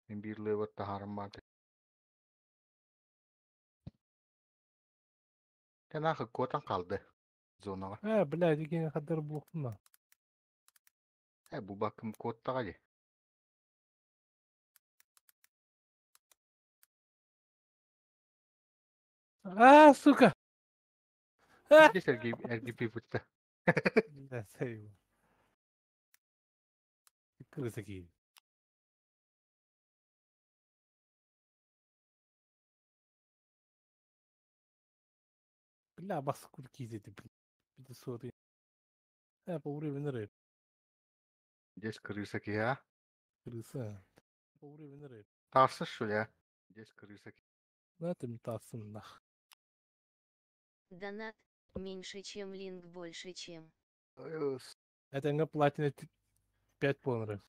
Мин биир лыабар таһааран баата. Тэн аахы куотан хаалды зонаҕа. Бля, дикини хаддар буохтуна. Бу бакым куоттаҕа дии. А, сука! А! Здесь эргиппиппит. Да, сай. Крыса киһи. Бля, бас куркиз эти, блин. 500. По уровень рэп. Здесь крыса киһи, а? Крыса. По уровень рэп. Тахса что ли, а? Здесь крыса киһи. На ты тасын нах. Донат меньше, чем линк больше, чем. Это не платина 5 полнеры.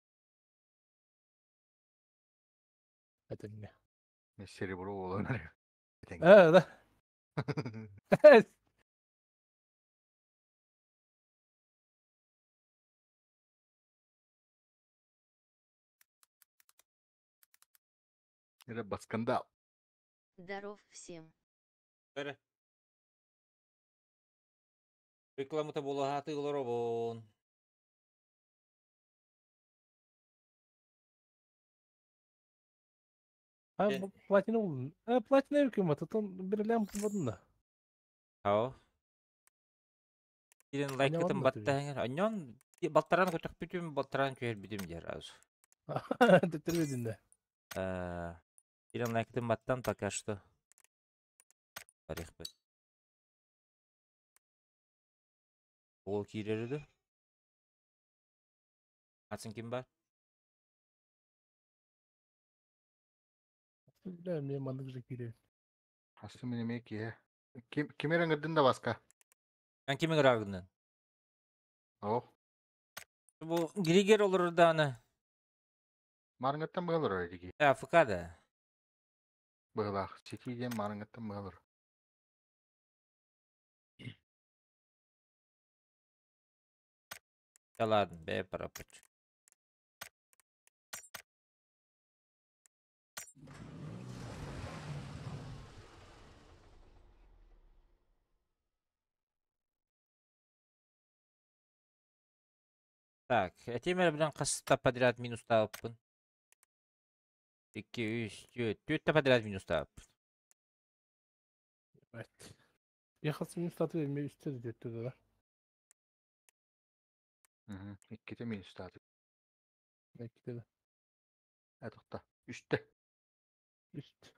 Это не. Серебро буолан. Да. Это скандал. Здоров всем. Бere. Рекламата буолаһааты олоробун. А, платина ол. А, платина үкім атытын бір лям кылбадын да. Ау. Кирен лайкытын Анньон баттаһыңар. Анньон балтаран көтөхпүтүм, балтаран түһэрбитим диэр аз. Төттөрбедин да. Кирен лайкытын баттан пока что. Барыхпыт. Ол киирерди. Атын ким бар? Бля, мне мандык же кире. Асы мен эме киһи. Ким ким эрэ да баска? Эн кими ыраагыннын? О, Бу Григер олорор дааны. Марыңаттан быһалар диги. АФК да. Быһалаах. Сити диэн марыңаттан быһалар. Да ладно, бээ парапыч. Так, этимер билэн хаста подряд минус тааппын. 2, 3, 4, 4 подряд минус тааппын. Evet. Bir hasım statü vermeye üstte de да. Икките минус тааты. Belki de. Этохта. Үстэ. Üst.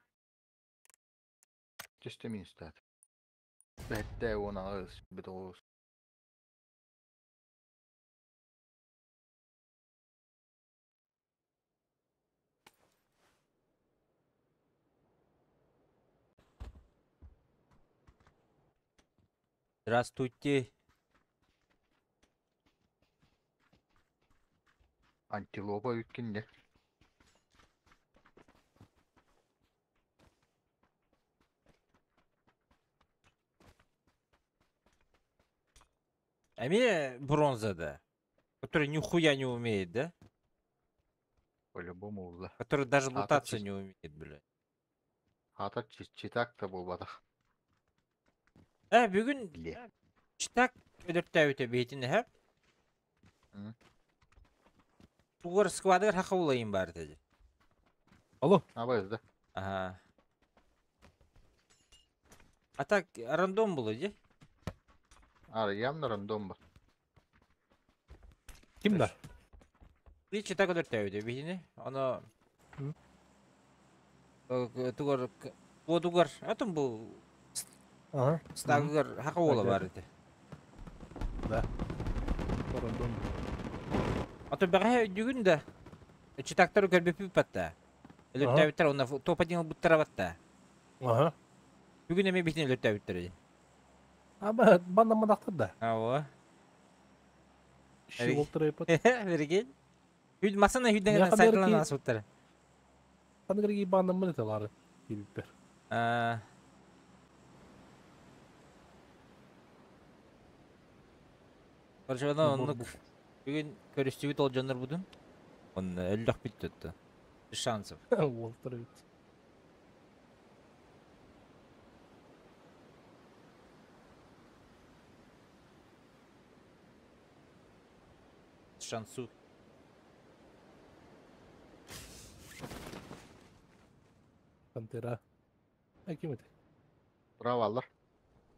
Үстэ минус тааты. Бэтте уон аҕыс битоҕус. Здравствуйте. Антилопа үткинне. Эми бронза, да. Который нихуя не умеет, да? По-любому ула. Который даже Ата лутаться не умеет, блядь. Ата читак та буолбатах. Бүгүн Биле. читак өдөртөөбүтэ биһитин эһэ. Тугар сквадыр хахаулайын бар деди. Алло. Абайыз да. Ага. А так рандом было, де? Ара явно рандом ба. Ким да? Би читак өдөртөөбүтэ биһини. Оно тугар тугар атым бу Ага. стагыр хахаула бар ди. Да. Рандом. Ато бәҕэ бүгүн да читактар көрбөпү патта. Өлөртөөбүттэр онна топ-1 буттара батта. Ага. Бүгүн эме битин өлөртөөбүттэр. Аба банна мадактыр да. Ава. Ши болтыр эпот. Берген. Хүд масана хүдден Мияха сайтылан берки- асуттар. Ханырги банна мын эталары. Кибиппер. А. Баржана оннук бүгүн көрүстүбүт ол дьоннор будун. Он өллөх бүттүттү. Без шансов. Уолтар эбит. Шансу. Пантера. А ким это? Браво аллар.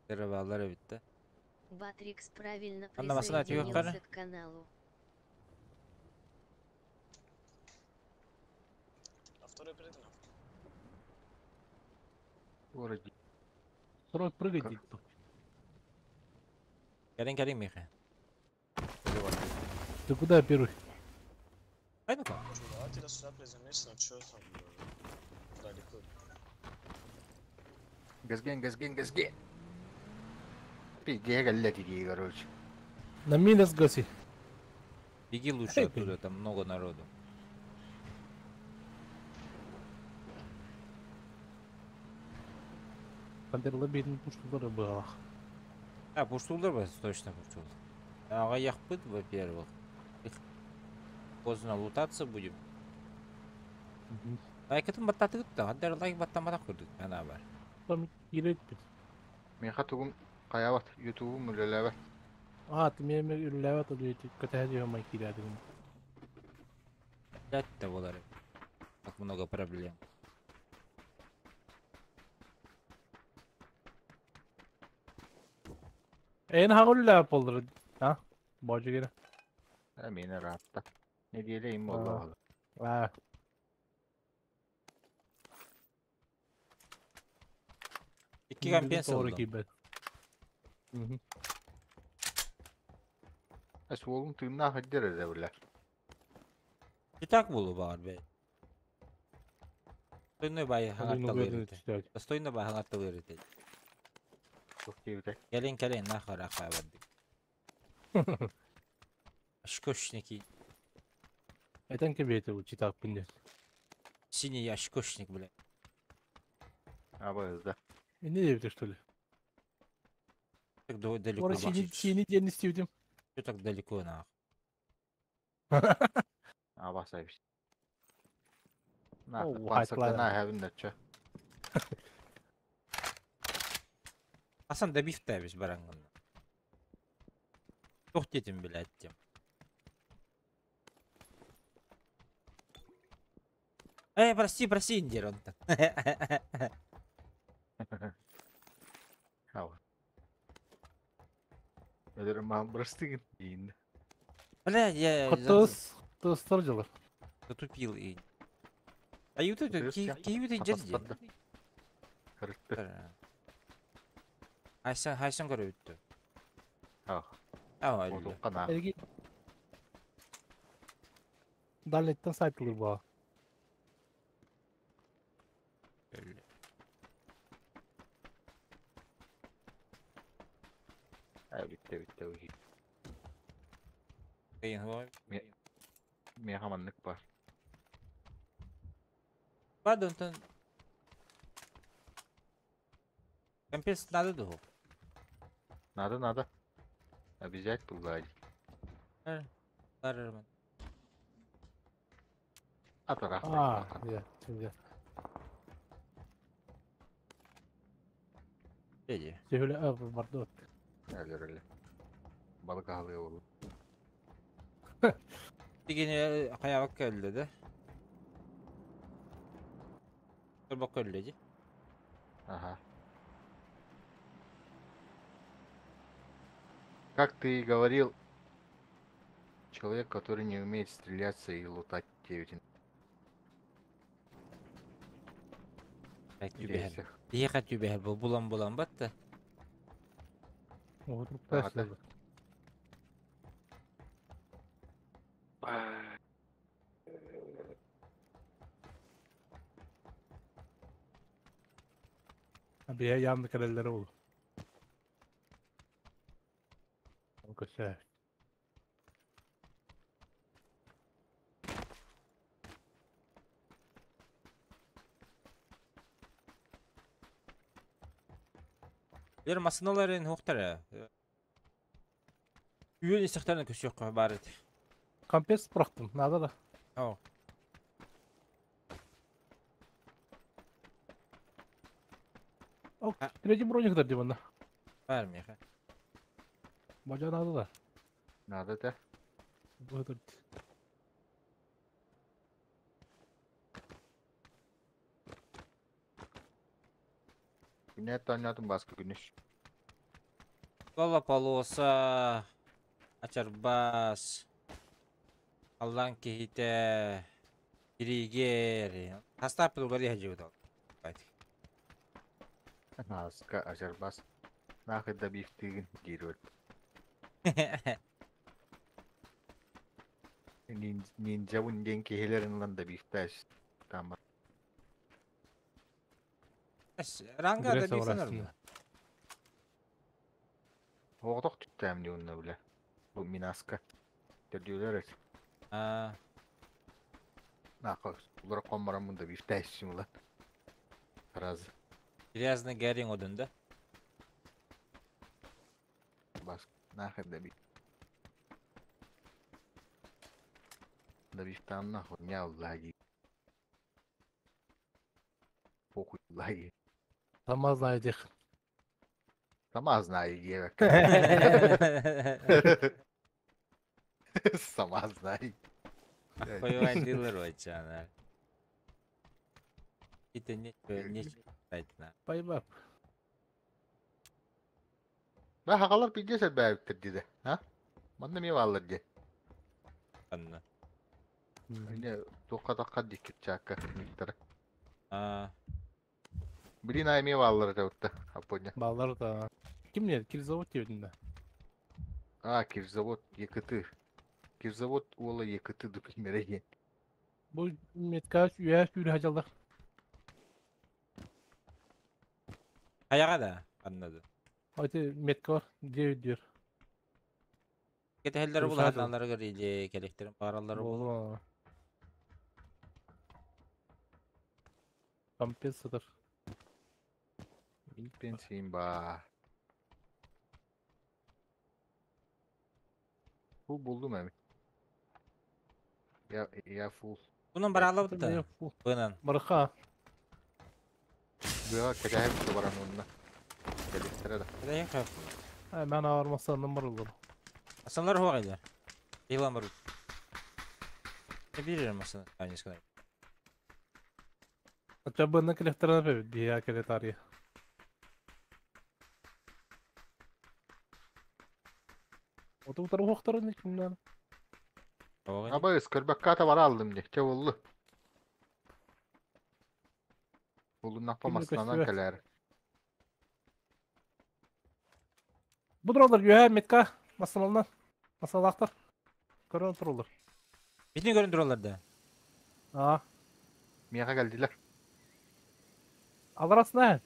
Баалар эбит да. Батрикс правильно Анна Васильевна, тебе присоединился к каналу. А второй прыгнул. Городе. Срок прыгать Как? дейді. Кэлин кэлин Миха. Ты куда первый? Ай ну-ка. Чё, давайте сюда приземлиться, но чё там далеко. Газген, газген, газген. Пиздец, галля короче. На минус гаси. Беги лучше Эй, оттуда, там много народу. Пантера лобейтін пушкалары было. А, пуштулдар бар, точно пуштул. Ага, яхпыт, во-первых. Их поздно лутаться будем. Лайкатын баттатыгыт да, аддар лайк баттаматак көрдүк, ана бар. Там кирет бит. Мен хатугум каябат, ютубум үлеләбәт. А, ты меня үлләвә то дейт. Көтә май кирәдем. Блядь, болар. Так много проблем. Эн хагулла болдыр. А? Божы гере. Мени rahatта. Не диелейм болду. А. Икки компенсия Doğru oldu. кибет. Мгм. Эс уолун тыыннаах хаддер эре билер. И так было бар, бе. Достойный бай Один уверенный хаңатталыр. читать. Достойный бай хаңатталыр. Тух диэбитэ. Кэлин кэлин нахар ахабадык. Очкошники. Айтан кебете у читак пиндес. Синий очкошник, блядь. Абы ызда. Не дебите что ли? Так далеко. Ора синий синий ден истеудим. Что так далеко, нах? Аба сайбис. На, Оу, пансырдан хайтлар. ахабын дача. Асан добив табис баранган. Тух детим, блядь, тем. Эй, прости, прости, Индир, он там. Аба. Өдөрө маам бырастыгын дейин. Бля, я Кытыс, тыстыр жылы. затупил и... А ютуб, Кытыс я. киви ты дерзи. Атаспатты. Кырытты. Хайсан, хайсан көрөбүттү. Аа. Аа, өллө. Отукка на. Эрги. Дальнеттен сайт булыр бу. Өллө. Ә битте битте уги. Кыйын хоо. Мен хаманнык бар. Бадонтон. Компенс надо духу. Надо, надо. Обязательно булгай. Барырмын. Атара. А, я, я. Деди. Сөйле, а, барды. Әлер эле. Балык алые болу. Дигени каябак келди да. Турбак келди. Ага. Как ты и говорил, человек, который не умеет стреляться и лутать 9 Так түбәһәр. Ехать түбәһәр бу булан булан батты. Отырып Ага, тастады. Abi yandı kaleleri oldu. Köse. Бер масыналарын хоқтара. Үйөн истехтарына көсөк бар ит. Компенс бырактым. Надо да. Ау. Третий броник да дивана. Бар миэхэ. Бажа надо да. Надо да. Бу Күнэ таанньаатым Бааска күнүс. Лола полоса, Ачарбас, Аллан киһитэ, Киригер. Хастааппыт уларыйа сылдьыбыт ол. Аска Ачарбас. Нахуй да бифтыгын диир вот. Ниндзябын диэн киһилэрин ылан да бифтээс. Там Ранга да бифтанар бу. Оҕотох түттээм дии онно бile. Бу Минаска. Төрдүөлэр эт. Аа. Нахуй. Улара коммараммын да бифтээссим улан. Сразу. Грязный Гарри одун да? Бас. Нахер да биф. Да бифтаам нахуй. Няу лаги. Похуй лаги. Сама знает их. Сама знаю, диэбэккэ. Сама знай. Охуевай дылар Это нечего, нечего читать на. Пайбап. Бә хагалар пиздец элбээбиттэр диде. А? Манна эмиэ бааллар дии. Анна. Эмиэ туохха таххар дии чаакка миктара. Аа. Блин, а эмиэ бааллар этэ утта. Аппоня. Баллар да. Ким не? Кирзавод диэбитин да. А, Кирзавод ЕКТ. Кирзавод уола ЕКТ дупимерэ диэн. Бу метка үһэ сүүрэ сылдьаллар. Хайаҕа да? Анна да. Ити метка бар. Дьиэ үрдүгэр. Кэтэһэллэр Сүүрэ булаһаналларыгар или кэлэхтэрин баараллара буолуо. Буолуо. Компес сытар. Мин пенсиим баа. Фул булдум эми. Я, я фул. Bunun бараалабыт да. Бынан. Барыха. Быаҕа кэтэһэбит баран онно. Кэлиттэрэ да. Кэтэһин хөп. Мен авармасанным барыллар. Асанлар хуа Илан бар. Бирер масына. Анискана. Ача бына кэлэхтэрэ бэбит биһиэ кэлэ тария. Оту утары уохтарын кимнэн. Абайыс көрбөккө бара алдым дии. Чэ боллу. Булуннаппа Кимне маснанан көстүбэт. кэлээр. Бу тураллар үөһэ метка масаланан. Масалаахтар. Көрөн тураллар. Битин көрөн тураллар да. Аа. Миэхэ кэлдилэр. Аларасына.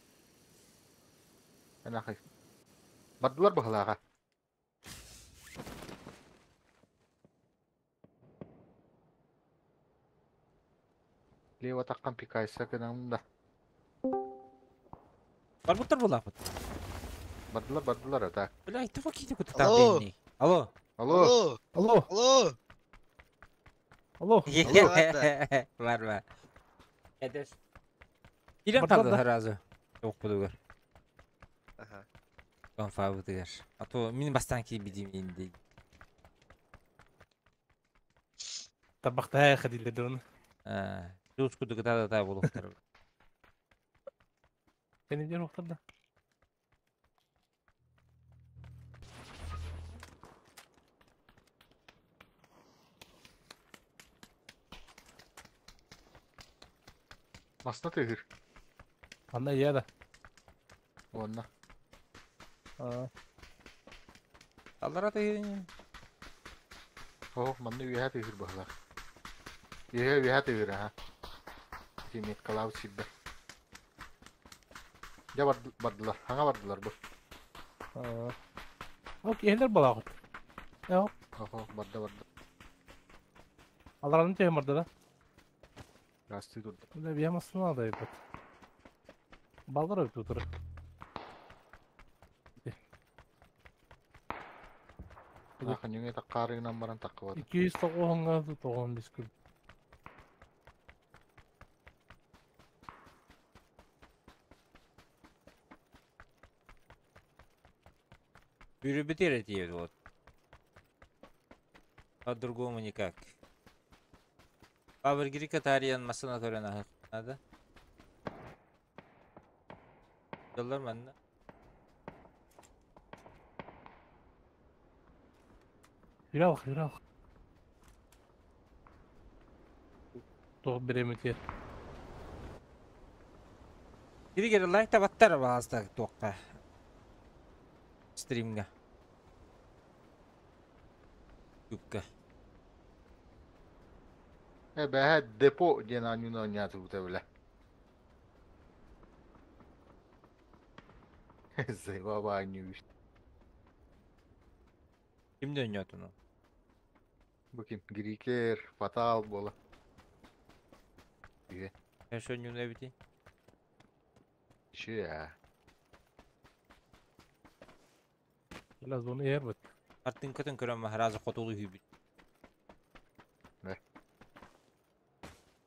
Энахай. Бардылар быһылааҕа. Лево таххан пикайса гынан да. Барбыттар булаапыт. Бардылар бардылар ата. Бля, ты какие ты куда Алло. там Алло. Алло. Алло! Алло. Алло! Алло. Бар бар. Эдес. Ирен Бардылар kaldı да. сразу. Yok budugar. Ага. Конфа бутыгар. А то мин бастан ки бидим инди. Табахтаа хадилер оны. Аа, Дус кудуга та та булуктар. Сени дер уохтар да. Масна тыгыр. Анна ийэ да. Онна. Аа. Аллара тыгын. Ох, манна үөһэ тыгыр быһылаах. Үөһэ үөһэ тыгыр аха. Тимет калаабыт сирбэ. Дьэ бардылар. Хаҥа бардылар бу. Аа. Ок, иһэлэр балаахыт. Яа. Охо, барда барда. Алараны төһө барда да. Растыы турда. Бля, биһэ масына да ебет. Баллар өтө турар. Аха, ньүҥэ таккаарыгынан баран таккыбата. 209 тоҕон күн. Бүрүбүтэр этиэбит вот. По-другому никак. Павыргирика таарыйан массыына көрөн аһыах наада. Дьоллор манна. Юрал, Юрал. Туох бириэмэтигэр. Киригер лайк табаттар баҕаста туохха стримҥа. Юбка. Э бэһэ депо диэн оонньууну оонньоотубута бile. Заебал оонньуу. Ким да оонньоотуну? Бу ким? Грикер, Фатал буола. Үһү. Эш оонньууну эбити. Үчү ээ. Biraz onu yer bit. Артыҥкатын көрөн маһаразы хотулу үһүйбүт. Бэ.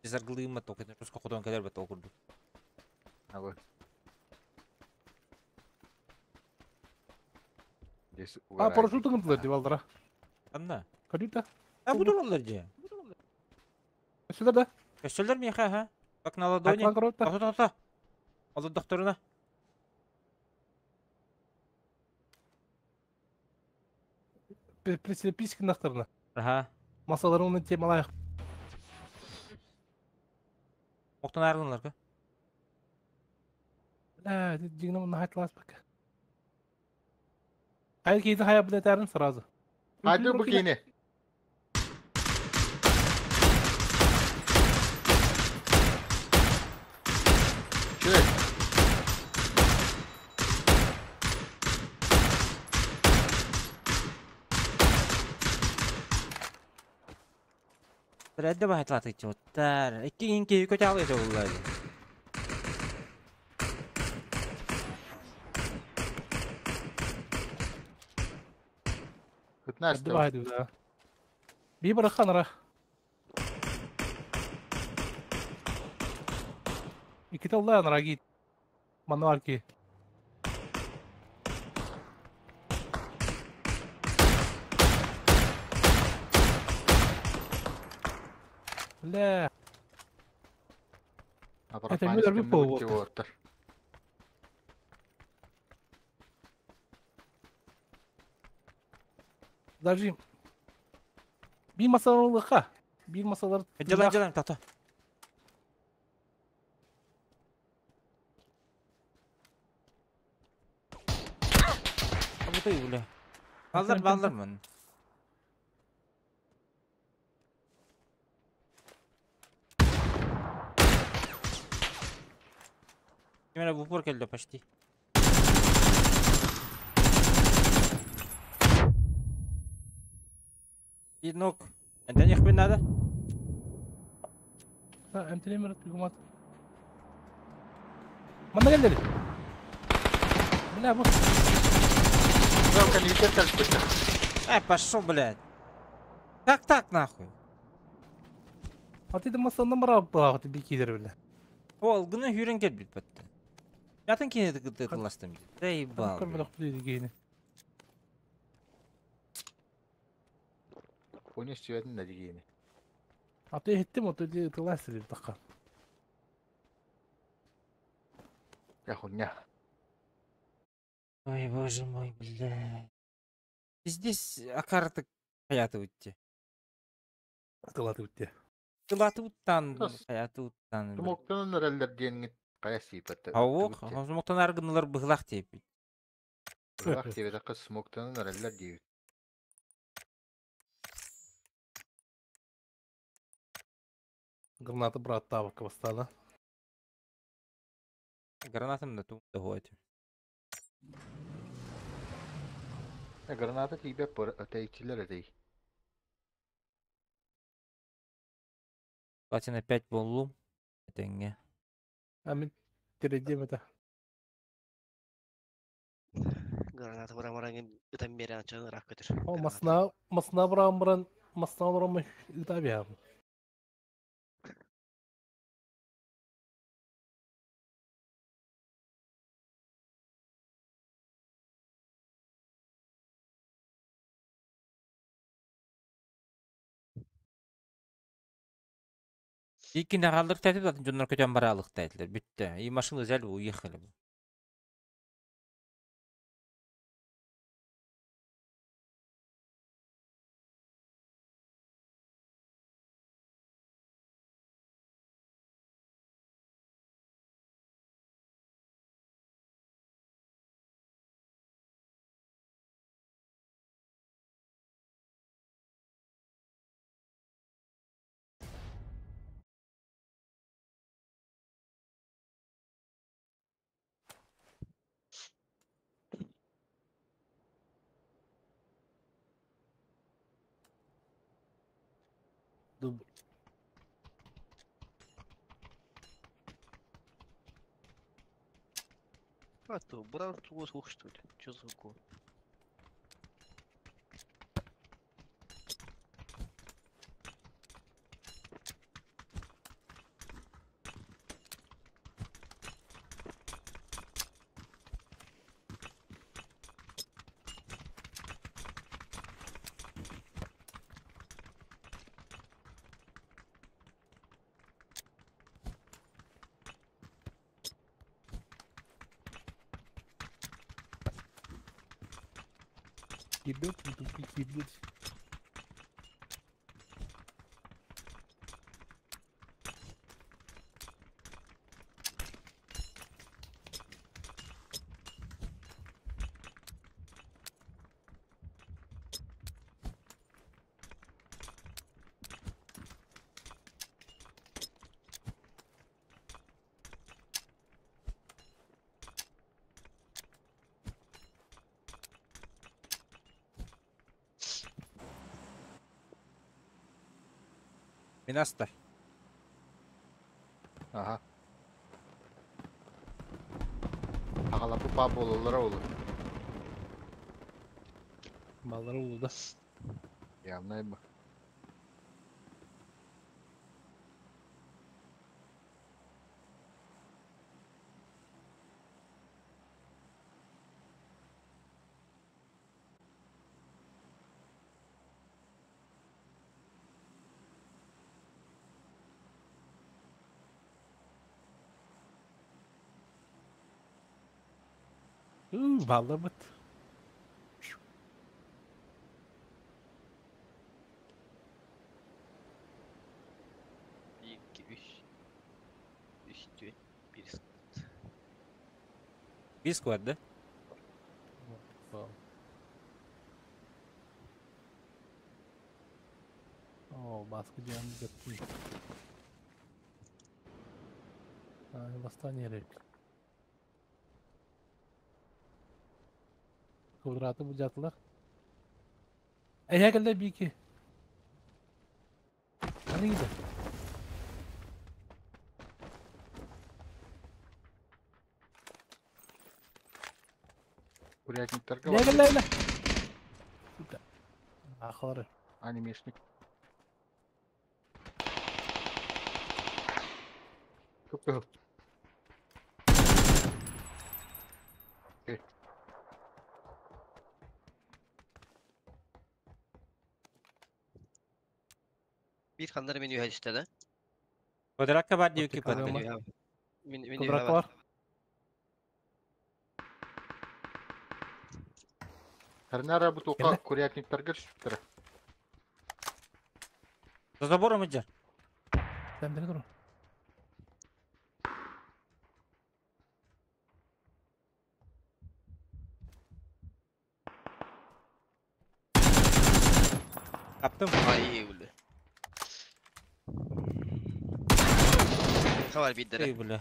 Саргылыыммат токетен туска хотон кэлэр бат ол курдук. Абы. Здесь А, парашют гынтылар деп алдыра. Анна. Калюта. А бу тураллар же. Сюда да. Көстөлөр миэхэ ха. Как на ладони. Атлан коротта. Ото ото. Олор докторуна. Прицепись нахтарна. Аха. Масаларын темалайық. Оқтан арылынлар ка. Бля, дигнам на хатлас пока. Хайр кейді хая билетәрін сразу. Hadi bu kini. Чү. Брэдде баһатлаты чоттар. Икки инки көтәле жоллар. Пятнадцать. Давай, да. Би бараханара. Икки талла анараги. Мануарки. Бля, Это Мюллер выпал вот. Подожди. Би масаларга. Би масалар. Жалан жалан тата. Абытай бля. Балдар балдар мын. Кимера в упор келді почти. И ног. Это не хбин надо? Эмтелемер тугумат. Манна келдери. Бля, бу. Жалко, не ветер кальпыта. Ай, пошел, блядь. Как так, нахуй? А ты масалардан бара багы би кидер бля. Ол, гына хүрен кел бит батты. Ятын кине тыластым. Да ебал. Көрмөдөх билди гейни. Понял, сүйәдін да дегені. А ты хеттим от ди тыласы дип такка. Я хуйня. Ой, боже мой, бля. Здесь акарты хаятı bitti. Тылаты битти. Тылаты уттан, Тас. хаятı уттан. Тумоктан өреллер диэҥҥит хайа сиипэтэ. Ауық, смоктан аргынылар быһылах диэппит. Быһылах диэбэтэххэ смоктанан өреллер диэбит. Граната брат табак бастана. Гранатым да тум да хуать. Граната тиибэ тэйчилер этей. Платина 5 боллум. Этеңге. А мен тередем это. Граната бара-бараңын ытан берен ачан ырак көтөр. О, масна, масна баран баран, масна баран ыта бия. Иккини хаалларта этэ, дьоннор көтөн бараалыкта этилэр. Бүттэ. И машину взяли, уехали. Дуб. А то, брал звук, что ли? Чё звуку? Ебет, ебет, ебет. Минаста. Аха. Аҕалаппыт баа буолаллара ол. Баллары улуда. Явно бу. Баллабыт. 2, 3, 3, 4, 1. Bir squad да? О, баскы жан жаттым. Восстание рек. Квадраты bu jatlar. Эйе келде бики. Hani gider? Курятниктарга Эйе келде эле. Сука. Ахлары. анимешник. Кып-кызыл. Bir kanları menü işte de. Квадратка бар диye Оттик кипатты. Ама. Menü Menü Квадрат бар. Харнара бу тука Кэллэ. курятниктарга түспүттэрэ. За забором иджер. Sen beni durun. Каптым. Ay öldü. Kavar bir dere. Ey бля.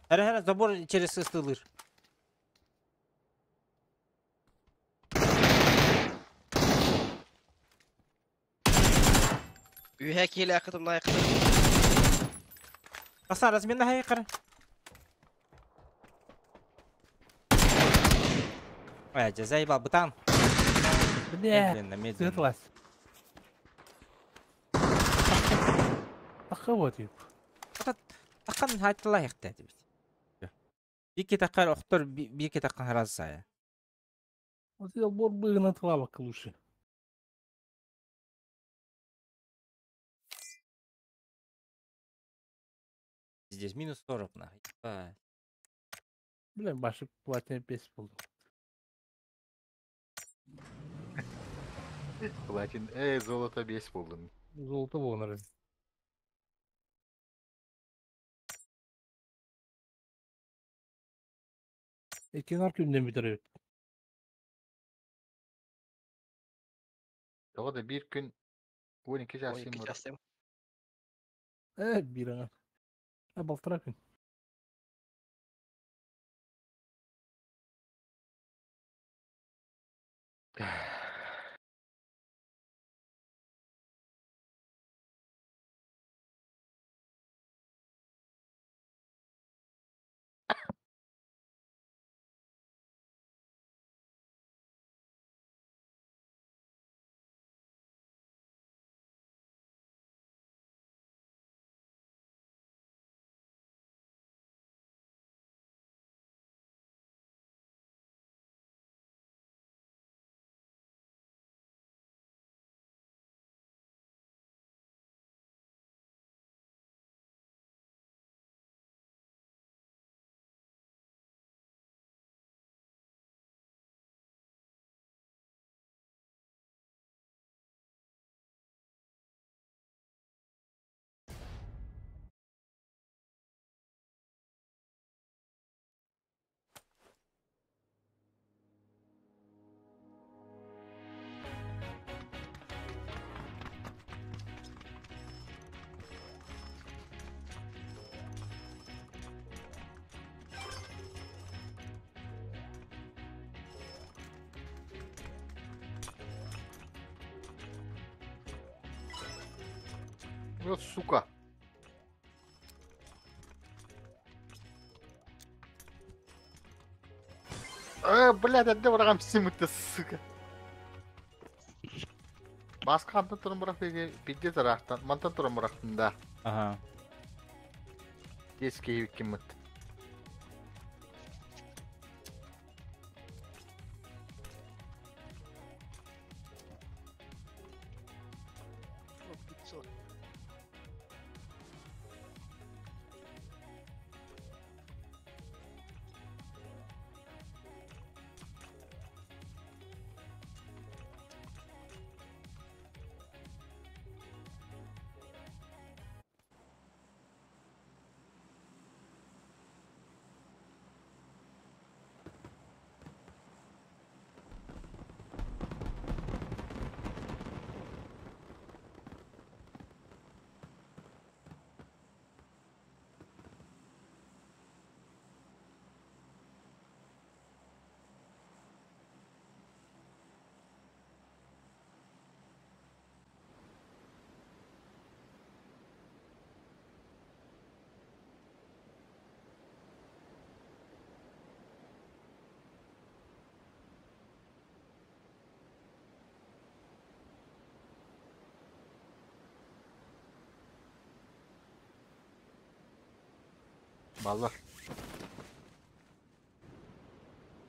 Хара хара забор через ыстылыр. Ühe kiyle yakıtım la yakıtım. Асан размена хай кара. Ай, заебал бытан. Бля. Медленно, медленно. Светлась. Ахы вот еп. Такан хайтла яхта бит. Бики такар охтор бики такан харазая. Вот я бор бы на тлавок лучше. Пиздец, минус 40 нахуй. Ебать. Блин, башы платина 5 болду. Платин, эй, золото 5 болдум. Золото болған. Икки күнден бүтэр. Тоҕо да биир күн 12 час 12 бар. час тем. Биир аҥаар. Балтараа күн. Вот сука. Блядь, отдай врагам симы-то, сука. Басқа антын тұрын бұрақ пиздец арақтан, мантан тұрын бұрақтын да. Ага. Тез кейбік кеміт. О, 500. Баллар.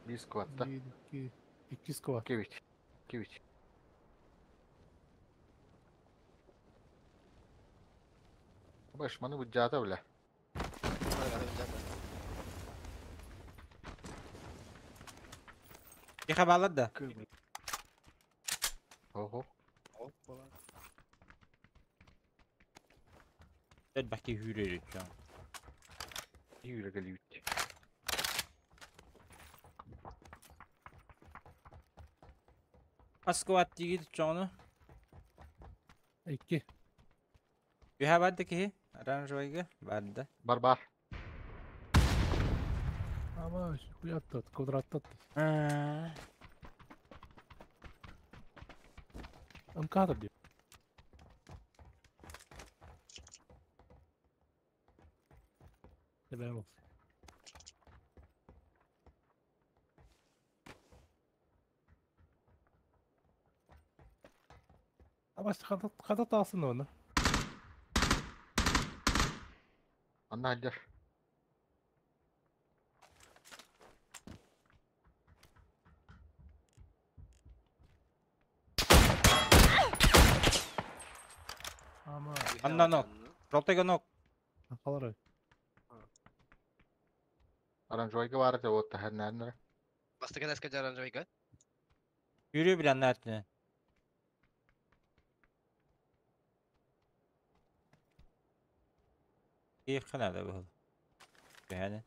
Bir squat'ta. 1, 2, 2 сквад. 2-3. 2-3. Башманы бұджата бля. Тихо баллар да. Ого. Бәки хүрер үтчөн. Yürü geliyor. Аскуат тигит чону. 2. Үһэ барды киһи. Оранжевайга барды. Бар бар. Ама хуяттат, квадраттат. Мкадр дип. Тебем. Ama işte kata alsın onu. Anna halder. Ama Анна нок. Ротега нок. Kalır. Оранжевайга баар этэ вот таһарнааннара. Бастакы эскэ оранжевайга. Yürüyor bir anne üstüne. İyi kanada bu. Yani.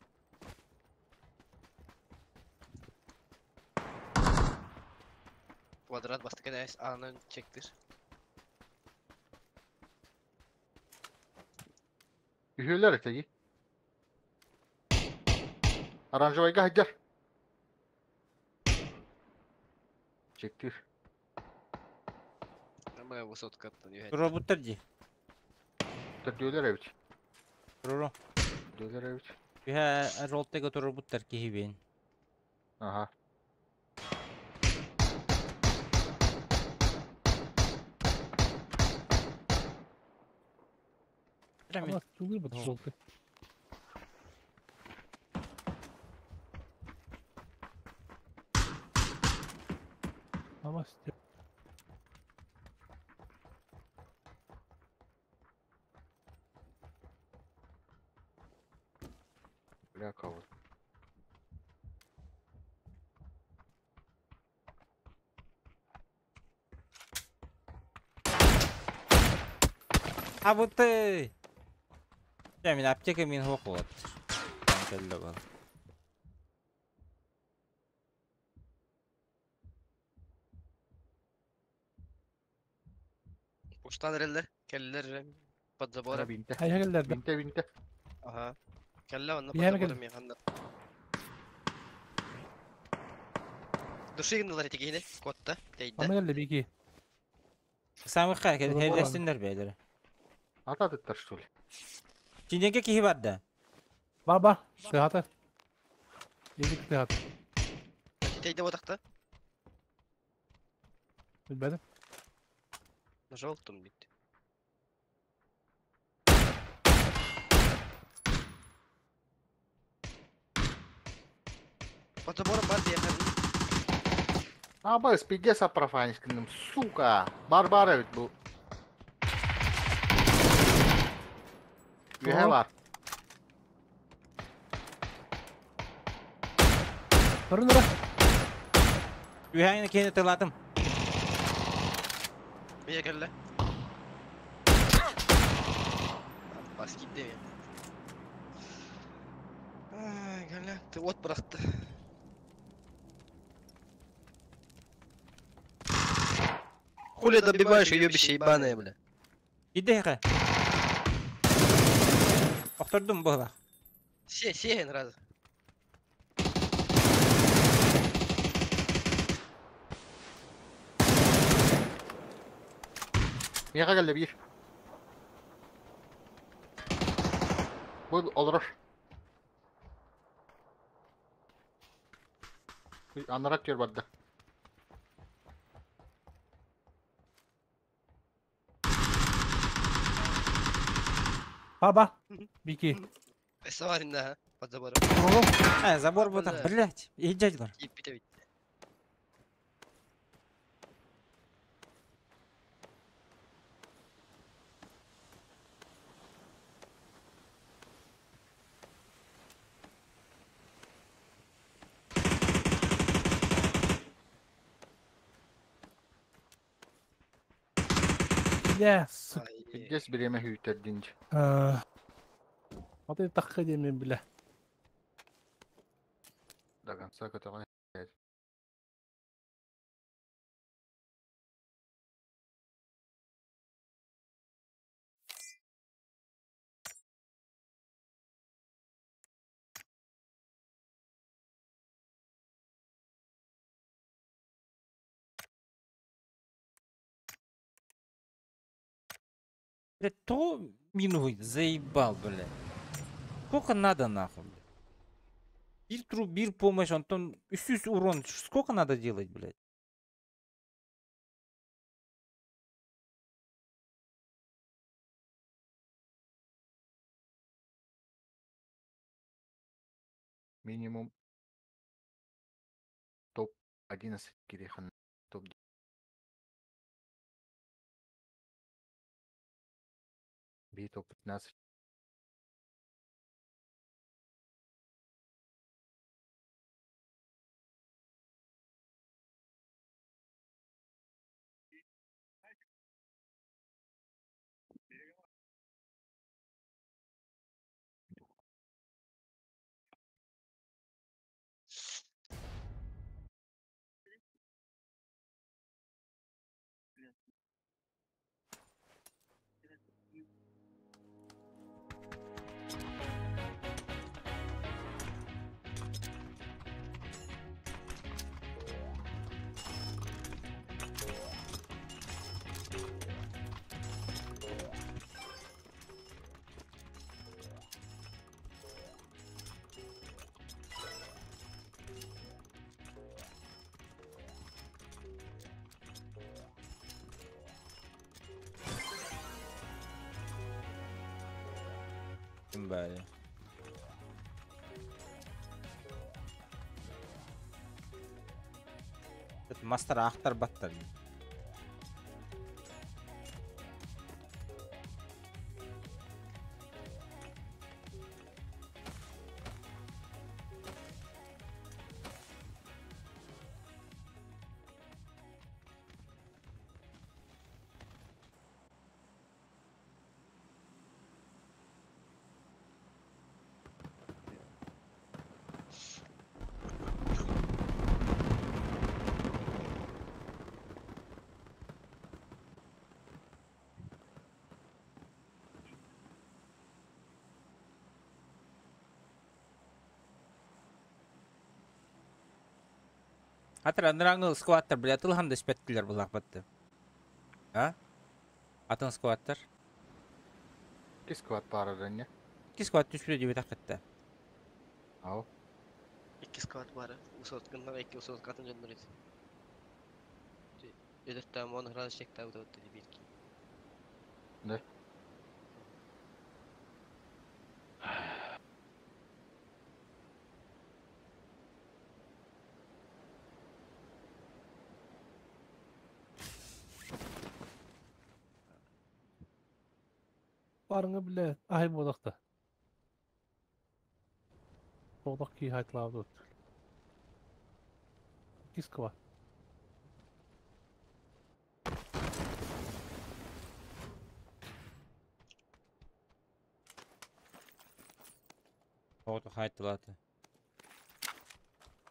Квадрат бастакы эс аанын чектир. Үһүөлэр этэ дии. Оранжевайга сылдьар. Чектир. Намая высоткаттан үһэ. Роботтар дии. Төрдүөлэр эбит. Рору. Төрдүөлэр эбит. Үһэ ролтега роботтар киһи бин. Аха. Ана тулы бит желтый. Намасте. Бля, кого. А вот ты. Я мин аптека мин хоқуат. Кэллэ бар. Уштан эрэллэр, кэллэр под забором. Бинте. Хайа кэллэр да. Бинте, бинте. Ага. Кэллэ онно под Биһиэхэ забором миэхэннэ. Души гыннылар ити киһини, куотта, тэйдэ. Аны кэллэ бики. Самыхха Забор хеллестиннер бэйлere. Ата тыттар, что ли? Чинеге киһи бар да. Бар бар. Тыгата. Дедик тыгата. Тэйдэ буотахта. Билбэтим. На желтом бит. Под забором бар биэхэ. Аба, спиде сапрофанискиным, сука! Барбара ведь был. Үһэ бар. Турун ыра. Үһәңне киһини тылатым. Миэ кэллэ. Бас киирдэ миэ. Ай, кэллэ. Ты от бырахты. Хули добиваешь уебище ебаное, бля. Иди хэ. Охтордум була. Се, сеен раз. Миэхэ кэллэ биир. Бу олорор. Анарат түөр барда. Бар бар. Бики. Саварин, да, под забором. Турун. А, забор бутах, Бля. блять. Иджадилар. Кииппитэ бит. Бля, сука. Ай, Пиздец бириэмэ хүүтэрдинж. Аты тахха диэмин бля. До конца көтөҕөн. Блять, то мину заебал, блядь. Сколько надо нахуй, блядь? Бир труп, бир помощь, Антон, үсүс урон. Сколько надо делать, блядь? Минимум топ-11 кирихан топ Би топ-15. Ким баары? Мастар ахтар баттар. Хатыр аныраңы скваттар, бля, тылхам да испеттилер булак батты. А? Атын скваттар. Ки скват баар не? Ки скват түспүле диби такытта. Ау. Икки скват бары. Усоткыннар икки усоткатын жоннор ит. Өдөттәм он градус чекта өтөттү бир ки. Да. Барыңы биле ай бодақта. Бодақ ки хайтлауды. Кискова. Оғды хайтылаты.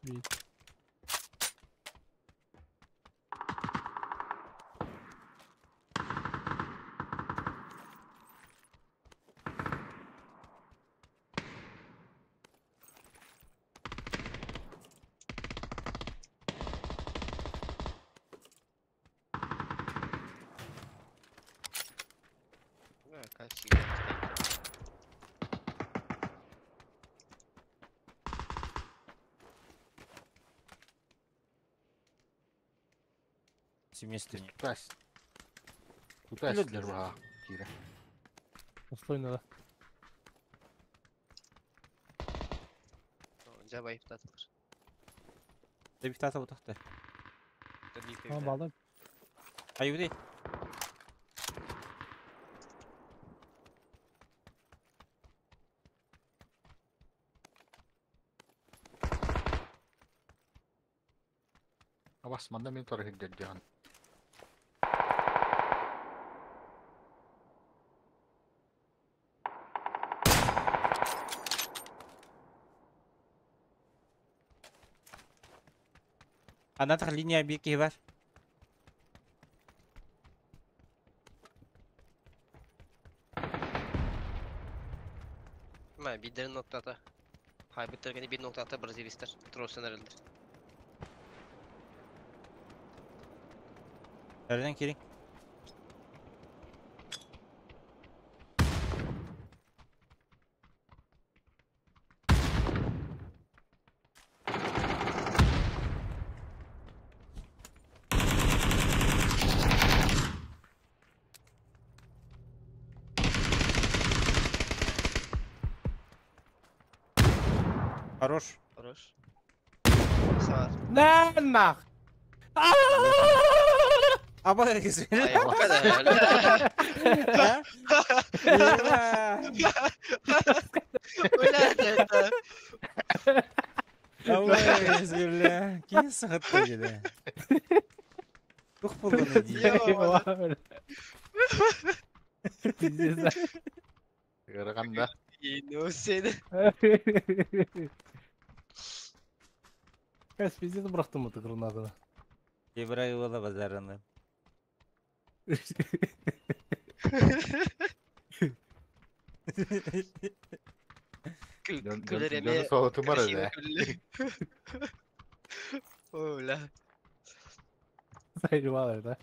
Бит. Семестр. Тутас. Тутас баа. Кире. Достойно да. Жабай птатылар. Дебифтата бутакта. Ама балда. Аюди. Абас манда мен тора хиддер. Анатах линия бирки бар. Ма бидер ноктата. Хайбиттер bir noktata Brazilistler. Trosen herhalde. Nereden kiring? Хорош. Хорош. Сар. На нах. Аба Ay, o kadar. Аба бля. Кин сахатта деди. Тух болганы ди. Пиздец. Ыараханда. Ну сeni. Кәс пиздец бырахтым это гранатаны. Ебрайыла базарını. Күлер Соғытым бар еді. Ола. Заебал, да?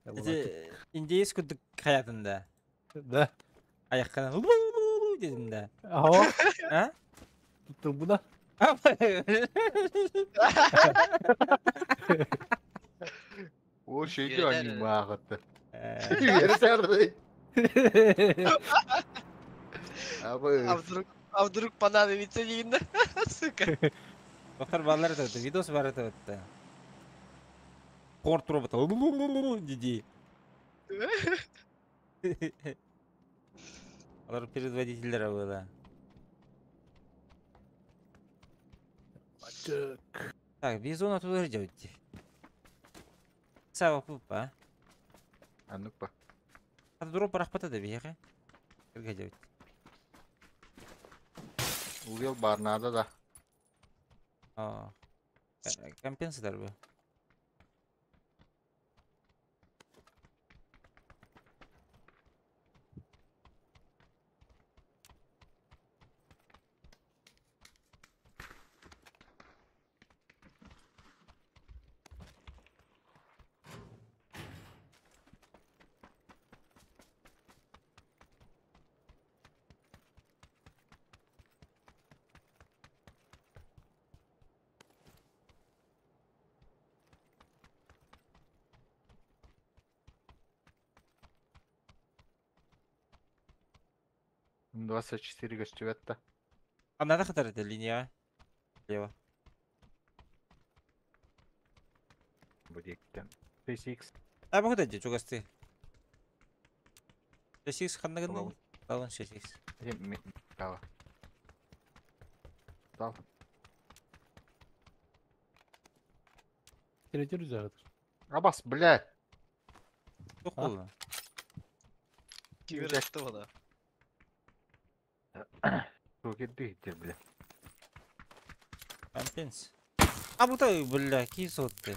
Эти индейс күдік хаятында. Да. Аяққанан дедім да. Ага. А? Тут буда. О şeydi Yürüder annem öyle. ағытты. Yürüder. Абы. А вдруг понадобится диин да? Сука. Доктор баллар это, видос бар это вот. Порт робота. Диди. Алар предводительдері было. Так. Так, бизон оттуда ждете. Сава пупа. А ну-ка. А дроп рахпата да беге. Кирге делать. Угел бар надо да. А. Компенсатор бы. 24 гостевет-то. А надо хатар это линия. Лево. Будет. 6х. А могу дать чугасты. 6х ханнагын. Талон 6х. Дала. Дал. Третий рюкзак. Абас, блядь. Тухулла. Кибер этого да. Руки дыхте, блядь. Компенс. А бута, бля, кисотты.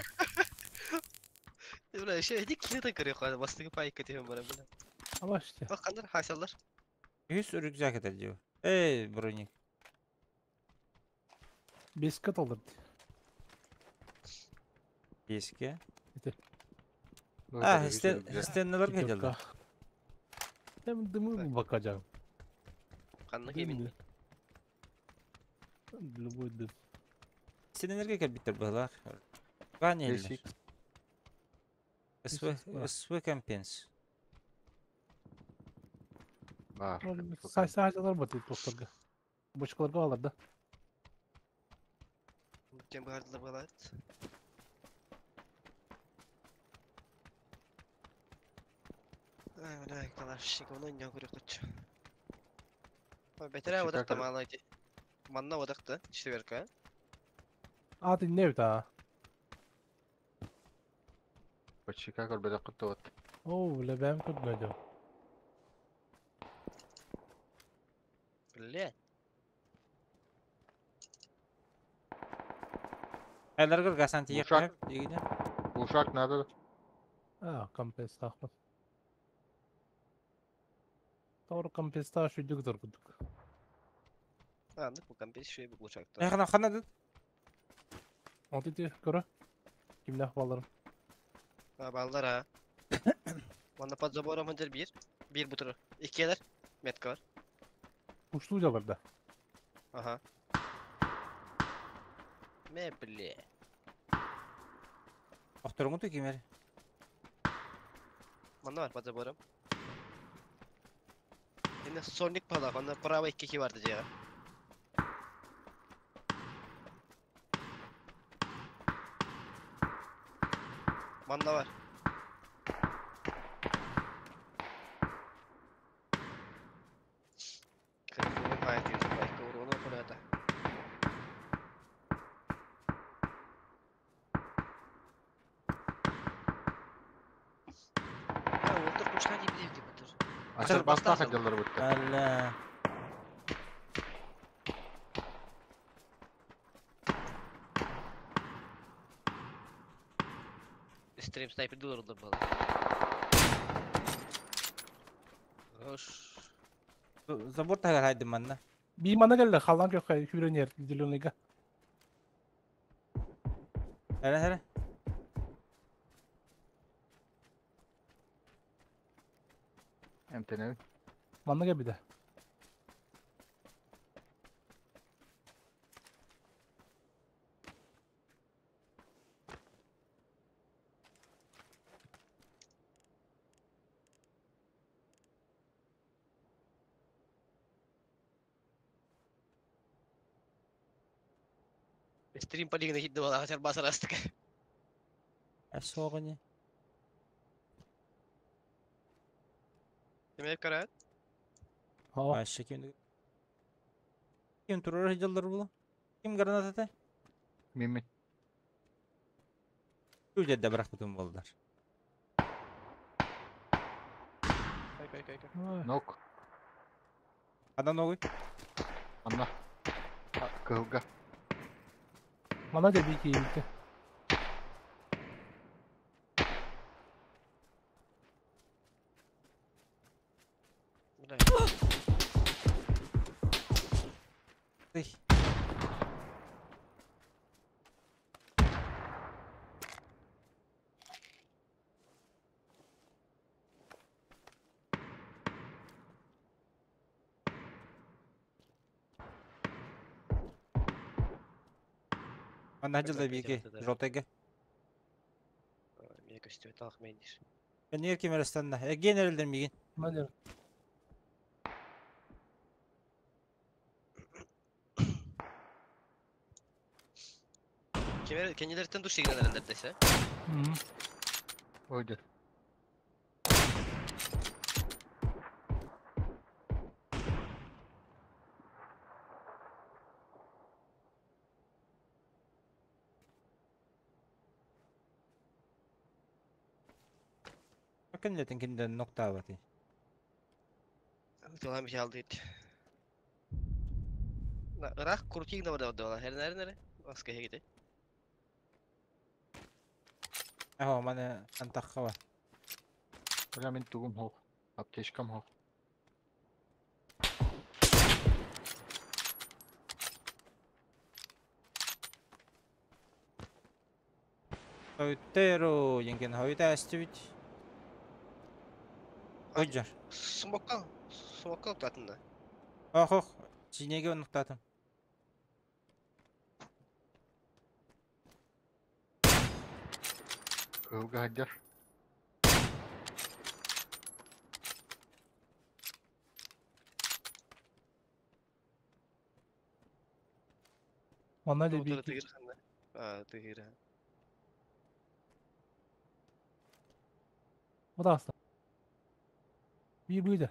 Бля, еще иди киле көрө бастыгы пайка тем бар бля. Абашты. Бак кандар хасалар. Үс рюкзак это дио. Эй, броник. Беске толдырды. Беске. Это. А, стеннелер келді. Hem дымы bakacağım. Канны кемин. Любой дым. Стеннелерге келбиттер бұлар. Ваниль. СВ, СВ компенс. Бар. Сай-сай бар дейді тоқтарға. Бочкаларға алар да. Кем бардылар балат. Ай, бля, калашник, оны не көрө кучу. Бетере одакта мана Манна одакта, четверка. А, ты не та. Почека көрбөдө куту вот. О, бля, бәм көрмөдүм. Бля. Айларгар гасан тиек Ушак. дегенде. Ушак надо. А, компенс тахмат. Doğru компенс та шүйдүк дургудук. Андык бу компенс шуй бу ушакта. Эхна хана Алтыты көрө. Кимдах баларым. Ha ballar ha. Manna под забором hındır bir. Bir bu turu. İki Metka var. Uçlu да. Aha. Me бля. Охторгун ту кимер. Manna var под забором. Yine Sonic pala. Onda bravo 2-2 vardı ya. Manna var. Ашар баста хотеллар бутта. Алла. Стрим снайпер доллар был. Хорош. Забор тагар хайды манна. Би мана келди, халан кök хүрөнер зеленыйга. Хәле хәле. Эмтенеби. Манна кел биде. Стрим полигона хитdi буолаҕа чарбаас арастык. Суоҕуни. Демек көрөөт. О, Аша ким ким турар сылдьаллар буолуо? Ким граната? Мимин. Күлдерде бырахпытым буоллар. Кой кой кой кой. Нок. Адан огуй. Анна. Кыһылга. Мана да бики илте. Бля. Ты. Анна жылда бики жотеге. Мне көстүбөт талах мейдир. Энер кемерестанна. Эген эрелдер мигин. Мана. Кемер кенилерден душ деген эрелдер десе. Ойды. Кенлетин кинден нокта бати. Тылам жалды. На ырах крутик да бар да хер нер нер. Баска хегите. Ахо мана антаххава. Бля, мин тугум хох. Аптечкам хох. Хойтеро yenген хойта астивит. Ойжар. Смокал. Смокал татында. Ох ох. Чинеге онуктатым. Кыһылга хаддар. Мана да Утура бики. тыгыр ханда. А, тыгыр. Bu da asla. Bir buydu.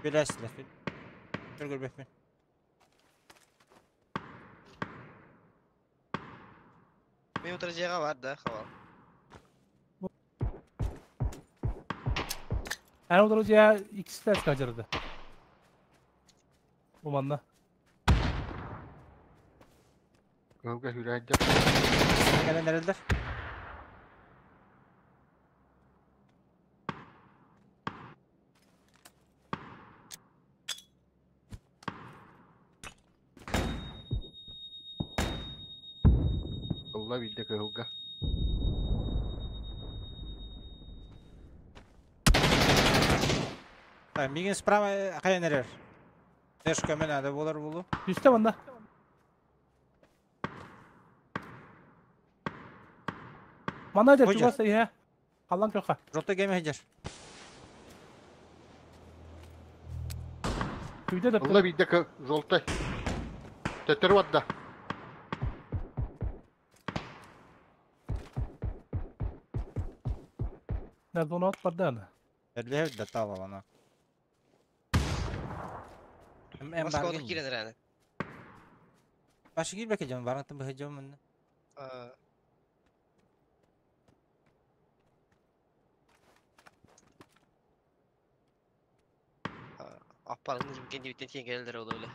Биләсилер. Көргөрбөппүн. Мен утура жега бар да, хавал. Yani o da ya ikisi de kaçırdı. Bu manna. Кыһылга хүрэ хаддар. Кэлэн эрэллэр. Ылла билде кыһылга. Так, мигин справа кайан эрер. Тэшка мен ада болар булу. Üstte manna. Manna da Hoca. чугаса ya. Халан көкө. Жота кеме хеджер. Үйде de Ылла билде кы жолтай. Төтөр бадда. Nerede onu at barda ana. Эрле да талалана. Эм эм Москвада баргын. кирен эрәне. Башы кирбек жам баргын бу хеджем мен. А, Аппарыңыз біткен деп тен келдер ол öyle.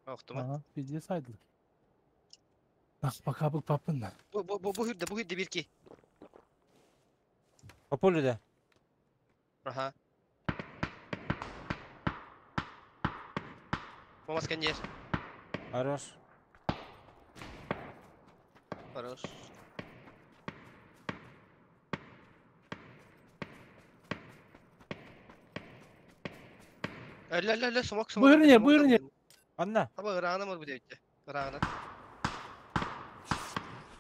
Оқтыма. Aha, bildiği saydılar. Bak bak abi papın. Bu bu bu bu hürde bu hürde bir ki. Пополю да. Aha. Мамас кенjer. Хорош. Хорош. Өлө өлө өлө смок смок. Buyurun ya, buyurun ya. Анна. Аба ырағына мор бүдәйтті. Ырағына.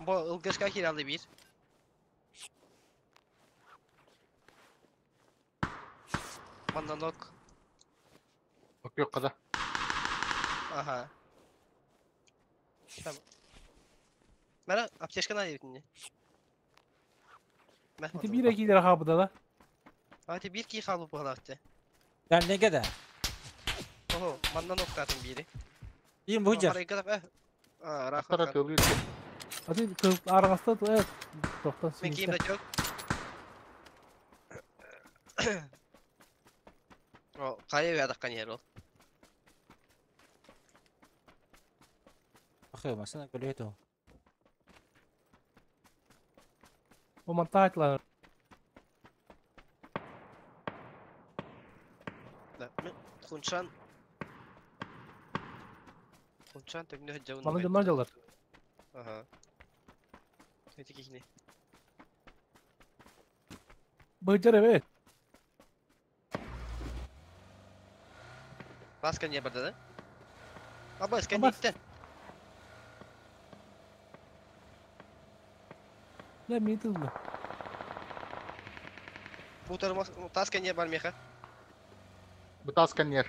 Бу ылгышка киралды бир. Маннанок. Yok kada. Аха. Там. Мара аптечка на битинне. Ити биир киилэр хаабыда да. Ати бир ки халбы бугалакты. Дальнеге да. Охо, маннанок татын бири. Им бу жар. А, Аттара рахат. тылы. Ати арғаста тоқтан Мен кийим да жок. О, кая ядаккан ер ол. Ахы, машина көлөйт ол. О монтажлар. Да, мен хунчан Хунчан төгнө жабын. Мана жоннор жалар. Ага. Эти кихни. Быжар эбет. Баскан не барды да? Аба, скан Абас. диттен. Не мен тылды. Бу тармас таскан не бар меха. Бу таскан yer.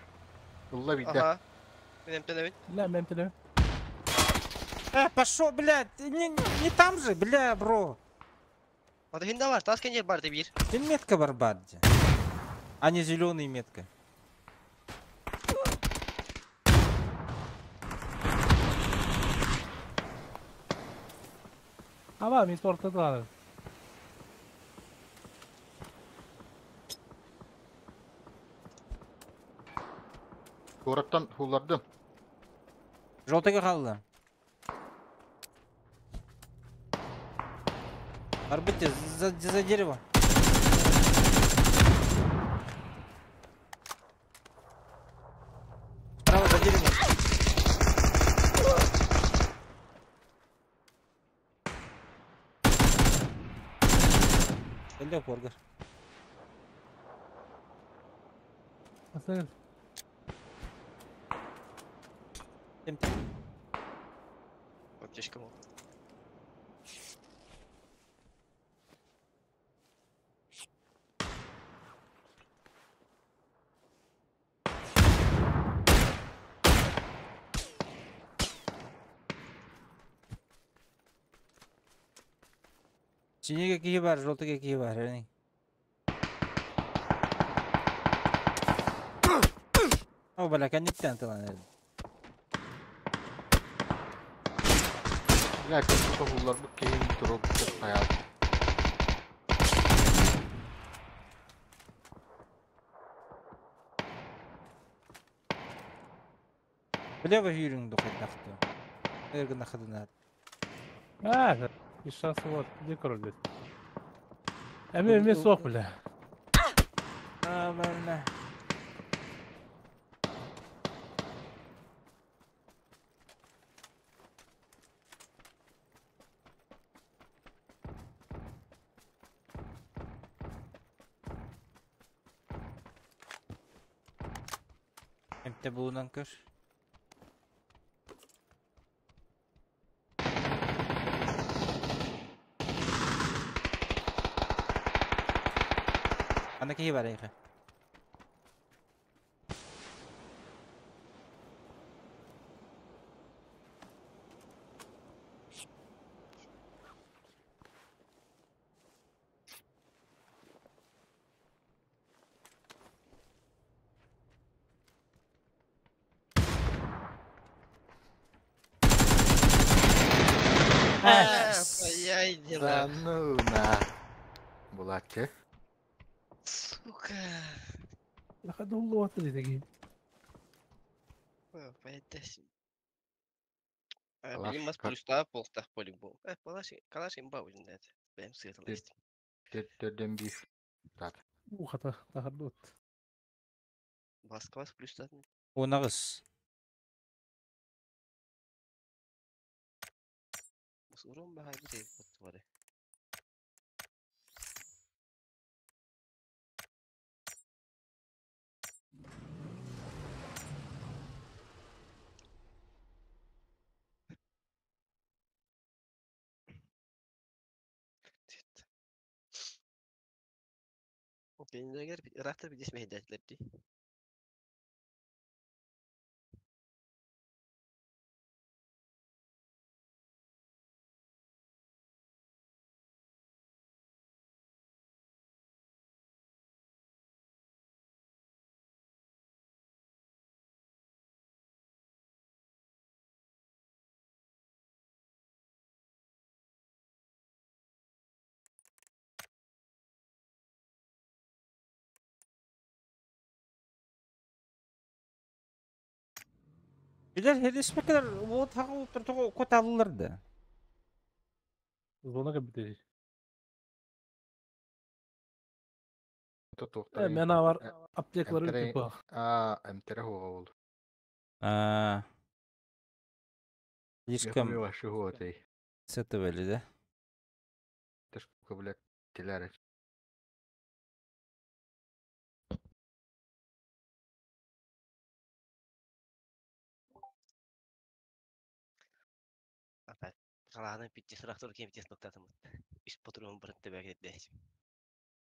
Улла бидде. Ага. Мен эмтенебин. Не мен тиле. Пошел, блядь, не, не там же, бля, бро. Ата хинда бар, таскан не бар бир. Ты метка барбадди. А не зеленый метка. Аба мен спортта Гораттан хуллардым. Желтыйга қалды. Арбите, за дерево. Справа за дерево. Элле поргар. Асыл. Тем Аптечка бол. Синеге кии бар, желтыге кии бар, әне. О, бля, коннектен тылан. Бля, kötü hullar bu keyin drop hayat. Бля, вахиринг дохайдақты. Эргін ахыдына. А, и шансы вот, где король блядь. Эми эми сох бля. А, бля. Эмте булунан көр. Ана кии бар эйхэ. Пояйдина. Да ну на. Булатчы. Сука. Лахады улlu атты деги. Поядасың. Калаш, Билим бас плюста полтах полигбол. Балаш, калаш имба өзүндө это. Бэм сыйтылышты. Төрдөн бир. Тат. Ухата тахарды от. Баска бас плюста. Онағыз. Урон бахай бит бот бар. Кинилэригэр ыраахтар билис мэһэйдээтилэр дии. Билэр хелиспекер вот хаҕа уттар тоҕо куталлар да. Зона кэбитэ. Туохтар. Мен авар аптекалары Эмтэрэ- типа. Аа, эмтэрэ хуоҕа ол. А, Слишком Вообще хуотай. с этого ли, да? Это штука, блядь, теляра. Опять. Халааны питти сырахтыр кем питти ноктатым. Үс патрон барын төбәк итте.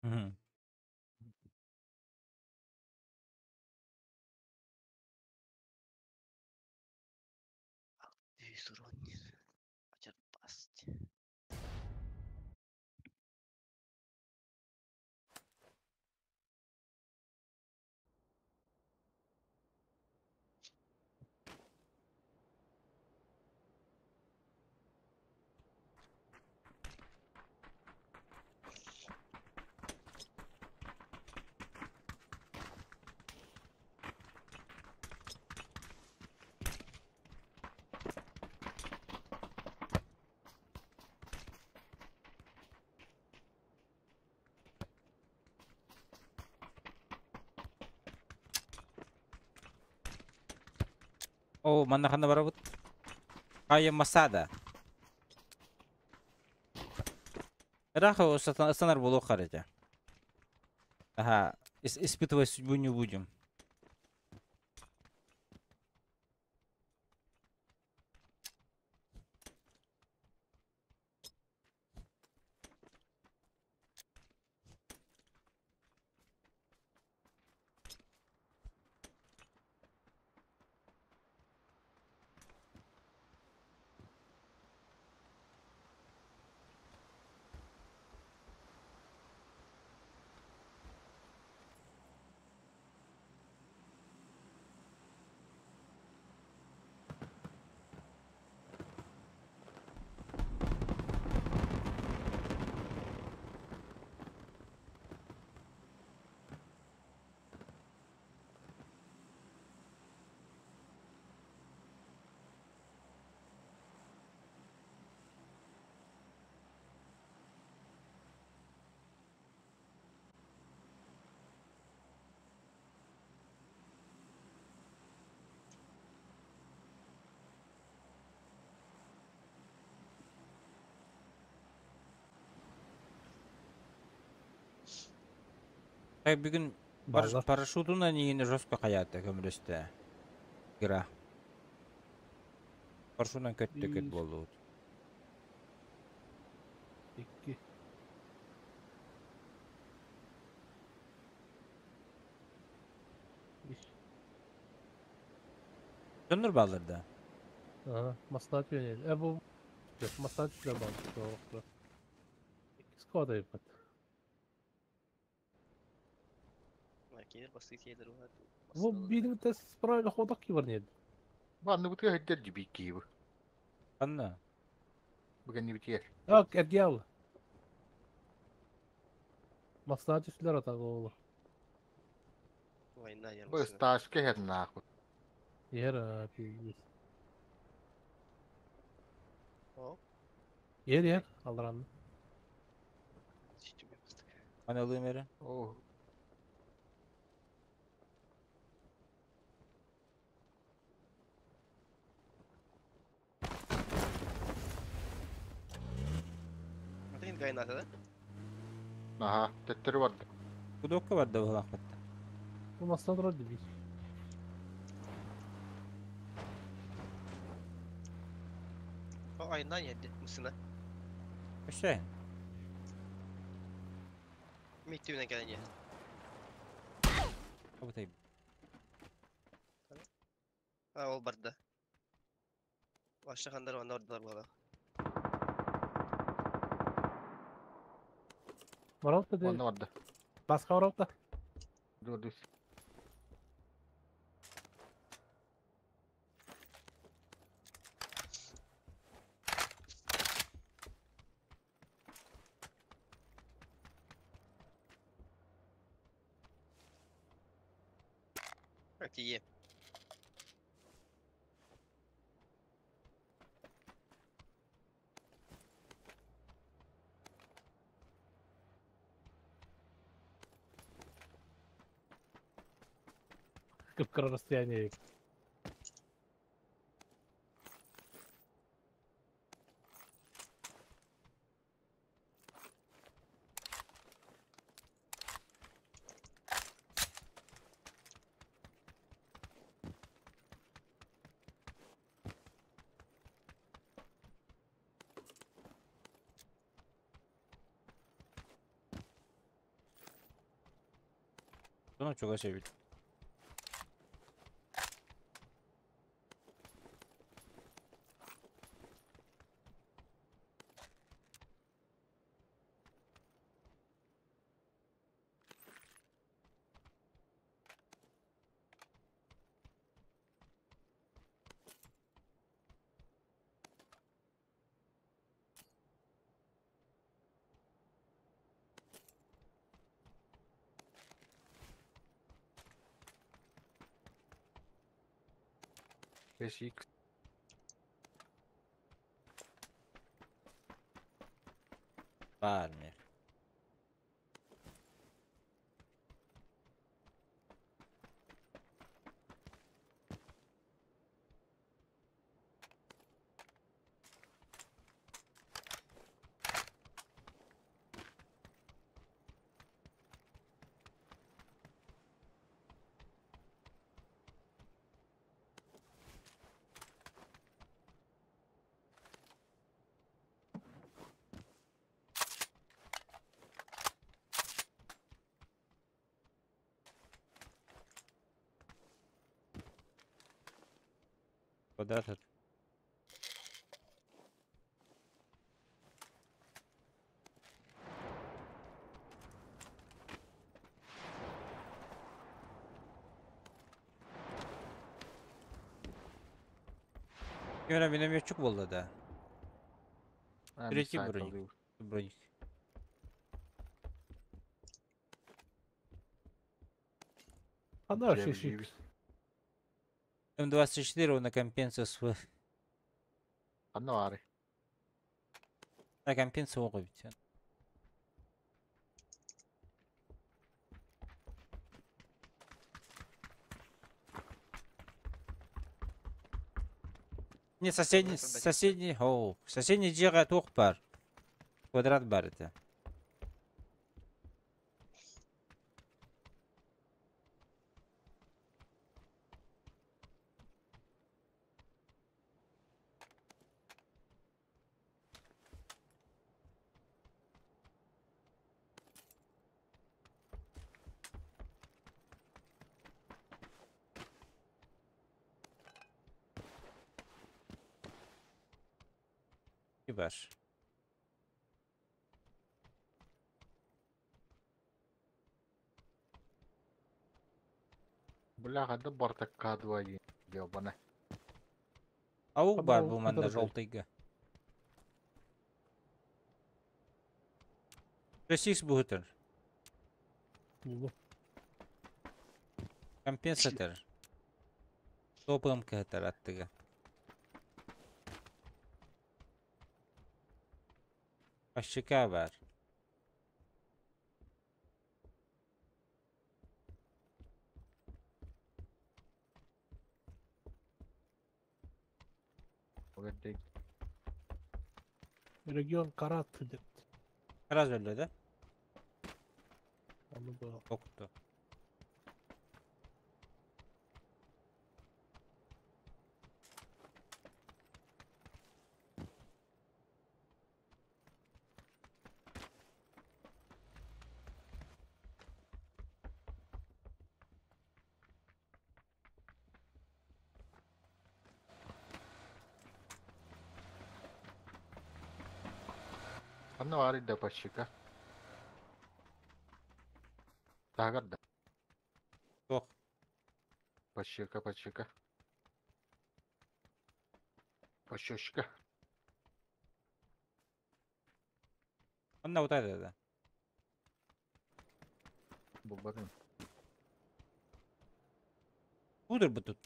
Мгм. Дүйс урон. Ачар баст. О, манна ханна барабыт. Кая Масада. Раха станар болу харите. Ага, испытывать судьбу не будем. Так бүгүн Баллар. парашютuna нигини жестко хаятта көмүрөстө. Игра. Парашютунан көттө көт Биир. болду. Икки. Үс. Донор баллар да. Ага, маслат yönel. E bu maslahat şuraya bağlı. Skoda yapат. Кейлер басты кейлер бар. Bu benim test правильно ходок кибернет. Манны бутыга хеддер дибик киибы. Анна. Бүгін не битер. Ак, эргел. Maslahat üstler atak oğlu. Война Бу сташка хед нахуй. Ер abi. О, Ер ер алdıran. сөйтіп бастық. Аны алыйм эре. О, Атын гайнаты да? аха, төттөрү барды. Кудокка бар да булак батта. Bu maslahat rol değil. О, айнан еді мысына. Өшәйин. Мектебінен келген. Абытай. А, ол барда. Вообще хандар онно ордулар буолар. Баралта де. Онно барда. Басқа баралта. Dur dur. Тиийэ. Кып-кыра расстояние. Bunu çok aşağı. Beş X. Var mı? Квадрат от- Кемера минометчик болды да. Ha, Третий müsait броник. oluyor. Броник. Хандар Жеби, шешик. жеби. М24 на компенсацию св... Ханна var. На компенсацию оҕо бит. Не, соседний, Квадрат соседний, оу, соседний дьиэҕэ туох бар. Квадрат бар это. Бар. Бля, ханна бартак кадва Ёбана. Аук бар Ханна бу ол манна квадрат. желтыйга. 6 буһутар. Булу. Компенсатор. Топом кыһытар аттыга. Пащыка бар. Ogadek. Регион Карат деп. Раз өлді да? Аны да. Токту. Ханна баарый да подщика? Таһыгар да. Суох. Подщика, подщика. Подщечка. Онно утайда да. Булбатым. Кудыр бу тут.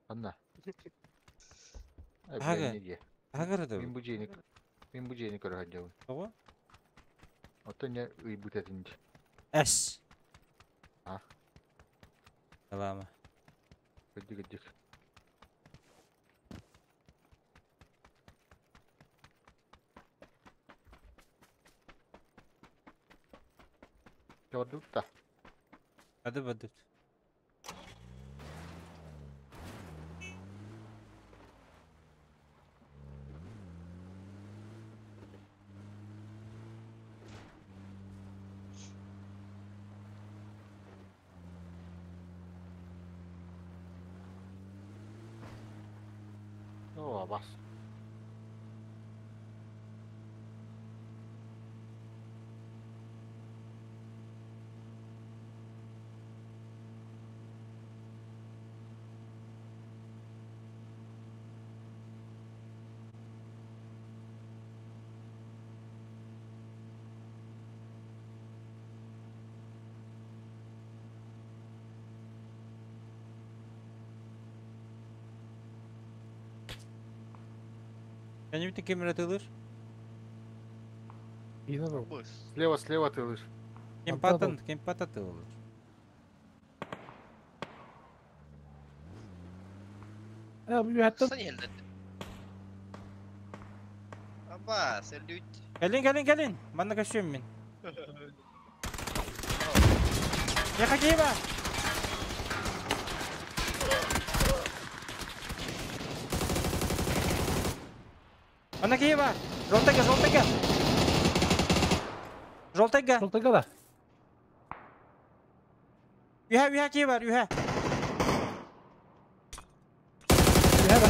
Ханна? Ай, Ага. бля, не дии. Таһыгар да. Мин бу дьиэни мин бу дьиэни көрө сылдьабын. Тоҕо? Оттон не ыйбыт этин дии. Эс. А? Салама. Кырдьык, кырдьык. Чордук да. Hadi бадыт. Оо, бас. Кэннибитин ким эрэ тыылыыр? Иинэн ол. Быс. Слева, слева тыылыыр. Кемпатын, кемпата тыылыыр. Э, бу үөһэттэн Сан иһэллэр. Аба, салют. Кэлин, кэлин, кэлин! Манна көстүөм мин. Миэхэ киһи баар! Манна киһи баар! Желтайга, желтайга! Желтайга! Желтайга да. Үһэ, үһэ киһи баар, үһэ! Үһэ да.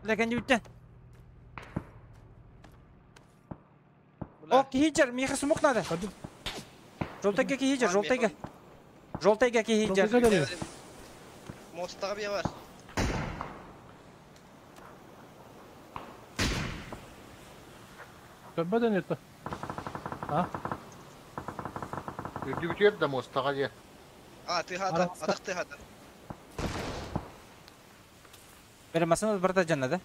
Бля, кэннибиттэн. О, киһи дьэр, миэхэ смок надо. Кырдьык. Желтайга киһи дьэр, желтайга. Желтайга киһи дьэр. Желтайга да. Мостаҕа биэ бар. Көрбөт ини А? Үрдүбүтүгэр да муостаҕа дьиэ. А, тыһаата, Араҕаска. атах тыһаата. Бere массыына барыта дьанна да?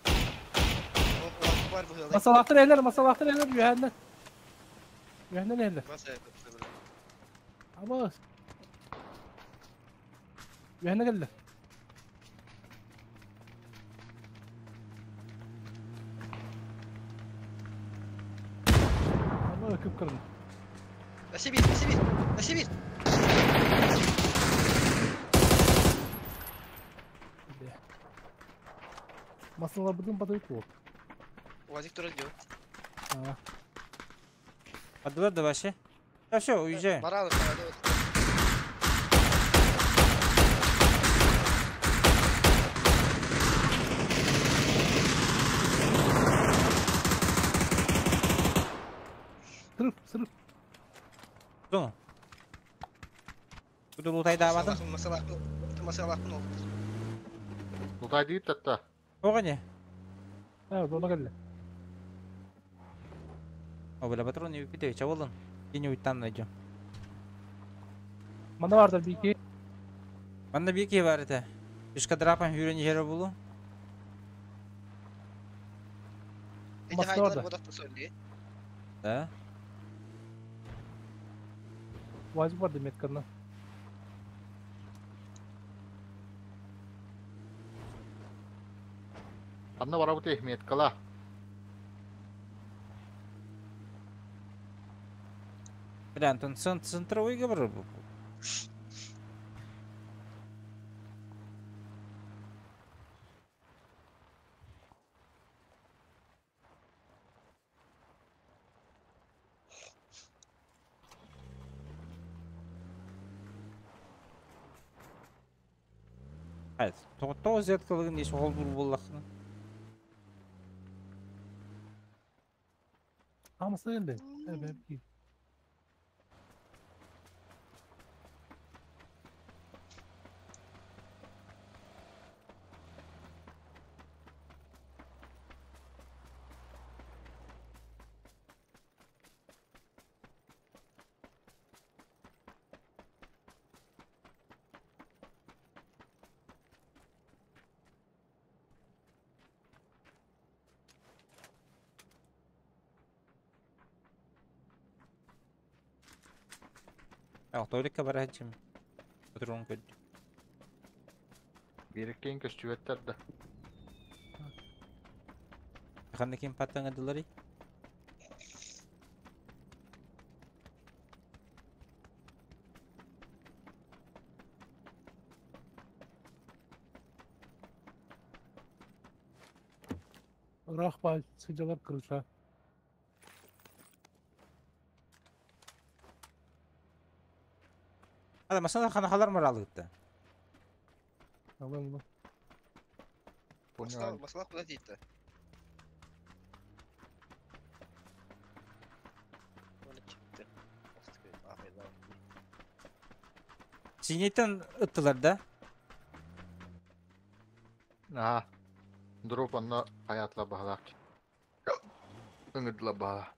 Ох, бар быһыылай. Масалаахтар эһэлэр, масалаахтар эһэлэр үөһэннэн. Үөһэннэн эһэлэр. Мас э, Абас. Үөһэннэ кэллэ. Аба кып-кырын. Өссө биир, өссө биир, өссө биир. Масаларбытын батырык буол. Уазик турар дьон. А, Бардылар да вообще. Да все, уезжаем. Баралар, баралар. Сырып, сырып. Зону. Буду лутайдаабатым. Масалаахпын, масалаахпын ол. Лутайдыыр татта. Оҕо не? А, зона кэллэ. О, бля, патрон не выпитывай, чаволан. Где-нибудь там найдем. Манна баардар бики. Манна бики бар это. Пешка драпом хүрен жері болу. Эти Маска хайдалар бар да. бодахта сөйле. Да. Уазик бар да метканна. Анна барабыт меткала. Бля, Антон, центровой говорю. Evet. Тоҕо зеткалыгын еш ол бур боллахны. Хамсайын бен. Evet. Тойликка барахчым. Патрон көд. Birikkeyn көстүбэттэр да. Ханна ким паттаңадылары? Рахба сыдьалар крыша. Ада масана хана халар маралыгытта. Tamam. Понял. Масла куда дейді? Оны кетті. Синеттен ыттылар да. Aha. Drop онно хаятла баһалаах. Ыҥырдыла баһала.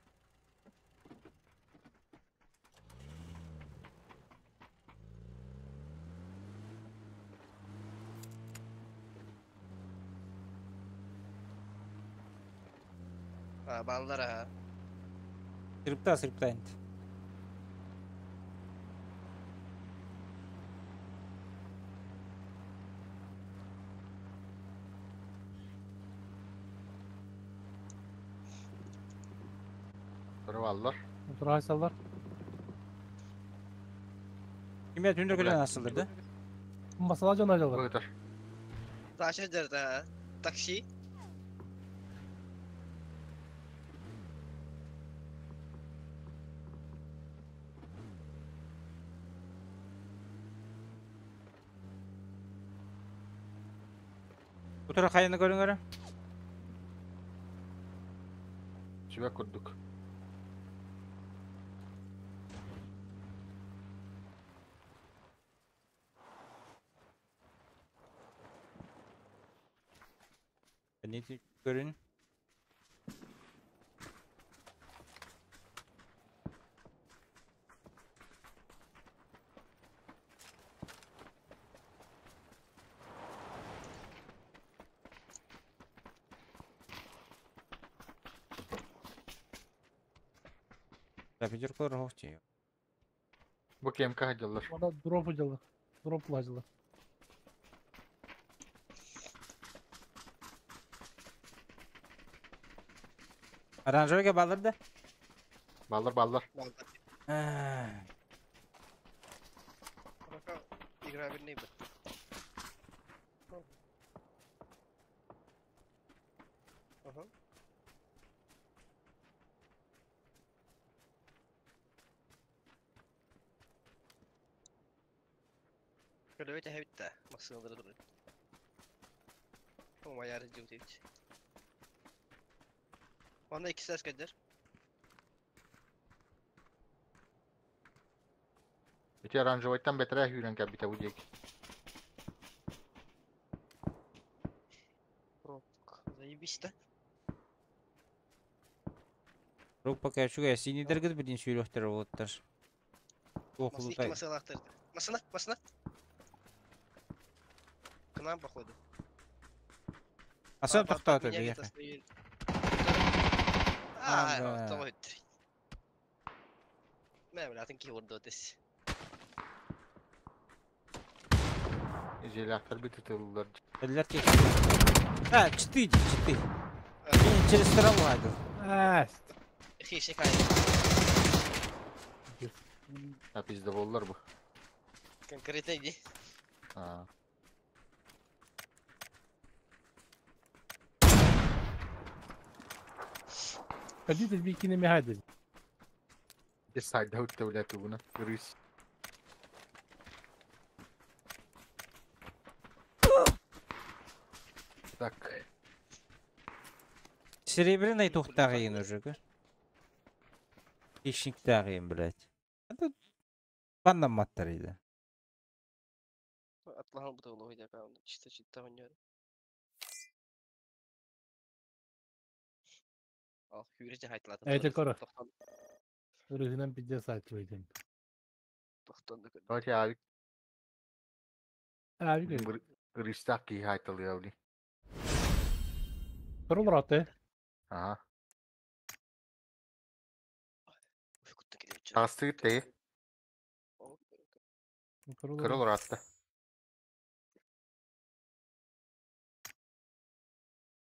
А, баллар а. Сырыпта сырыпта инт. Баллар. Тұрайсалар. Кимге түндер көлен асылдырды? Масала жан ажалар. Ыытар. Дальше дерді. Такси. Утура хайыны көрүңөрө. Сүбэ курдук. Не көрүн? Рапидер хохти. Бу кемка хадьаллар. Ona drop acalар. Drop lacılar. Aranjörge балыр да. Баллар баллар. Баллар. Пока играбельный был. Ага. Көлөбөт эһэбитте массыналары турар. Ома яры жутейт. Онда икки сәс кәдер. Ити оранжевайтан бэтэрэ хүүрэн кэлбитэ бу диэки. Пробка. Заебись да. Рук пока чугай синидергит билин сүйрөхтер болуттар. Масын икки масалақтырды. Масына, масына. К нам, походу. Асан тоқтауды бияқа. Аа, тоҕо өттүр. Мэ, билатын ки ордо өтес. Желяктар бит ытыллар. Эллер ки. А, чты, чты. Мен через траву айдыл. Әс. Хиши кай. А пизде боллар бу. Конкретно иди. А. Кадите бикини мехайды. Сайда өттө тугуна. Рыс. Так. Серебряный тухтагын уже, ка. Хищниктагын, блядь. Это панна маттар иди. Атлахан бу да олох чисто читта ойнор. Ал хүрү хайтылаты. Эйте көрө. Үрүһүнэн пиздец сайтылыйдым. Тохтон да көрдüm. Давайте авик. Авик. Рыстак ки хайтылы. Көрүл раты. Ага. Тастыгыт те. Кырыл ратты.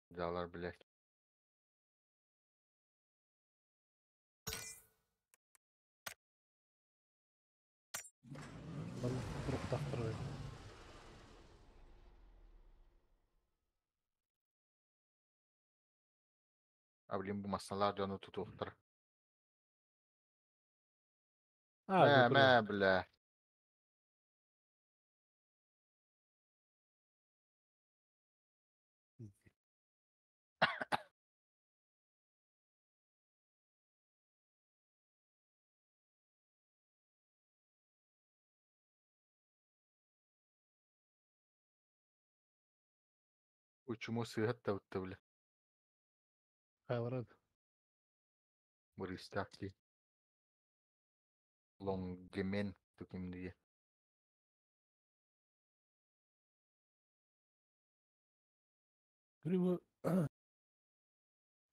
Жалар, блядь. А, блин, бу масалар жону тутуктар. Мә, мә, бля. Учуму сыгат та утта, бля. Хайларад. Бристаки. Лонгемен тукимдие. Грибу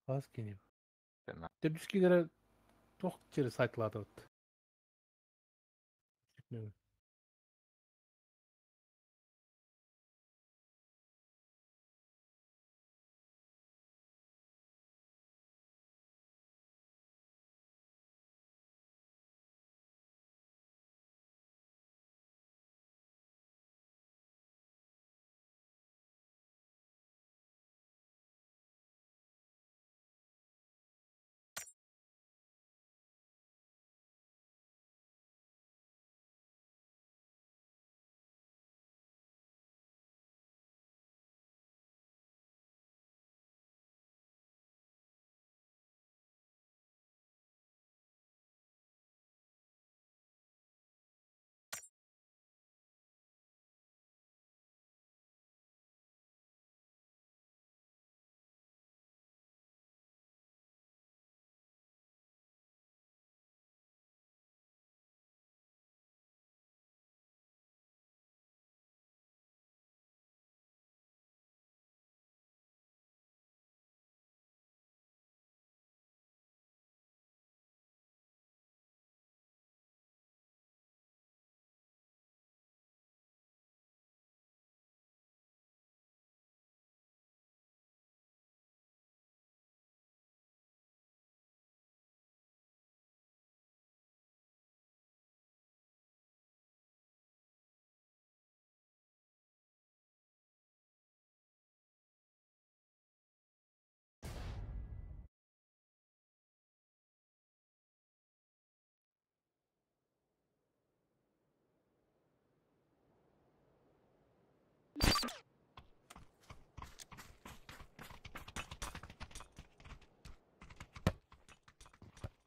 Аз кенеп. Тебүскилere тох чери сайтлады.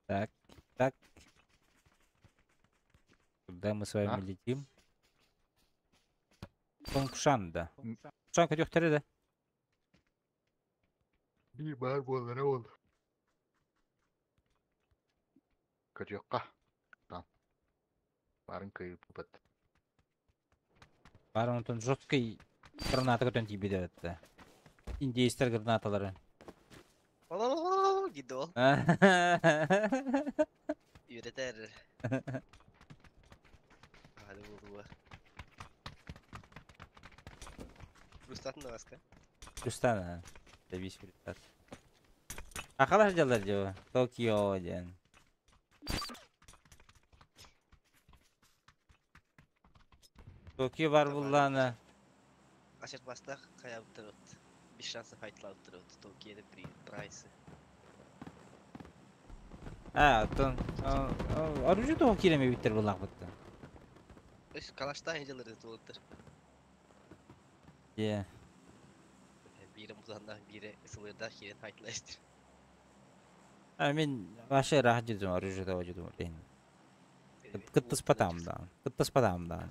Так, так. Куда мы с вами летим? Тонгшан, да. Шан көтөхтөрө да. Bir бар болары ол. Көтөкка. Там. Барын кыйып бат. Бар онтон жесткий граната көтөн тийбеди атты. Индейстер гранаталары. Гидди ол. Үйретер. Hadi була. Рустатын да баска. Рустана. Завис результат. А хорошо делать дело. Токио один. Токио бар булланы. Ашет бастақ қая ұттырыт. Bir шансы файтла ұттырыт. Токиода прайсы. А, тон. Оружие того киреме биттер буллак бутты. Өс калашта энжелерде туылыттыр. Е. Биирэ музаннаах, биирэ ысылыырдаах киирэн хаайтылаыстыр. А мин вообще ыраах дьидим, оружие дьидим лин. Кыттыспатаам да. Кыттыспатаам да.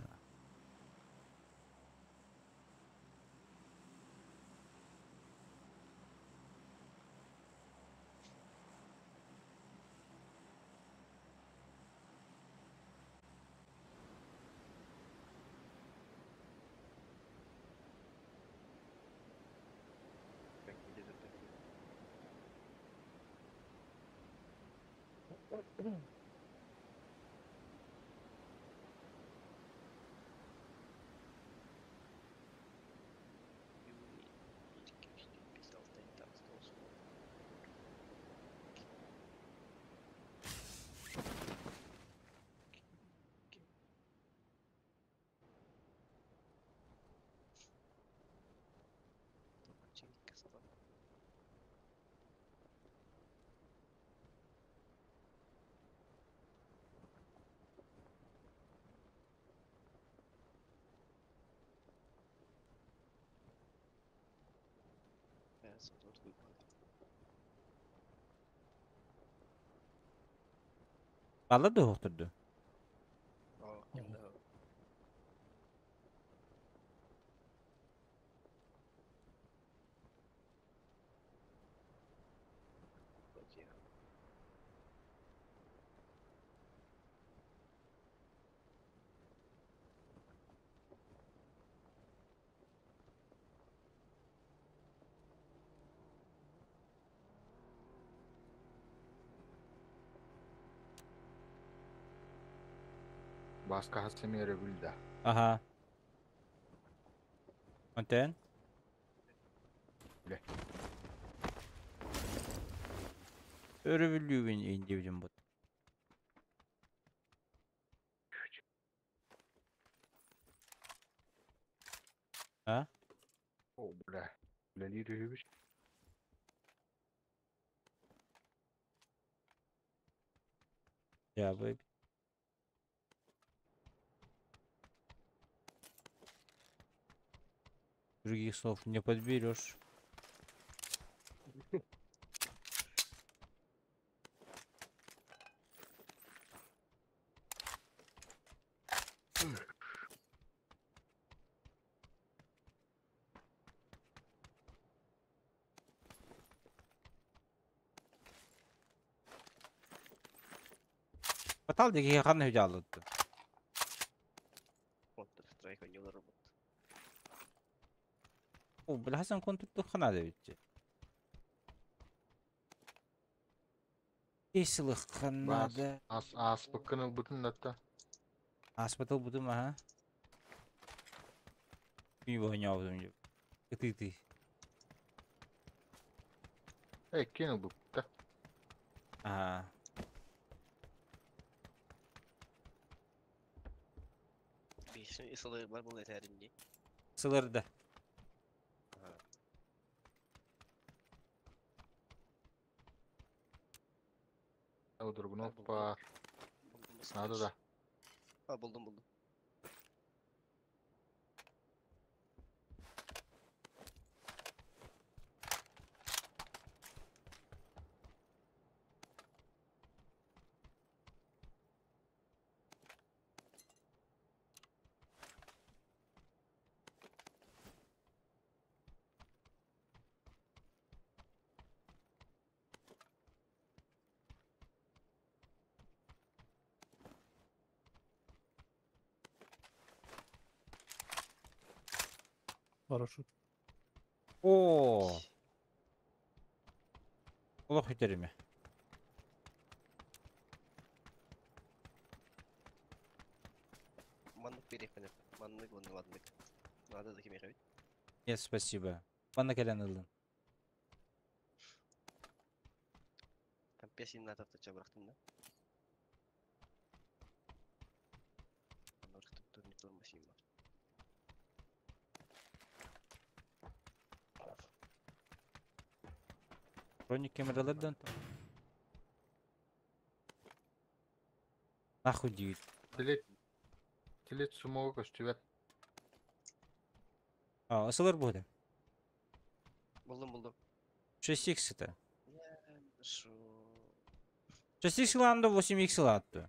Балла да уһуктурду. Бааска хас эмиэ өрөбүл да. Аха. Онтон? Үлэ. Өрөбүллүүбүн индибитим бут. А? О, бля. Үлэлиир үһүбүт. Я бы Других слов не подберешь. Батал диги ханна хүжаалытты. Counter Strike ойнуулар бут. О, билхасан контур хана дебитчи. Кесилых ханада. Ас ааспыккын ылбытын датта. Аспатыл бутум аха. Күн бохняабытым деп. Ыты-ыты. Эккин ылбыт да. Аха. Бишин ысылыыр бар бул этэрин дии. Сылырды. Удургунов бар. Надо да. А булдум булдум. Парашют. О! Олох үтериме. Маннык берекпин. Маннык онну маннык. Надо да кимиэхэ бит. Нет, спасибо. Манна кэлэн ыллын. Компьясин натапта бырахтым да. Анархтып турник машина бар. Броник камералардан. Нахуй дейт. Телет Телет сумога көстүбэт. А, ысылар буде. Булдум булдум. 6х это. Шо? 6х ылаанда 8х ылаатты.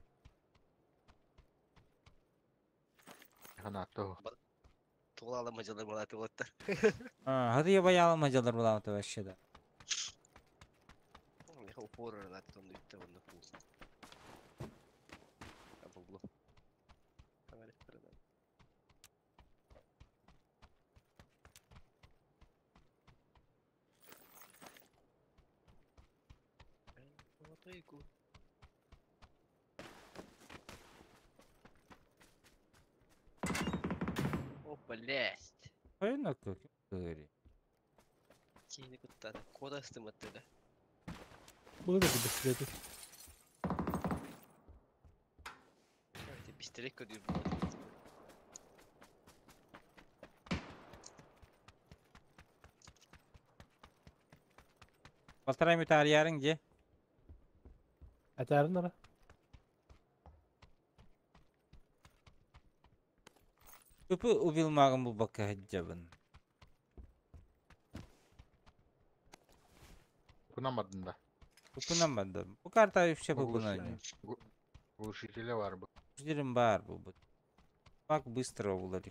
Ханаатта. Тула мадьалар балаты болаттар. А, хады я баяла мадьалар балааты вообще да. Меха упор ылааты онну үтте онну пул. Булду. Золотой год. О, блядь. Хайна как говори. Киһини куттаата. Кода ыстыматтыга. Bunu da bir быстрее. Эти бистерек көрдүүр буолар. Полтора минута арьярың где? Этэрин ара. Көпі убил магын бу бакка хаджабын. Кунамадын да. Купунан банда. Бу карта вообще Глушитель. купунан. Глушителя бар бу. Жерим бар бу. бу. Как быстро булар.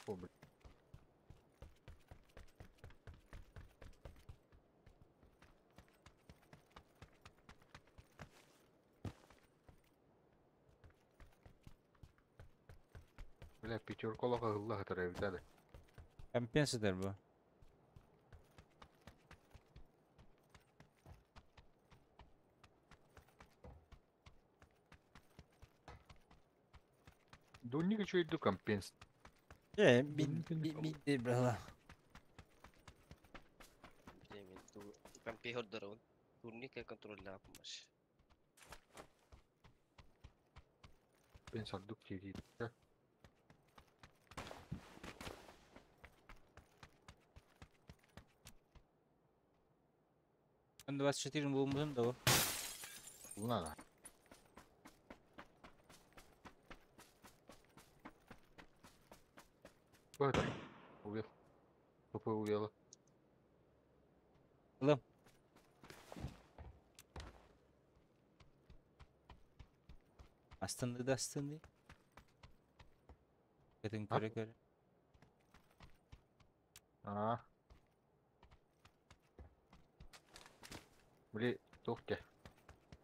О, блин. Бля, пятерка олаға ылла хатар эбитады. Компенсатор бу. Дунник еще иду компенс. Э, Дунник би би брала. Билемин. Компе хордорон. Турника контроллаапмаш. Компенс ардук тири. Он 24 булмудун да бу. Луна. Это? Убил. ПП убила. Ылым. Астынды да астынды. Кэтин А? көрө көрө. А. Били, тухте.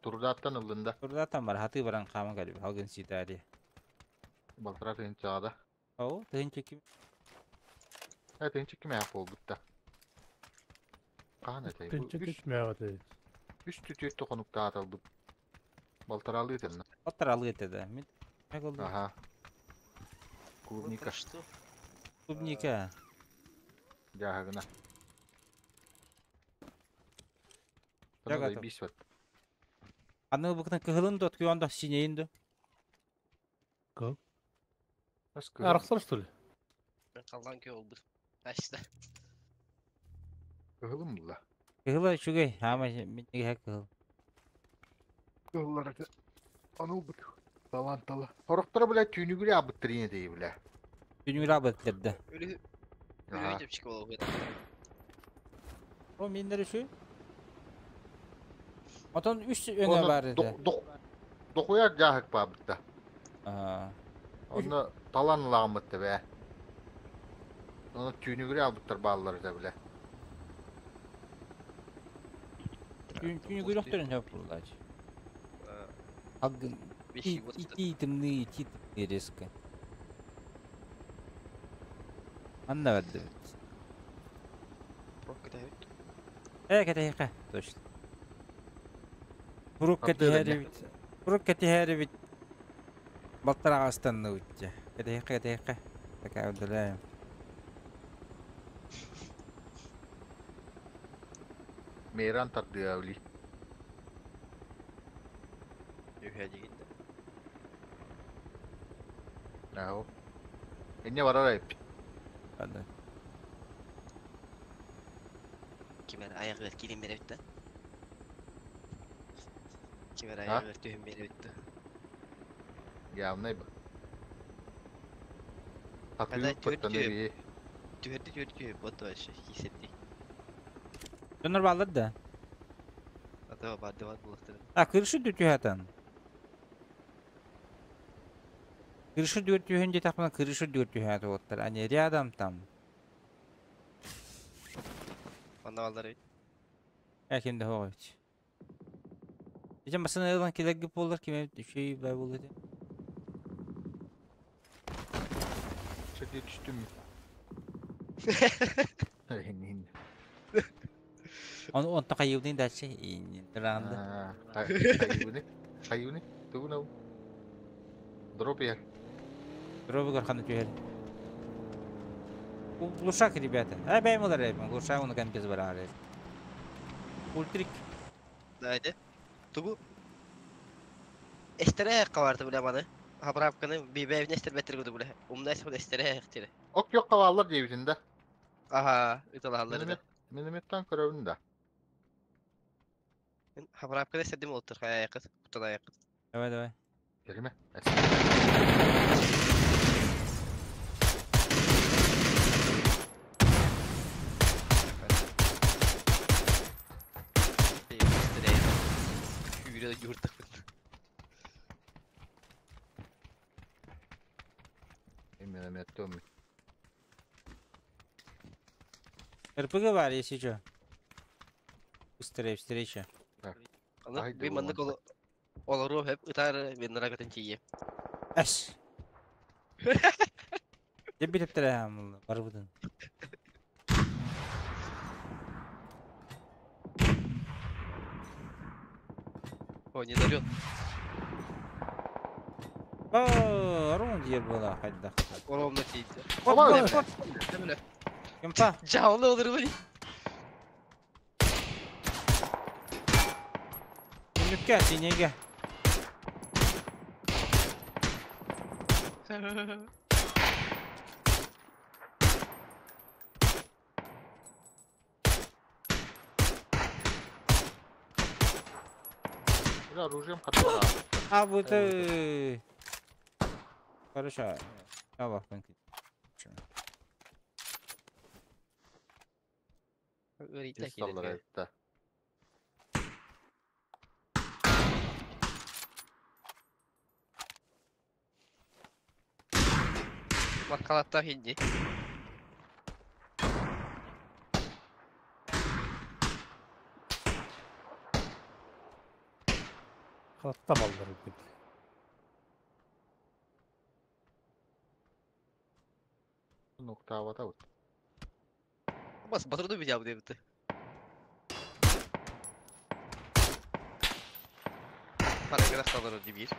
Турдаттан ылында. Турдатан бар хаты баран каман калып халгын ситари. Балтыра тыгын чағада. О, тыгын чеким. Ә, тыгын чеккеме ақ бол бутта. Қахан әтей. Тынчы түшмәгә Үш түтет тоқонукта аталды. Балтыралы етен. Балтыралы ете да. Мен не Ага. Клубника. Что? Клубника. Жагына. Жага Тана бис бат. Аны букна кыһылын дот күйонда синейин Как? Бас Арахсар что ли? Қалған күй ол бұл. Ашта. Кыһылым була. Кыһыла үчүгэй, хаама минниге кыһыл. Кыһыллар это. Аны бут. Талан тала. Хорохтора бля түйнүгүрэ абыттырыне дей бля. Түнүгүрэ абыттырды. Өлі Ага. өлі чепчик болу. О миндер үшү. Отон үч өңө бар edi. Дохуя жахык бабытта. Аа. Оны талан лагымытты бе. Оны түйнүгүрэ абыттыр баалар да бля. Түнүгүрэ өктөрүн хөп буллач. Агын ити тымны ити тымны резко. Анна барды. Пробка дают. Э, кете точно. Пробка тиһэрибит. Пробка тиһэрибит. Балтараҕа ыстанныбыт Кэтэһиэххэ, кэтэһиэххэ. Такая удаляем. Мейран тардыа ули. Үһэ дигин да. Аho. Энне барар айып. Ладно. Кимер аяғы кирин бере битті. Кимер А? аяғы түйін бере битті. Явный б. Хатыы пыттаны бии. Түһэрди түһэрди түһэр бот вообще хисетти. Дьоннор бааллар да? Ата барды бар булахтар. А, крыша түһэтэн. Крыша дүр түһэн диэтэхпинэ крыша дүр түһэт уоттар. Они рядом там. Манна баллар эбит. Э ким да хоҕойт. Ити масына ылан килэргит буоллар ким эбит үчүгэй бай буолуо этэ. Сирдии түстүм. Иһин. Ону онтон хайыыбытый дальше? Иннин раанды. Хайыыбыны? Хайыыбыны? Тугун ол? Дроп иһэр. Дробугар ханна түһэр. Глушак, ребята. А, бэйм олар эбин. Глушак оны кәм без барар. Ультрик. Дайте. Тугу? Эстере каварты биле маны. Хаправканы бибэбин эстербеттер куду биле. Умна эсер эстере тире. Ок yok каваллар диэбитин да. Аха, ыталаһаллар да. Минометтан көрөбүн да. Хаправканы эстердим олтур хаякыт, кутан аякыт. Давай, давай. Келиме. Күүрэ юртахпыт. Минометтом. РПГ бар, если что. Быстрее встреча. Аны би маннык олору хеп ытар мен тиийе. Эш. Деп битептер барбытын. О, не дарет. О, рун диер була хайда. Ровно тиийде. Оба! Кемпа. Жаулы олору били. Нүккә, синеге. Бля, оружием хатара. А вот Короче, я Саллар это. Макалатта хинди. Хатта баллар бит. Ноктавата вот. Бас батырды бит ябы дебитти. Параграф салар дибир.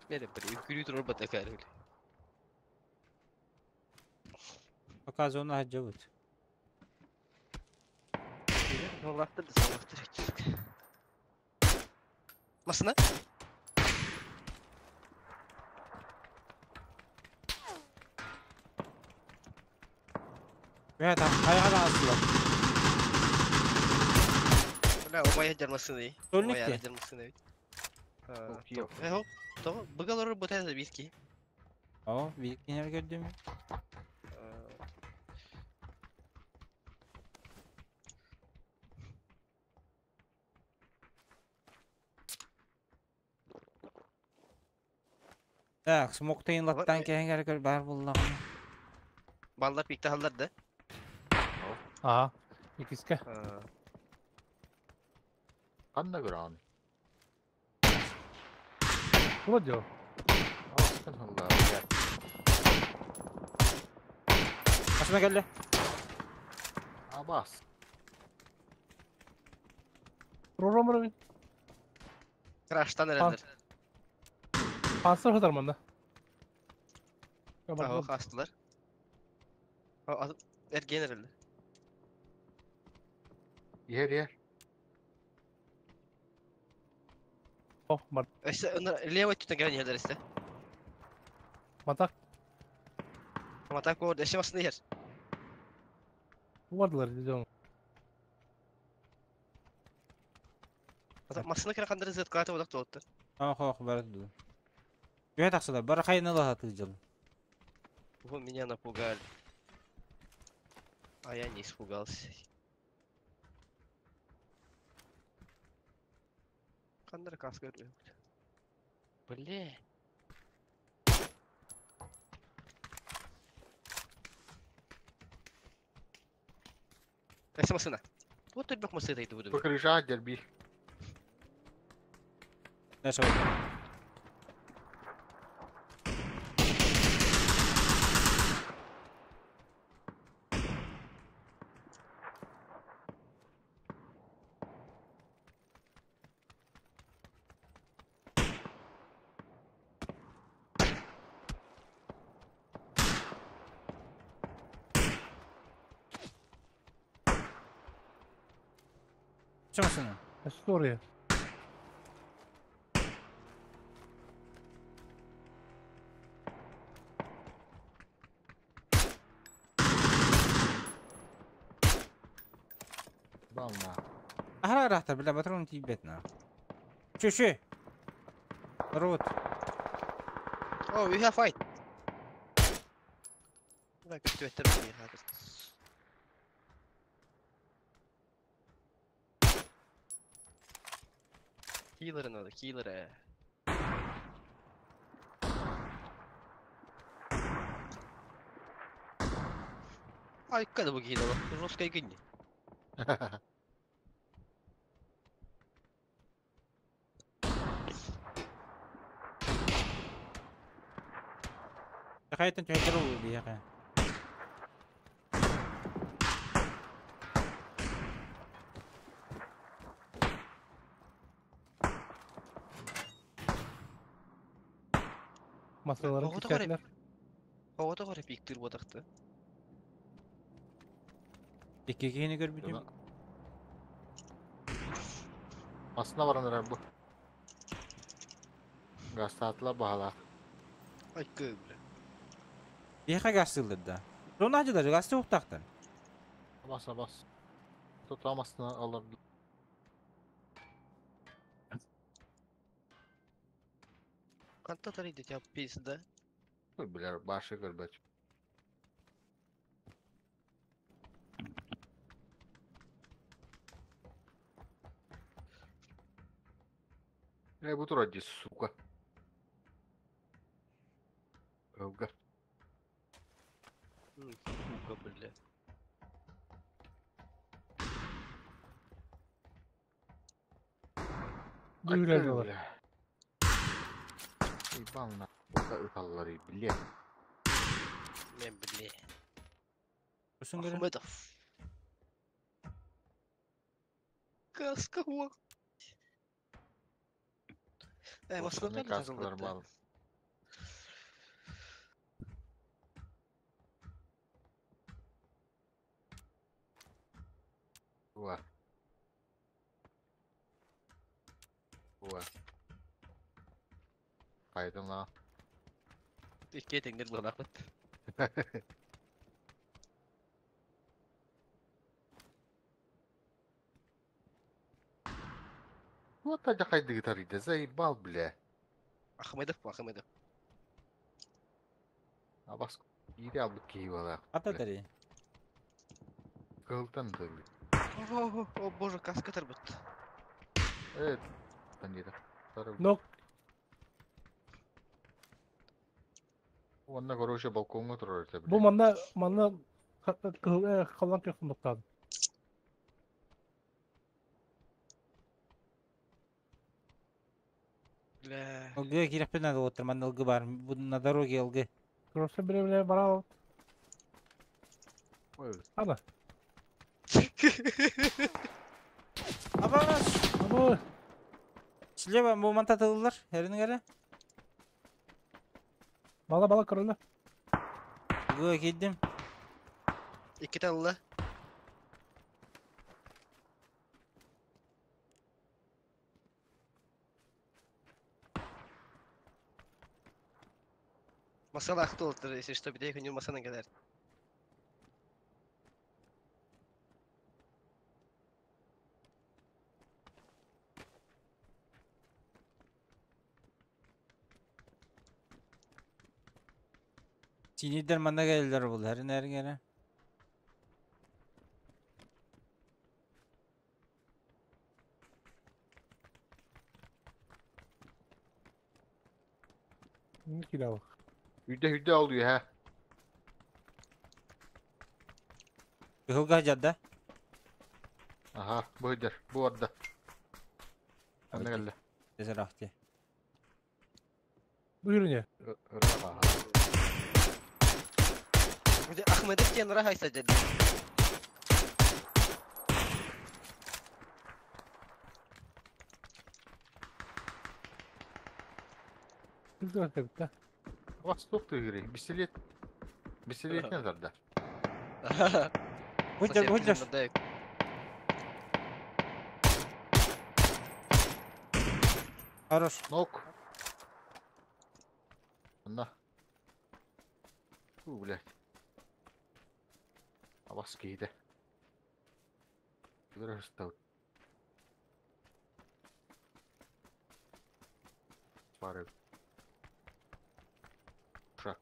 Мере бір үкүрүү турар бата кәрі. Пока зона хаджабыт. Олақтыр да салақтыр. Масына? Бә там хайга асылар. Бля, омая жармасыны. Сольник Омая те? жармасыны. Окей. Эхо, того быгалары бутайда битки. О, бикинер көрдүм. Так, смоктайын латтан кэһэҥэр көр бар буллаҕына. Баллар пикте халлар да. Ага. Икиске. Ханна көрөҕүн? Тула дьо. Астын халлаа. Машина кэллэ. Абас. Рором Краштан эрелер. Пансыр хытар манна. Аха, хастылар. Эрген эрелер. Иһэр иһэр. О, бар. Эсте, левый түтен келен иһэлэр эсте. Матак Матак орда эсте басын иһэр. бардылар дьон. Масына кere кандыры зыт ката бодак толуттар. Ох, ох, бары ду. Үһэ тахсылар, бары хайын ыла сатыыр. Вы меня напугали. А я не испугался. Ханна каска көрбүт. Бля. Эсэ масына. Вот тут бак масына иду буду. По крыша дерби. Наша вот. Чем машина? История. Бална. Ара рахтар, бля, патрон тибет на. Че, че? Рот. Oh, we have fight. Так, көстүбэттэр бу. Healer надо, хилера. Ай, когда бы гидала? Жесткая гидни. Хайтан түһэтэр ол биһиэхэ. Masaların Оҕото көрө. кисәтлер. Оҕото көрө пиктир буотахты. Икки киһини көрбүтүм. Масына баран эрэр бу. Гастаатыла баһалаах. Ай, кы, бля. Биһиэхэ гастыыллар да. Зона дьылар гасты ухтахтар. Бас бас. Тута масына алар. Ханта тарыйды тебя пизда. Билэр башы көрбөт. Э, бу турар дии, сука. Ылга. Сука, бля. Бу Бля. Ебал на. Ыталлары, бля. Мен, бля. Усын көрө. Ахмедов. Каска хуа. Э, масына Осыны кайда каскалар жазылды? бал. Уа. Уа. Кайдым ла. Икки теңдер буланакпыт. Вот та кайды гитарыйда, заебал, бля. Ахмедов бу, Ахмедов. Абас ири албыт киһи балаах. Ата тари. Кылтан тылы. О, о, боже, каска тарбыт. Э, бандита. Нок. Онна короче балконга турар этэ, Бу бля. манна манна калан көхүн. Бля. ЛГ кирэхпин надо оттар, манна ЛГ бар. Бу на дороге ЛГ. Көрсө бире бара. Ой, Ана. Абас! Абы. Слева бу манта тылылар. Эрин гәрэ. Бала бала көрөлө. ЛГ киддим. Икки талла. Масала ахтолтыр, если что, бидей күнүр масана келер. Синийдэр манна кэлэллэр буоллар эрэ. Не кидал. Үйдэ үйдэ ол үһэ. Кыһылга дьадда. Аха, бу өйдөр, бу орда. Анна кэллэ. Тезерахти. Бuyurun Ыраах. Ахмедов диэн ыраах айса дьэ. Күлдү Восток тыгыры. Бисилет. Бисилет не зарда. Будь будь. Хорош. Нок. На. Фу, блядь. Абас кейде. Күлөр Пары. Шаг.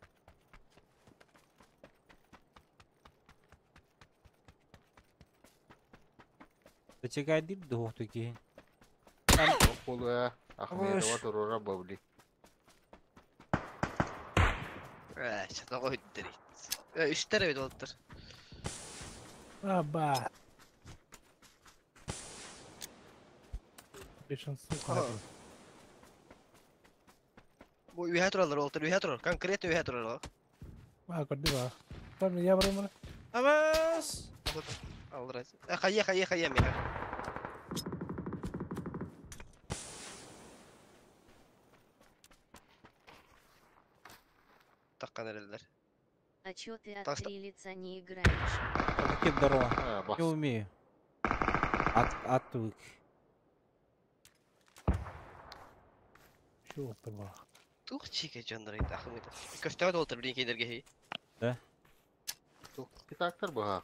Зачекай двух такие. Полуя. Ахмедова турора бабли. Ээ, чатаҕа өйдөрүй. Үстэр эбит олтар. Аба. Бешен сука. Бу үһэ тураллар олтар, үһэ турар. Конкретно үһэ турар. А, көрдү ба. Там я барым. Абас! Аллар. Хайа, хайа, хайа меха. Таккан эрэллэр. А чё ты от Таста- три лица не играешь? Пакет здорово. А, бас. Не умею. От, отвык. Чего там ба? Тух чике дьоннор айт Ахмедов. Көстөҕө олтар билин кейдерге хей. Да. Китактар баха.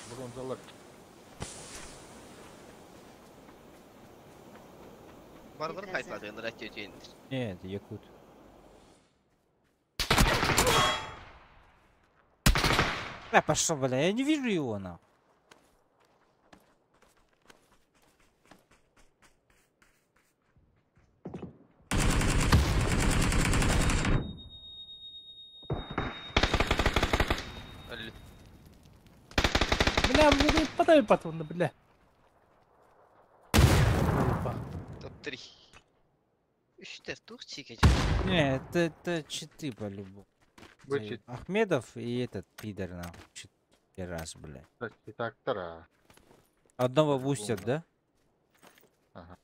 Бронзалар. Барыларын Приказа. хайтлады әттейтейіндір. Нет, якут. Бля, пошел, бля, я не вижу его, нахуй. Бля, мне не подай потом, бля. Опа. Топ-3. Үстэр тух чике дьон. Не, это читы по-любому. Бу чит. Ахмедов и этот пидор, нахуй. Четыре раз, бля. Китактар. а. Одного бустят, да? Ага.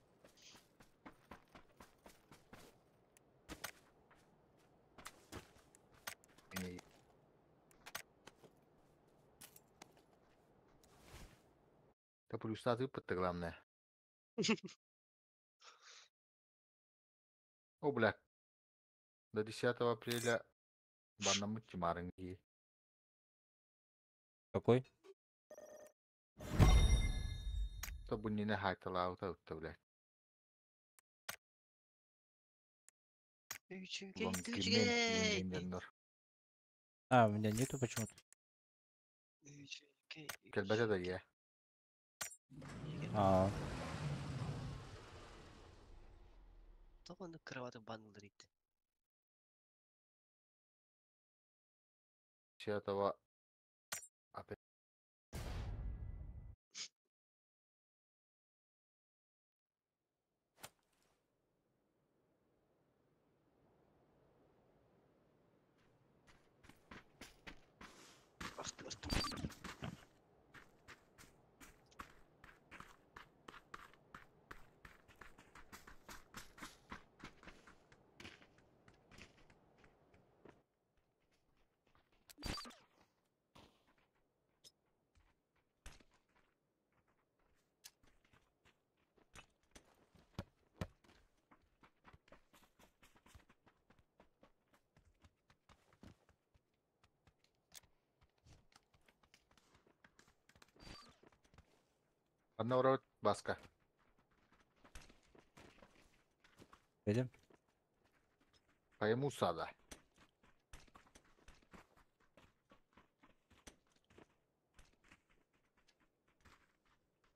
И- Да плюс надо выпад главное. О, бля. До 10 апреля баннамыт марынги. Какой? То бу не хайтала аута, блядь. Үчүгэй, Лон үчүгэй. А, у меня нету почему-то. Үчүгэй, Келбете да е. А, Тоҕону кроваты баннылар ит. 10 апреля. Ах ты, ах ты. Одна урод баска. пойдем. Пойму сада.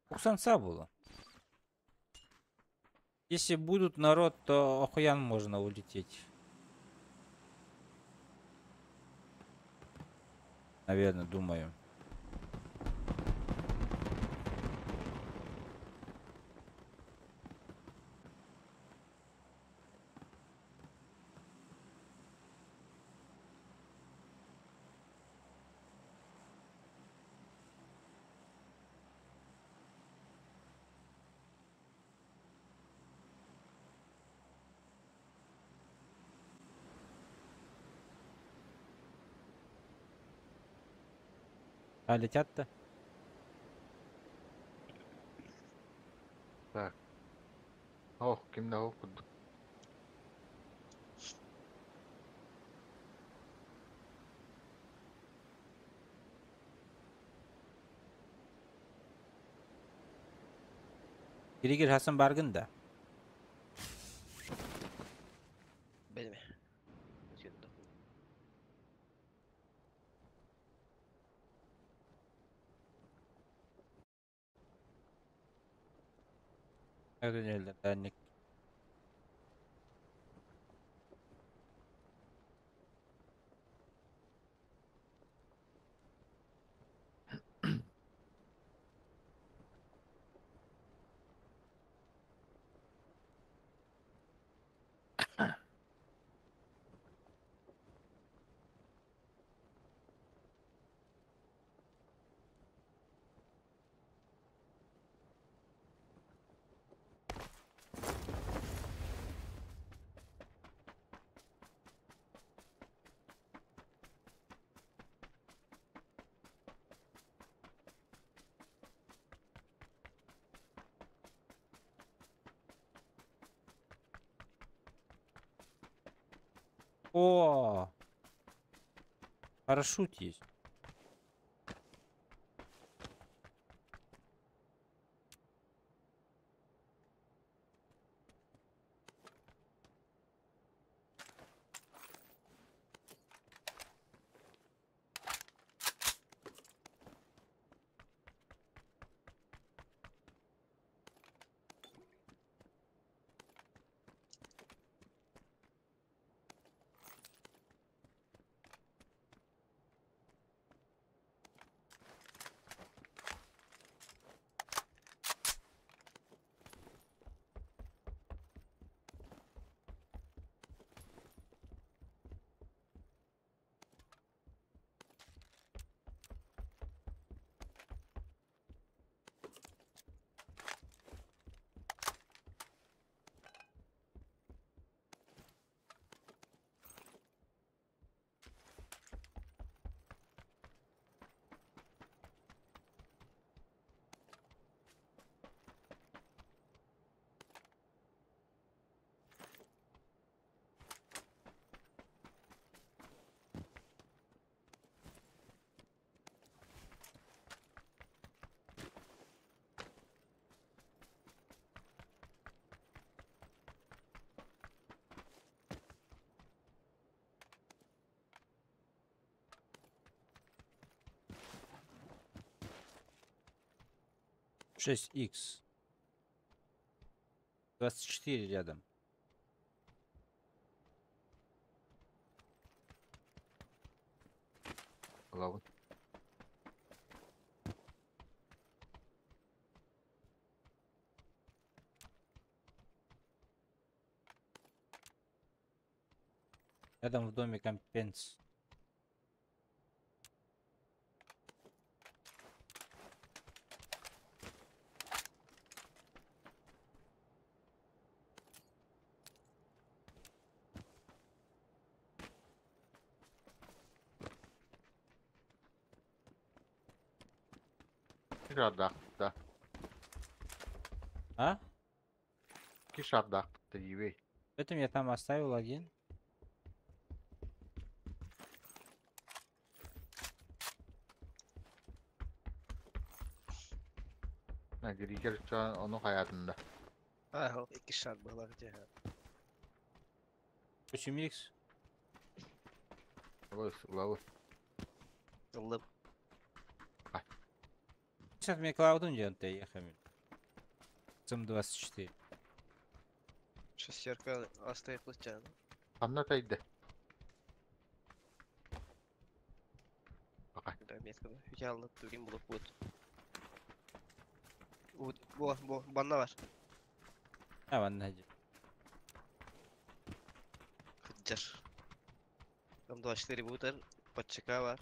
Уксанца было. Если будут народ, то охуян можно улететь. Наверное, думаю. А летят-то? Так. Ох, кимде ох курдук. Григер Хасан Баргын да. Benim. Dernek. О! Парашют есть. 6х. 24 рядом. Главы. Рядом в доме компенс. Кишардахта. А? Кишардахта, евей. Поэтому я там оставил один. Григер onun hayatında. Ha, iki şart bağlar diye. 8х. Лавы, лавы. Ыллым. Сейчас мне клауду делать, я ехал. СМ-24. Шестерка астайык лычан. Ханна тайды. Пока. Да, метка. Ялла турим булып бут. Бу бу банна бар. А, ванна иди. Хыджар. Там 24 бутер, подчека бар.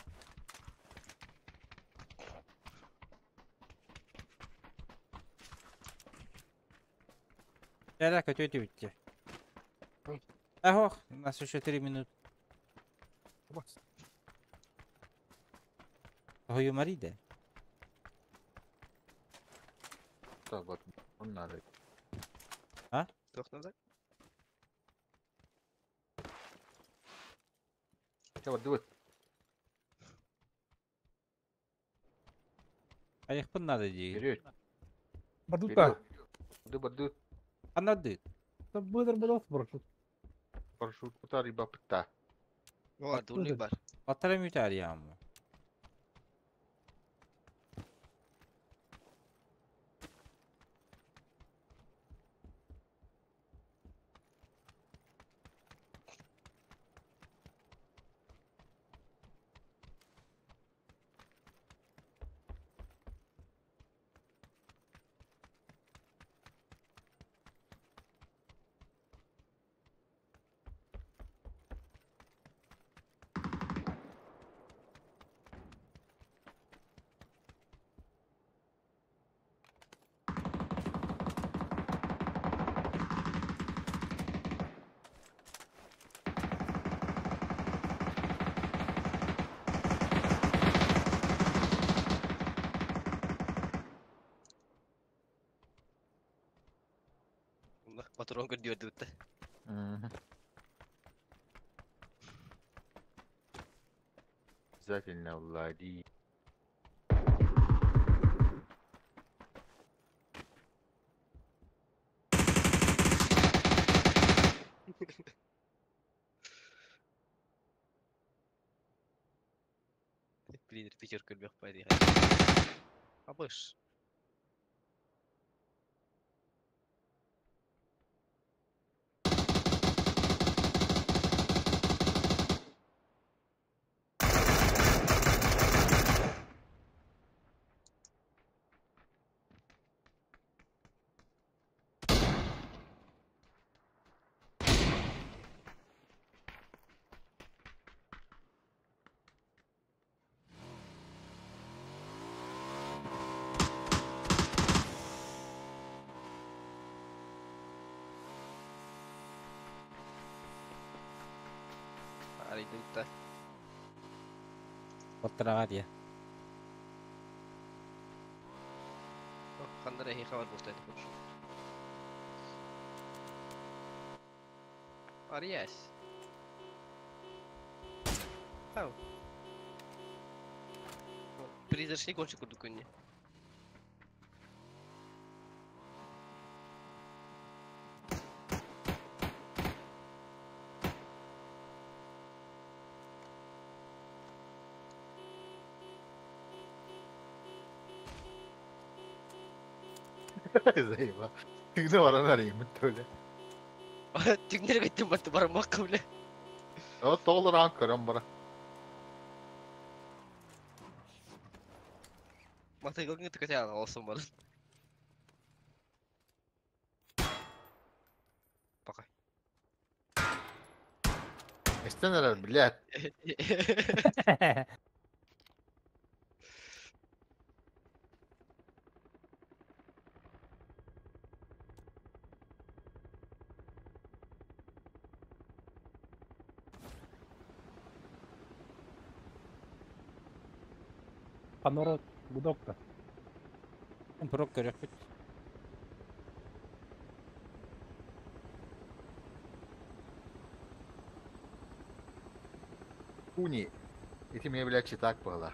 Да, да, тетя уйти. Ах, у нас еще 3 минуты. Ой, Марида. Так вот, он надо. А? Туох надо? Я вот дивись. А их надо иди. Вперед. Бардута. Барды, барды. А надо. Быдыр быдыр парашют. Парашют кутар и бапта. О, дурник бар. Батарей мүтәр ямы. Патрон көрдүөрдүбүттэ. Обязательно Влади. Блин, пятерка өлбөх пайды. Абыш. Арыйдыбытта. Батарага дия. Хандар эхи хабар бултайды курш. Арияс. Хау. Призрачный гонщик курдук күнне. Заеба. Түгіне баран араймын төле. Түгнер кеттим барды бармак кылы. О, толыр ан көрем бара. Матайгылгын түкөтө алсын барын. Пока. Эстен эрер, блядь. Панорот гудокта. Прок көрөх бит. Уни. Эти мне, блядь, читак была.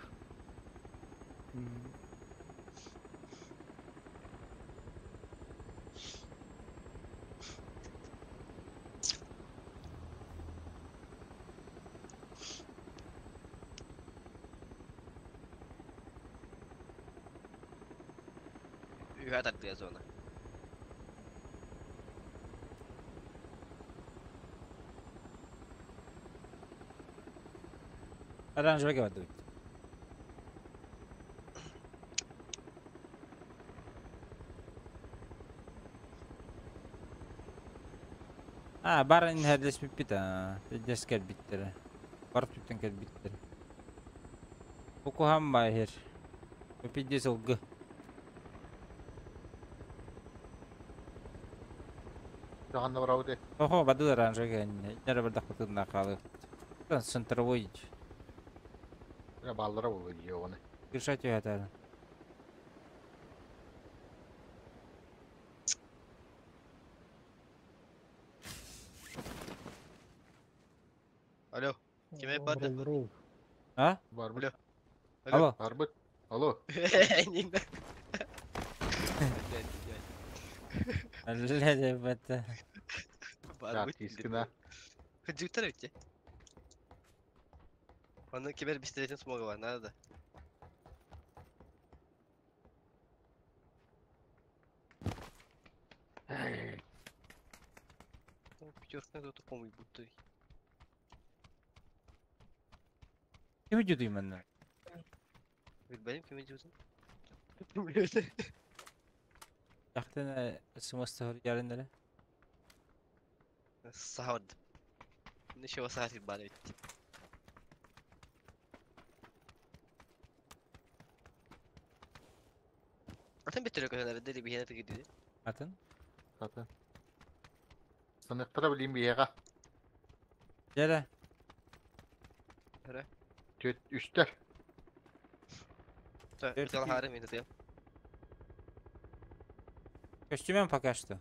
Үһэ тардыа зона. Оранжевый бардыбыт. А, бары инһэрлэспиппит аа. Пиздец кэлбиттэрэ. Бар түттэн кэлбиттэрэ. Бу куһаан баайыр. Пиздец ылгы. Ханна барабыт? Охо, бады оранжевый кэннэ. Иннere бардахпытына хаалыахпыт. Центровой. Баллара буолуо дии оҕону. Крыша түһэтэр. Алло. Ким барды? Ролл, ролл. А? Барбыт. Алло. Алло. Барбыт. Алло. Не. Блядь, это. Барбыт. Кискина. Хыджыктар өтте. Оны кибер пистолетин смога бар, надо да. Пятерка кто-то помощь будто. Ким идет именно? Билбэйм ким идет? Яхтена смс ярыннары. Сауд. Ничего сахар бар ведь. Атын беттере көһөнөр дели биһине тигиди. Атын? Атын. Саныктара билим биһиэхэ. Дьэрэ. Эрэ. Түөрт үстэр. Төрт Тал хары мин тыл. Костюмем пока что.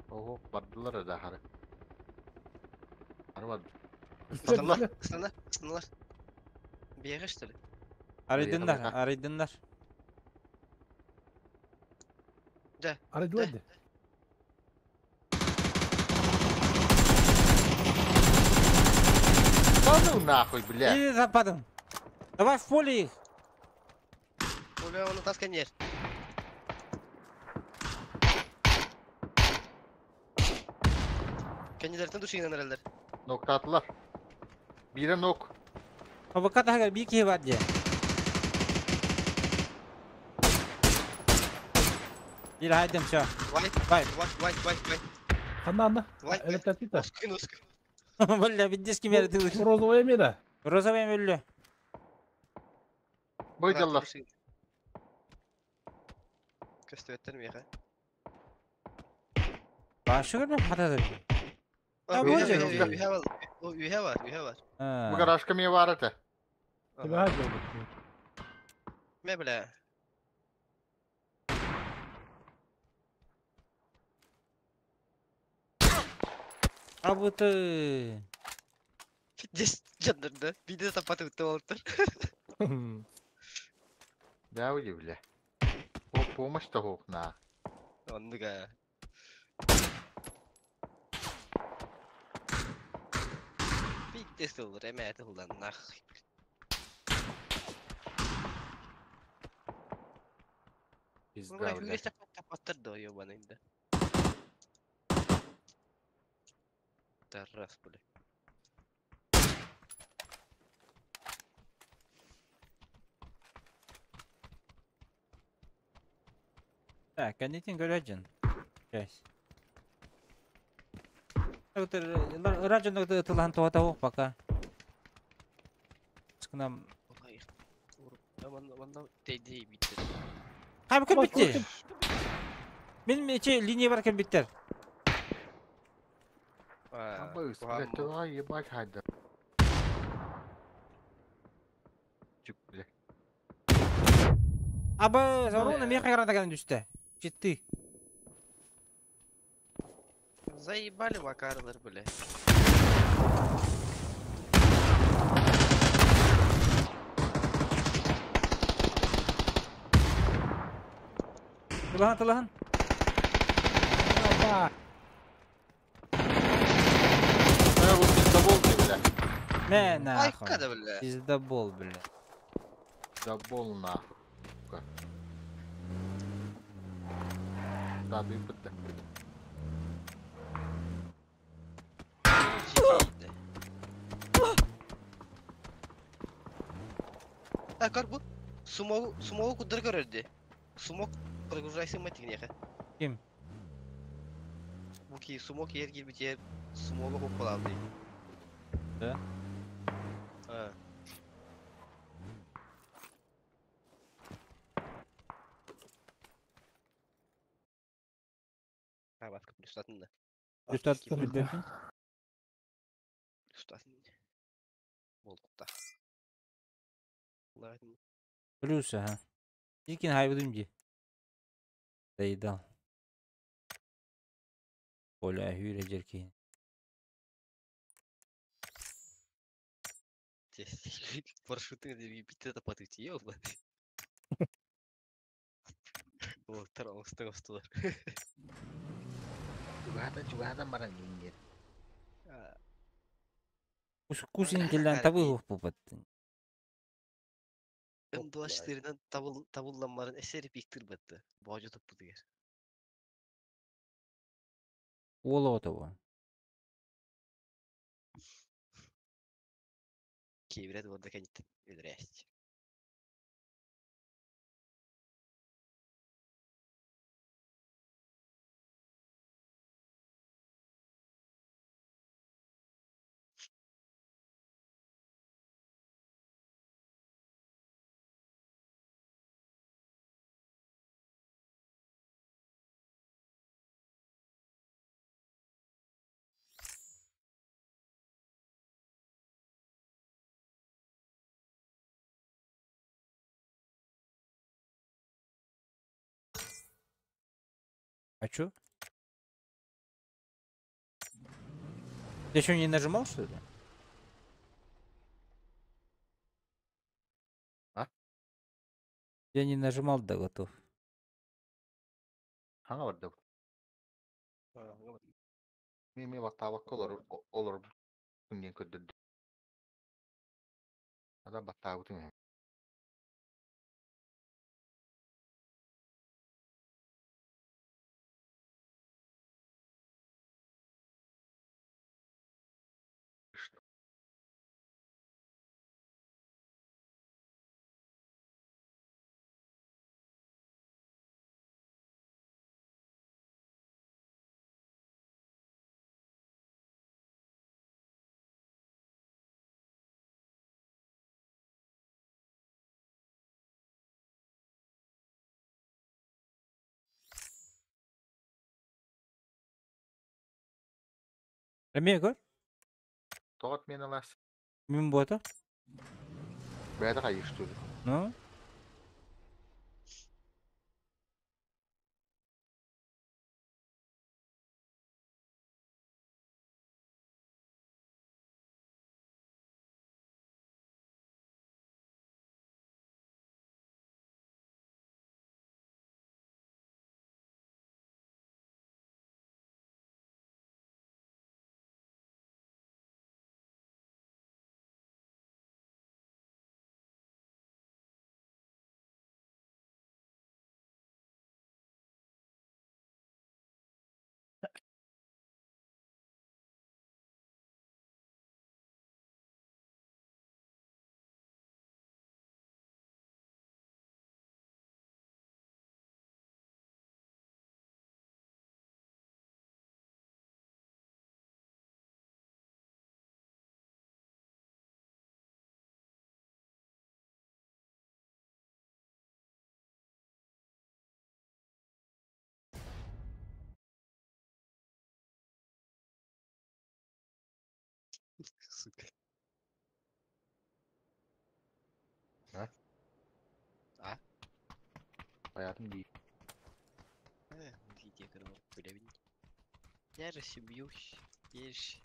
Ого, бардылар да хары. Хары барды. Станлар, станлар, станлар. Биһиэхэ что ли? Арыйдыннар, Арыйдыннар. арыйдыннар. Да. Арыйдылар дии. Да ну нахуй, бля. Иди западом. Давай в поле их. Оля, он таскан ер. Кеннилерден душинан эрэллэр. Ноктатылар. Биирэ нок. АВК таһыгар биир киһи бар дии. Биир хайдым, всё. Вайт, Вайт. вайт, вайт, вайт, вайт. Ханна, анна. Вайт, Это пита. Оскын, оскын. Бля, видишь, ким эрэ Розовая мина. Розовая өллө. Бойдаллар. Көстүбэттэр миэхэ. Башы көрбөм хатады. А, бу же. Үһэ бар, үһэ бар, үһэ бар. Бу гаражка миэ баар этэ. Тебя сделали. Мэ, бля. А бу ты. Пиздец, жандырды. Биде тапаты үтті олыптыр. Да, уйди, бля. О, помощь того, на. Оннуга. Пиздец olur, эмээти улан нахуй. Пизда, Бля, бля. хүрээс тапаттар да ёбаный да. Тарас, бля. Так, кэннитин көрөжүн. Кэс. Ыражын тылахан туата пока. Скынам. Манна тейди битти. Хайбы кэлбитти. Мин эче линия бар кэлбиттер. Абы, бля, тыла ебать хайда. Чүк, бля. Абы, зоруна меха граната түсті. Четты. Заебали макарлар, бля. Тылахан, тылахан. Опа. Э, вот пиздобол ты, бля. Мә, нахуй. Айка да, бля. Пиздобол, бля. Пиздобол нахуй. Сука. Да, ты. Ha kar bu. Sumo sumo kuddur görürdü. Sumok прогружайся матигнеха. Ким? Бу ки сумок ер кирбит ер сумога хоппалаабы. Да? А. Ha баска плюс да. Плюс атын билбеппин. Плюс атын. Болкутта. Ладно. Плюс, ага. Икин хайбыдым ди. Заедал. Оля хүрэ жерки. Парашюты битте тапаты ёба. О, таралыстың остылар. Чугата, чугата баран ингер. Кусин келлен табы хух пупаттын. М24-нен табыл табылламарын эсери биктир бетти. Божу топпу дигер. Уола того. Кебирет борда кенит өлөрәст. А чё? Ты еще не нажимал, что ли? А? Я не нажимал, да готов. Хаңа бар да. Мими баттаабакка олор олор күнген көрдүрдү. Адам баттаабытын. Эмиэ көр. Тоҕот мен алас. Мин буота. Бэйдэ хайыштыр. Ну? Сука. А? А? Хаятын дии. Видео көрөр билебин. Ярышы бьющ, ерш.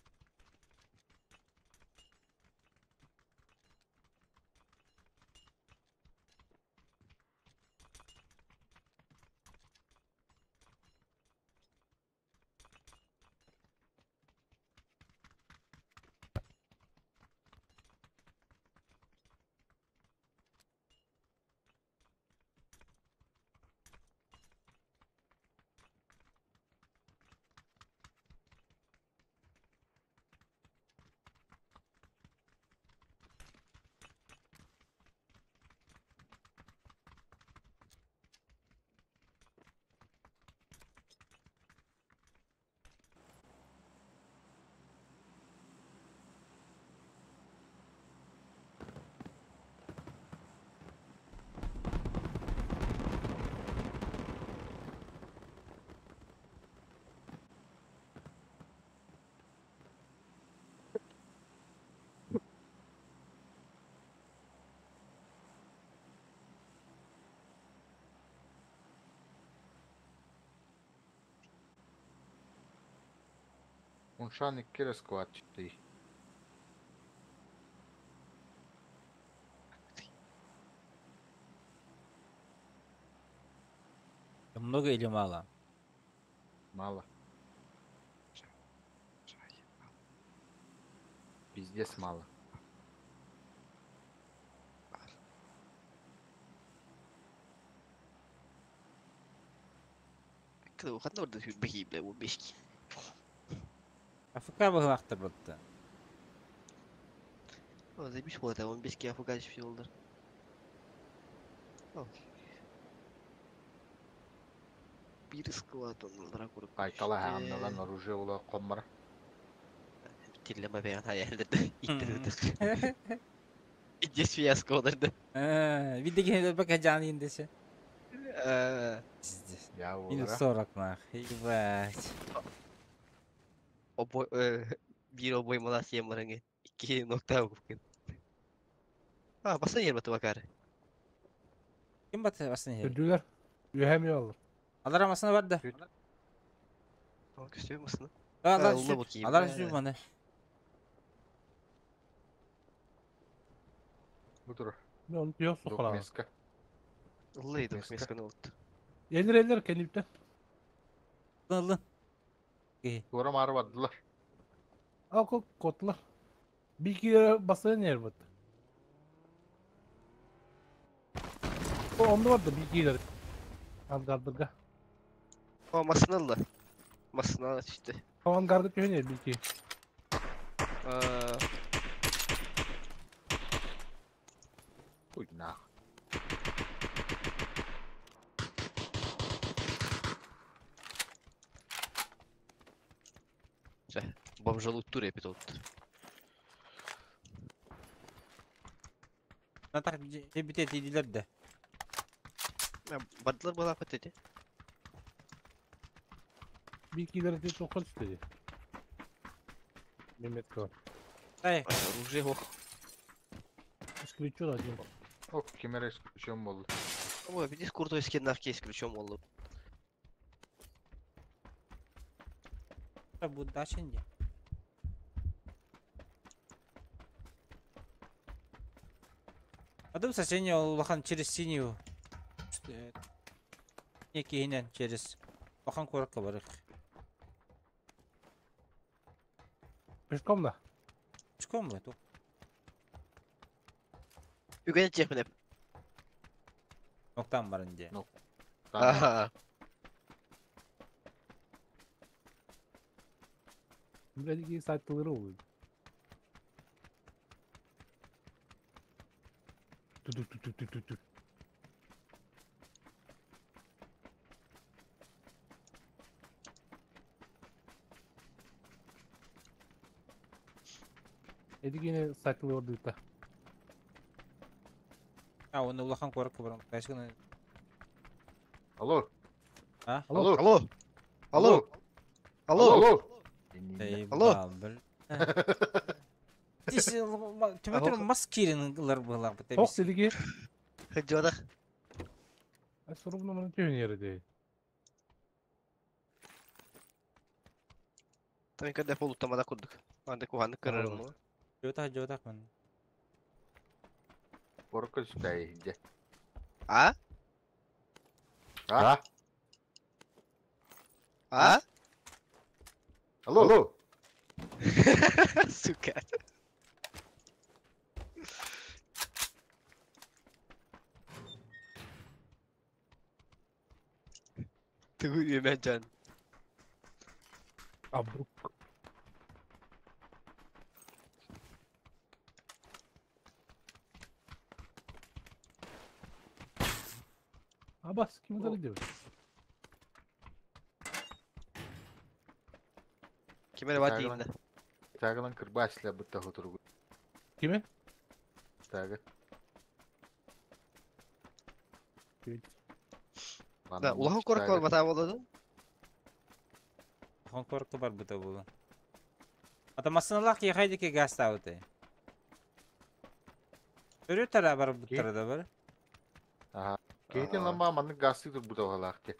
Уншан икки эрэ складчиктыы. Много или мало? Мало. Пиздец мало. Ханна барда сүүрбэ бу бешки. АФК быһылаахтар батта. О, заебись вот, он бешки АФК все oldu. Бир склад онлара куруп. Айтала хаанналан оружие ула коммара. Тиллеме бэйэн хаялдырды. Иттирдик. Иджес фиаско олорду. Видеге бака жан индесе. Пиздец. Я Минус уолара. 40 нах. Ебать. Обой бир обой малас емарыңы. Икки нокта укупкын. А, басан yer batı bakar. Ким баты басын yer? Öldüler. Ühemiyor alır. Алар масына барды. Көстөй мısın? Алар улла сүп. bakayım. Алар сүп маны. Бу тур. Onu diyor sokağa. Меска. Улла Меска. месканы oldu. Gelir eller kendipte. Ылын. Туора мары бардылар. Al kok kotlar. Bir iki yere basın yer battı. O onda vardı bir iki ileri. Angardırga. О, масына алла. Масына işte. O angarda köyün yer bir iki. Аа, Хуй нах. бомжалык тур эпит oldu. Натах дебите тидилер де. Бардылар бала dedi. Bir iki ileri diye çok istedi. Mehmet Kıvan. Ай, Оружие ох. Исключен один. Ох, кимere исключен болду. Ой, видишь, крутой скин на исключен oldu. бу дачын де. Адам сочинение улахан через синюю. Некий через улахан коротко барых. Пешком да. Пешком бы тут. Үгән чехмин hep. Ноктан барын де. Аха. Bir iki saatleri oluyor. Tü tü tü tü tü tü tü. Edik yine saklıyordu da. А, он улахан коротко барын. Кайсыгын. Алло. А? Алло. Алло. Алло. Алло. Алло. Алло. Бил. Здесь температура маскиринглар была бы. Tok dedi ki. Хыджадах. Ay sorumlu bunu tüyün yeri değil. Tabii ki defol utamadan kurduk. Ben de kuhanlık kırarım bunu. Жотах жотах мен. Коротко сүтәйинде. А? А? А? Алло. Алло. Сука. Тугу Юмеджан. Abruk. Abbas kim O- gidiyor? Kime var Тагылан. değil de. Тагылан кырбачлы бутта хотургу. Kimi? Тагы. Evet. Да, улахан корок бар бата болады. Улахан коротко бар бута булу. Ата масыналах ехайдеке газ табыты. Өрө тара бар буттара да бар. Ага. Кейтен лама манны гасты тур бута халакты.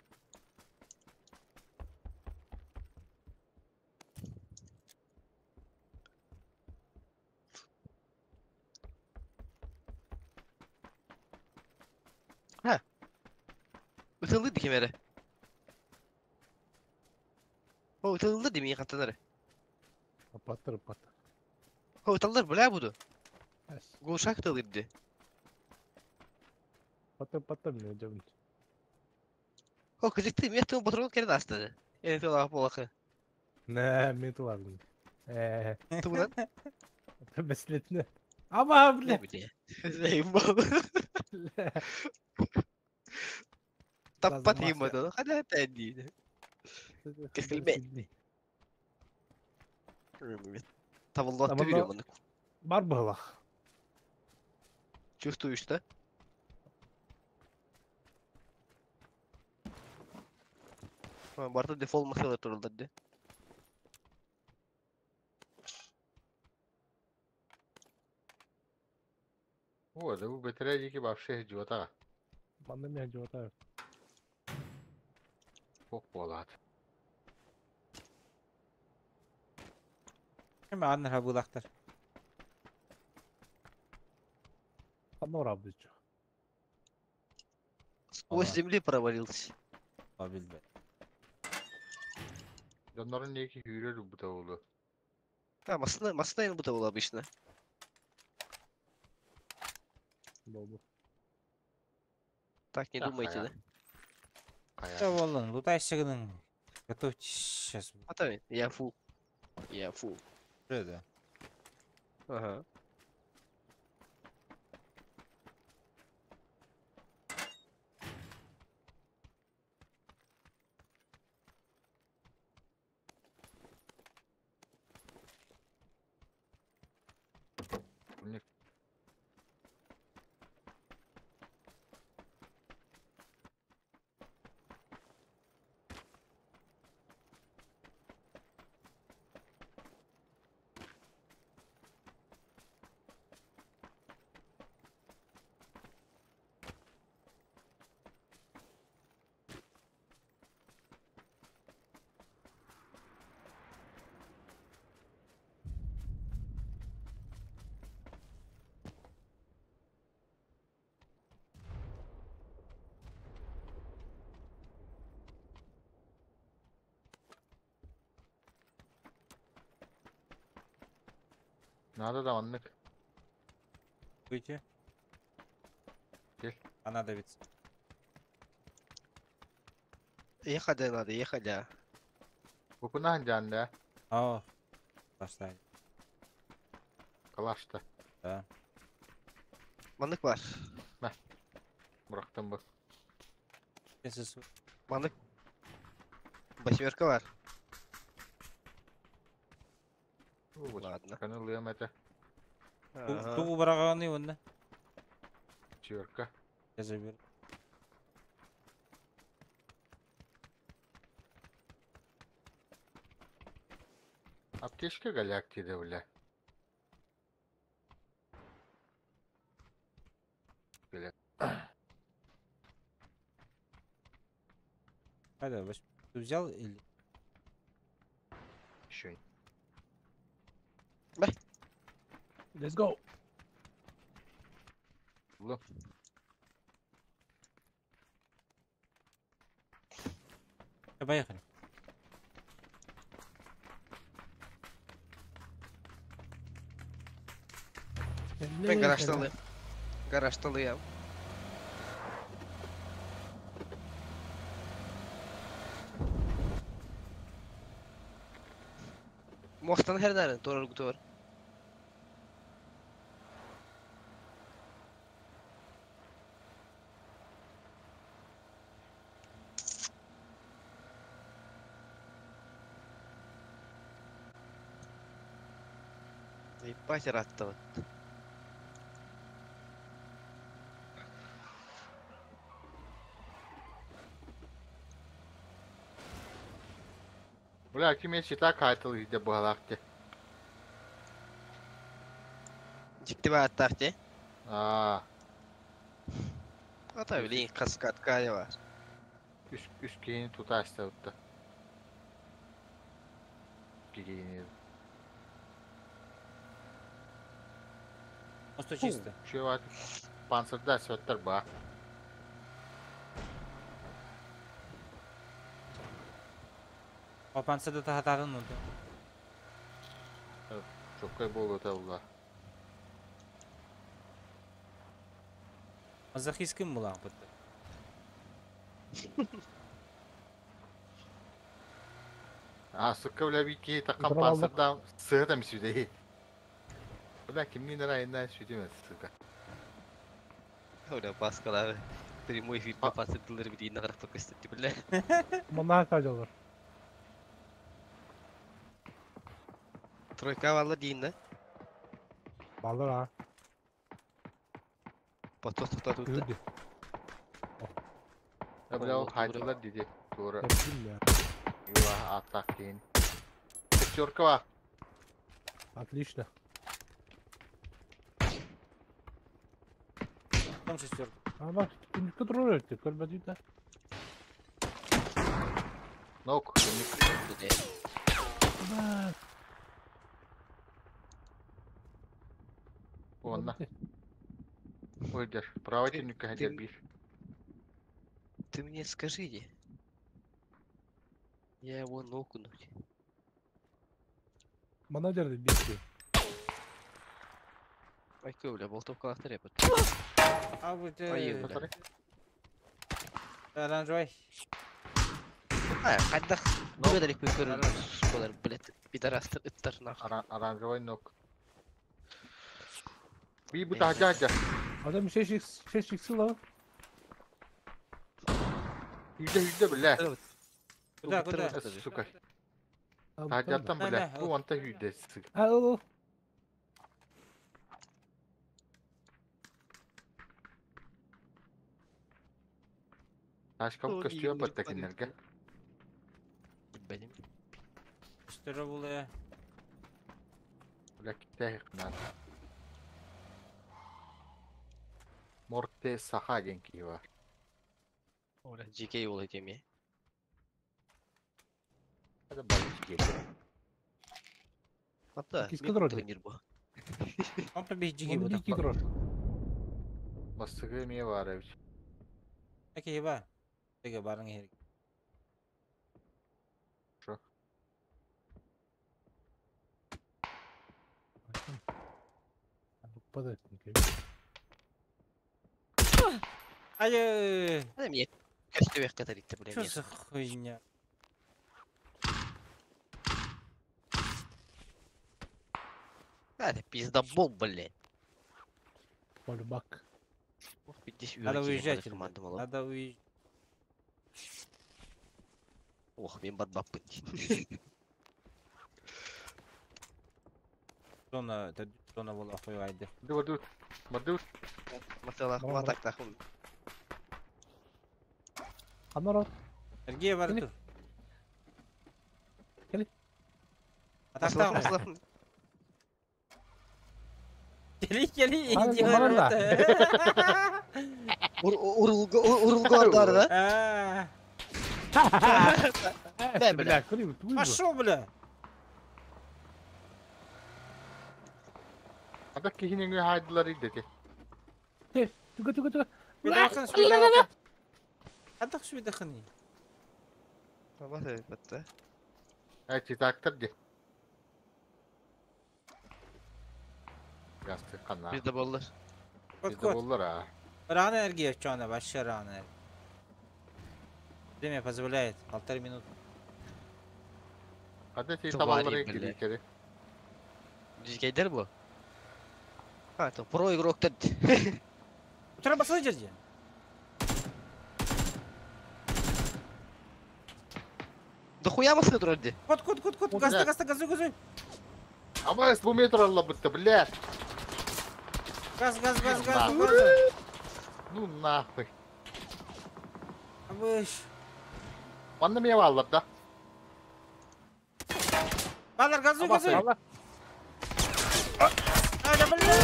Ытыллы ди ким эрэ. О, ытыллы ди миин хантан эрэ. Паттыр паттыр. О, ыталлар, бля буду. Глушак ытыллыр ди. Паттыр паттыр мен жабын. О, кызыкты, мен тыл патрон керен астады. Эни тыл ап болақы. Нэ, мен туладым. Тугунан? Беслетне. Аба, бля. Бля. Заебал. Таппат ему. Хада это Кескилбе. Табыллатты берем оны. Бар было. Чувствуешь, да? Барта дефолт махила турулдар. О, да бу бэтэрээ диэки вообще жуотаҕа. Манна мен жуотаҕа. Ох буолаат. Ким аннар хабылахтар. Ханна орабыз. Сквозь земли провалился. Билбэт. Дьоннорун диэки күүрэр убута буолуо. А, масына, масына бута была обычно. Болду. Так, не думайте, да? Да, вон, лутайся гының. Готовьтесь сейчас. А я фул. Я фул. Что это? Ага. Надо да маннык. Выйти. Gel. Понадобится. Ехать надо, ехать, да. Букунаhan да. О, поставь. Калашта. Да. Маннык бар. На. Бырахтым бу. Маннык. Восьмерка бар. Ладно. Канылыам это. Ту бараганы онда. Четверка. Я заберу. Аптечка галактида, бля. Бля. Когда ты взял или? Еще. Let's go. Поехали. Ben garajda Garajda Мостан хердәрен торыр гутор. Ебать раттабыт. Бля, ким я чита кайтыл иде баалаах те. Дикти бааттаах те. Аа. Ата билин каскат бар. Үс киһини тута астабытта. Кигини. Просто чисто. Чего? Панцирда сөттер ба. Опанса да тахатарын oldu. Чоккай буолуота була. Мазохист ким булаах бытты. А, сука, бля, бики такам Утра алдык. пансырдан сыһытам сүдей. Бля, кимнин ырайынан сүдүмэ, сука. Бля, баскалары. Прямой эфир А. пасырдылар бир иин карап көстөттү бля. Манна кажалар. Тройка валла дейин да. Балдар а. Потос токтотууда. Күрдү. Я, бля, ол Ол хайдылар диди. Тура. Yapayım ya. Юла атак дейін. Пятерка ва. Отлично. Там шестерка. Ha bak günlükte duruyor öyle. Görmediğim de. Нок. Aman. Онна. Ойдер. Правый түнүккэ хадер бир. Ты мне скажи, Я его нокнуть. Мана жерде bir şey. Айкö бля, болтовка лахтар япат. А вот Ай, бля. оранжевый. А, кайдах. Нок. Бөдөрөк көрөр. Болар, блядь, пидорастыр ыттар нахуй. Оранжевый нок. Би бу тахжа хажа. Adam şey şey şey çıksın lan. Yüzde yüzde бля. Куда, куда? Сука. Ha, bu tamam. Тахжаттан Да, бля. да. Бу онта yüzde сука. Ha al al. Ташкам көстүө баттакиннерге. Билбедим. Шестеро булы. Бля, китайхнан. Морте саха деген кива. Оля, GK ол этеме. Это балыч келди. Ата, Киска мен дроби. тренер бу. Он побег джиги Onu буду. bir iki durur. Басыгы ме бар эбит. Аки ба. Теге барың хер. Шо. Букпа да ettik. Ай, Адам е көстөбек катар итти бля. что за хуйня? Это пиздобол, блядь. Полюбак. Ох, здесь Надо уезжать, ребят. команда мала. Надо уезжать. Ох, мен барбаппын. Зона, это зона была хуйгайды. Ду ду. Баду. Масала, Бара, бара. атак тахым. Анар Сергей бар Кели. тур. Кели. Атактан. Масала, Кели, кели, Бара, иди бара да. работа. Урулга ардары да? А, Бля, бля. Бля, Пошел, бля. Ата кихинеңе хайдылар идети. Туга туга туга. Бедахан, шбедахан. Атак шбедахан. Бата, бата. Ай, читактар ди. Ясты кана. Пиздоболлар. Кот, Bizde кот. боллар а. Рано энергия, чё она, вообще рано. Время позволяет, 1,5 минуты. Ата ти Твари, табаллар бля. кири кери. Жигейдер бу. А, это про игрок тед. Утра басылы жерде. Да хуя масы турады. Кот, кот, кот, кот, Вот, газда, бля. газда, газуй, газуй. Ама с метр алла бытты, бля. Газ, газ, газ, газ, Нахуй. газ. Ну нахуй. Абыш. Манна ме аллар да. Балар, газуй, Абасы. газуй. Allah. Ада, бля.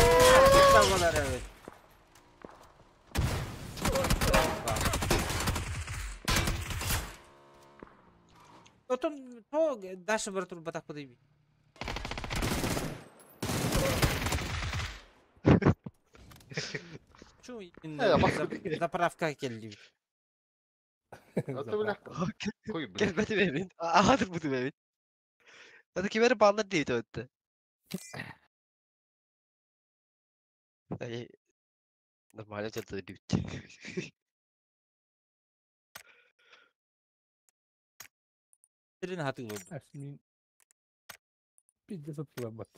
Балар, evet. Отон то дальше бар тур батак подойби. Чу Э, бак- заправка келди. Это, бля, хуй, бля. Кэлбэтим эбит. Аҕатырбытым эбит. Аты ким эрэ бааллар диэбит өттө. Ай, нормально дьалта диэбит. Сирин хатыылыр. Мин пиздец оттуларбат.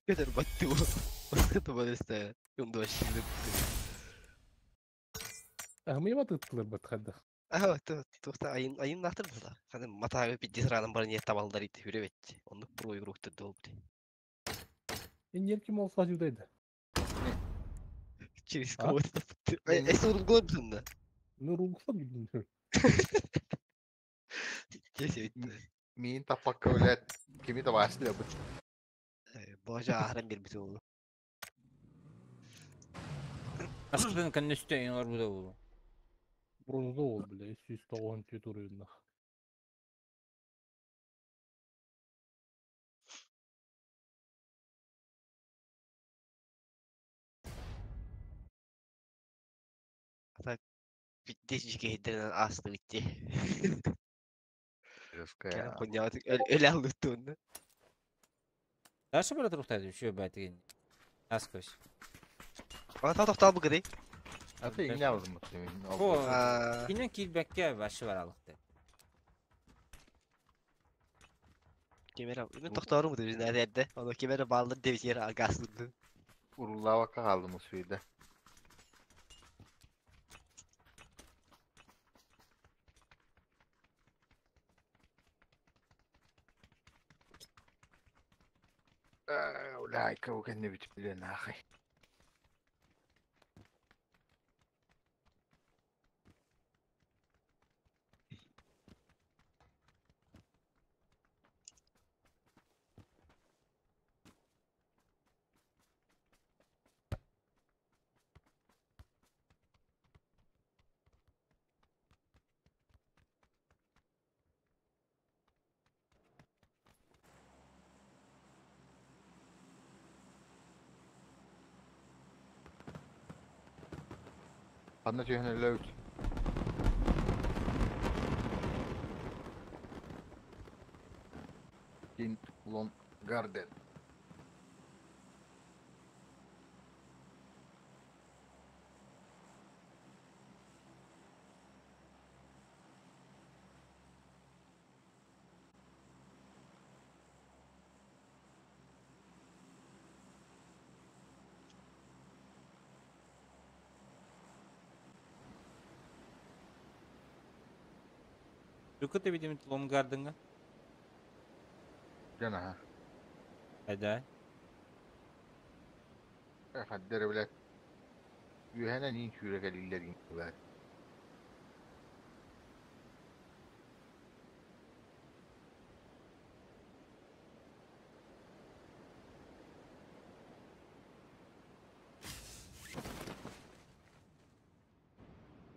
Көтөр батты бу. Туман Юндуаш. Ахмыйма тыттыларбат хаддах. Аа, туохта айын айын нахтыр да. Ханы матаага пиздец ранан баран табалдар ити хүребет. Оннук про игроктар долбут. Иннер ким ол сажудайды. Через А? кого-то. Эс ургон да. Ну ругсам дедим. Здесь Мин таппакка, блядь, кими табаасы бу. Божа ахран бир бит oldu. Аскытын көннөстө эңор буда болу. Бронза ол, бля, 394 уровень. Пиздец жигейдерин асты битти. Жесткая. Коня öyle aldı onu. Дальше бара турухтайды үшө байтыгын. Аскөс. Ана та тоқтал бұгыды. А ты не алдым. Бу кинен килбекке башы бар алыкты. Кемер мен тоқтарым бұды біз нәрәдді. Оны кемер балды деп жер агасынды. Уруллаабакка хаалдым усуйда. Улайка кэннэ бүтүп билен аахай. Ханна түһэн өлөбүт. Кин Лон Гарден. Дүкөтө бидимит Лонгардыңа. Жана. Айда. Хаддер блядь. Үһэнэн иин сүүрэ кэлиллэрин блядь.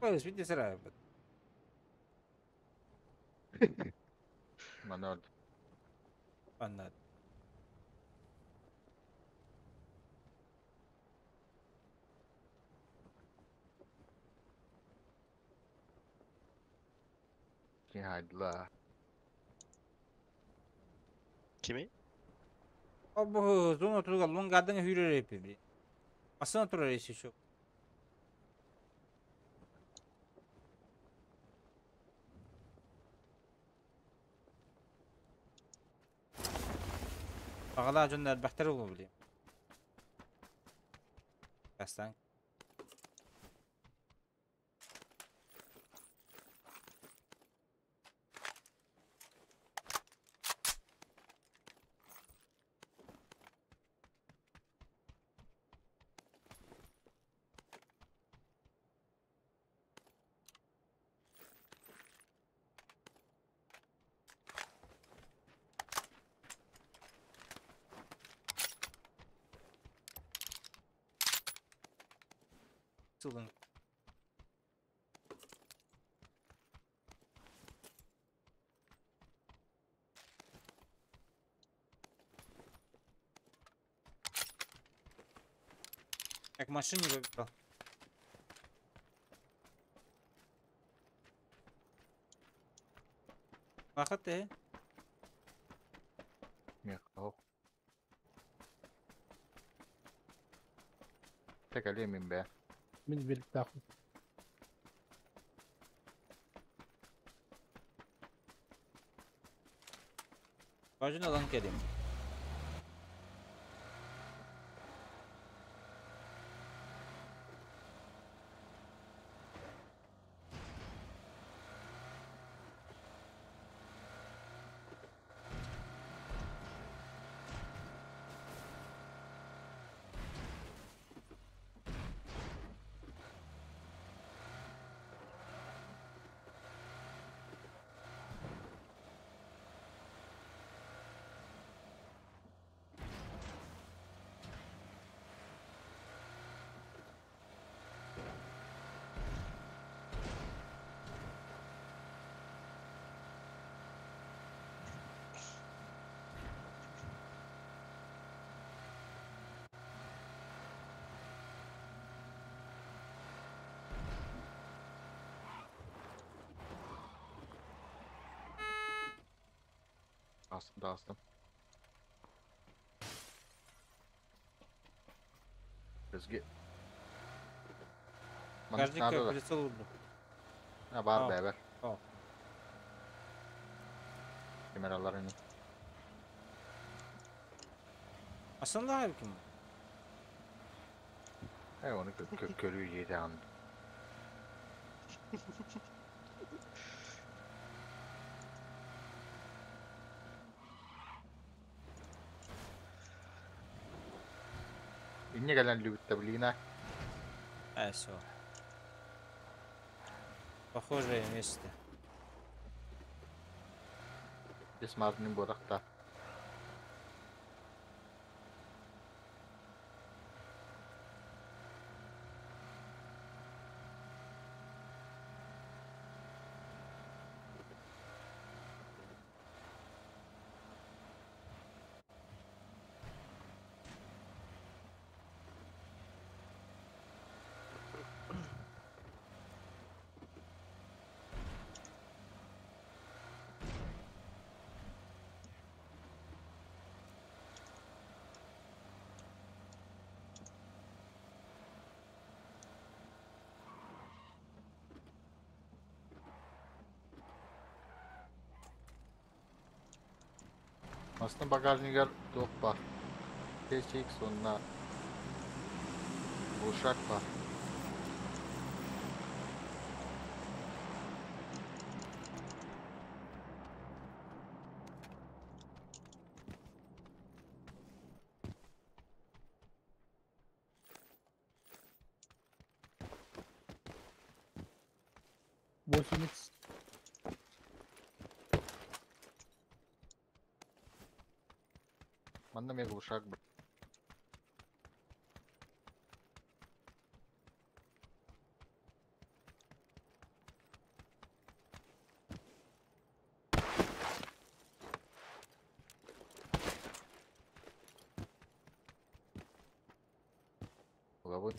Ой, види сара. Манор. Анна. Кин хайдла. Kimi? Бу зона туруга Лонгардыңа хүрөр эпи. Асына турар эси шо. Бағала жондар бәхтер болу билем. Кастан. Сылын. Как машине выбрал. Бахыт э. Миэхэ Тэкэлиэ мин бээ. Мин великтаахпын. Бажын ылан кэлим. Астым да астым. Бізге. Маннык Каждый наада да. прицел урду. Ha, бар Aa. бэбэр. Aa. Камералар ини. Aslında abi kim? Э, оны көрүү жейді. Инне кэлэн лүбүттэ билигина. А, все. Похожее место. Бес мазының бодақта. Aslında bagajnigar top var. TCX onunla Uşak var. 8x. Манна мен глушак б. Головой.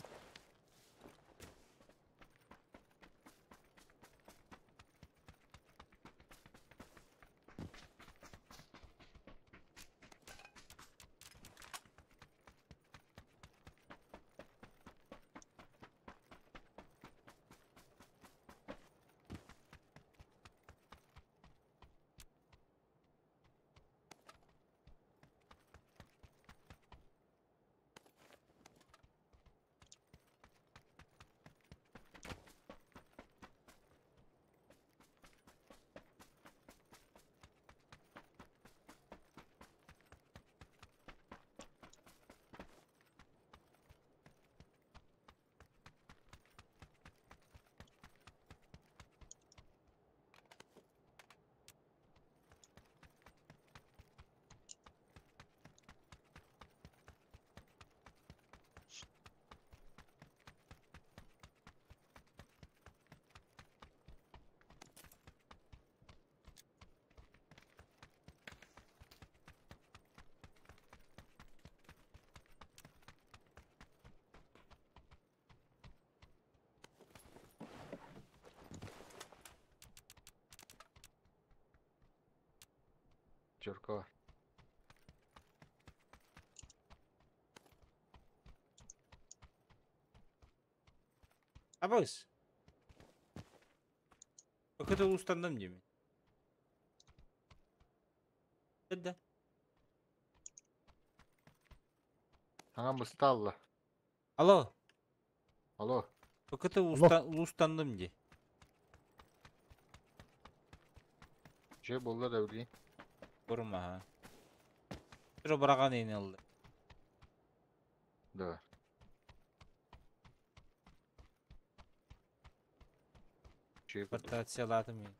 Пятерка бар. Абыс. Көтө устандым деймин. Да. Аңа мысталла. Алло. Алло. Көтө устандым ди. Же болла да билейин. Көрүм аха. Түрө бараган эни алды. Да. Че курдук. Ротациялатым мен.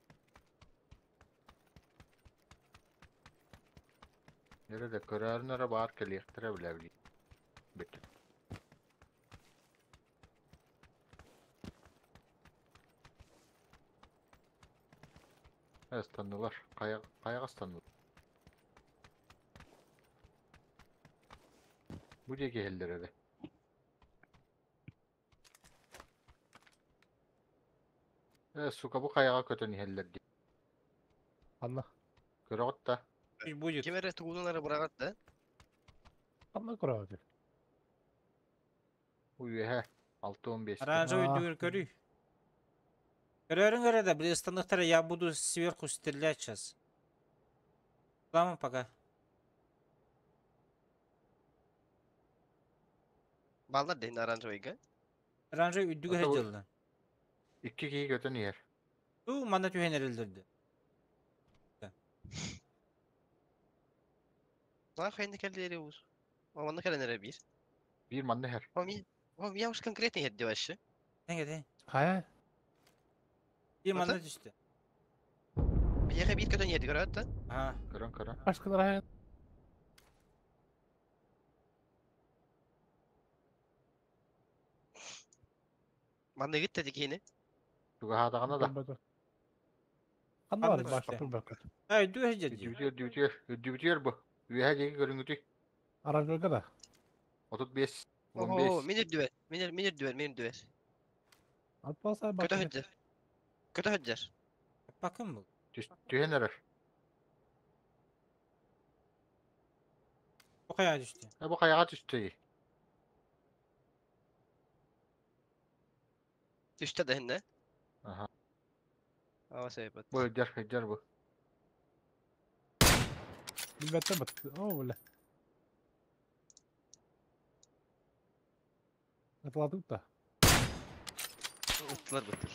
Nerede көрөрүнөрө бар келиэхтэрэ билэ билии. Бүт. Ыстаннылар. Каяга ыстаннылар. Бу диэки иһэллэр эрэ. Э, сука, бу хайаҕа көтөн иһэллэр дии. Ханна? Көрөҕүт да? Будет. Ким эрэ тугунан эрэ быраҕат да? Ханна көрөҕүт? Бу үөһэ 6-15. Оранжевый А. дүгер көрүй. Көрөрүң эрэ да, били ыстаныктара я буду сверху стрелять сейчас. Ладно, пока. Баллар дейин оранжевыйга. Оранжевый үрдүгэр Ата бу- дьылла. Икки киһи көтөн иһэр. Туу манна түһэн эрэллэрди. Наа хайны кэллиэри уус. Манна кэлэн эрэ биир. Биир манна иһэр. О, я уж конкретно иһэрди вообще. Тэҥэ тэҥ. Хайа? Биир Ата? манна түстэ. Биһиэхэ биир көтөн иһэрди көрөөт да? Аха. Көрөн көрөн. Башкалар хайа? Манна ыгыт да киһини. Чугаһаатаҕына да. Ханна бар Ханна түстэ? башка бакыт. А, үрдүгэр дьэ дии. Үрдүбүтүгэр, үрдүбүтүгэр, үрдүбүтүгэр бу. Үөһэ диэки көрүҥүтүй. Оранжевыйга да? 35, Ого, 15. мин үрдүбэр. Мин мин үрдүбэр, мин үрдүбэр. Атпаса Көтө бакыт. сылдьар. Көтө сылдьар. Бакын бул. Түһэн эрэр. Бу хайаҕа түстэ. Э, бу хайаҕа түстэ. Түстэ да хиннэ. Аха. Ава себеп. Бу өйдөр, өйдөр бу. Билбетте бат. О, бля. Атладык да. Уттулар бытыр.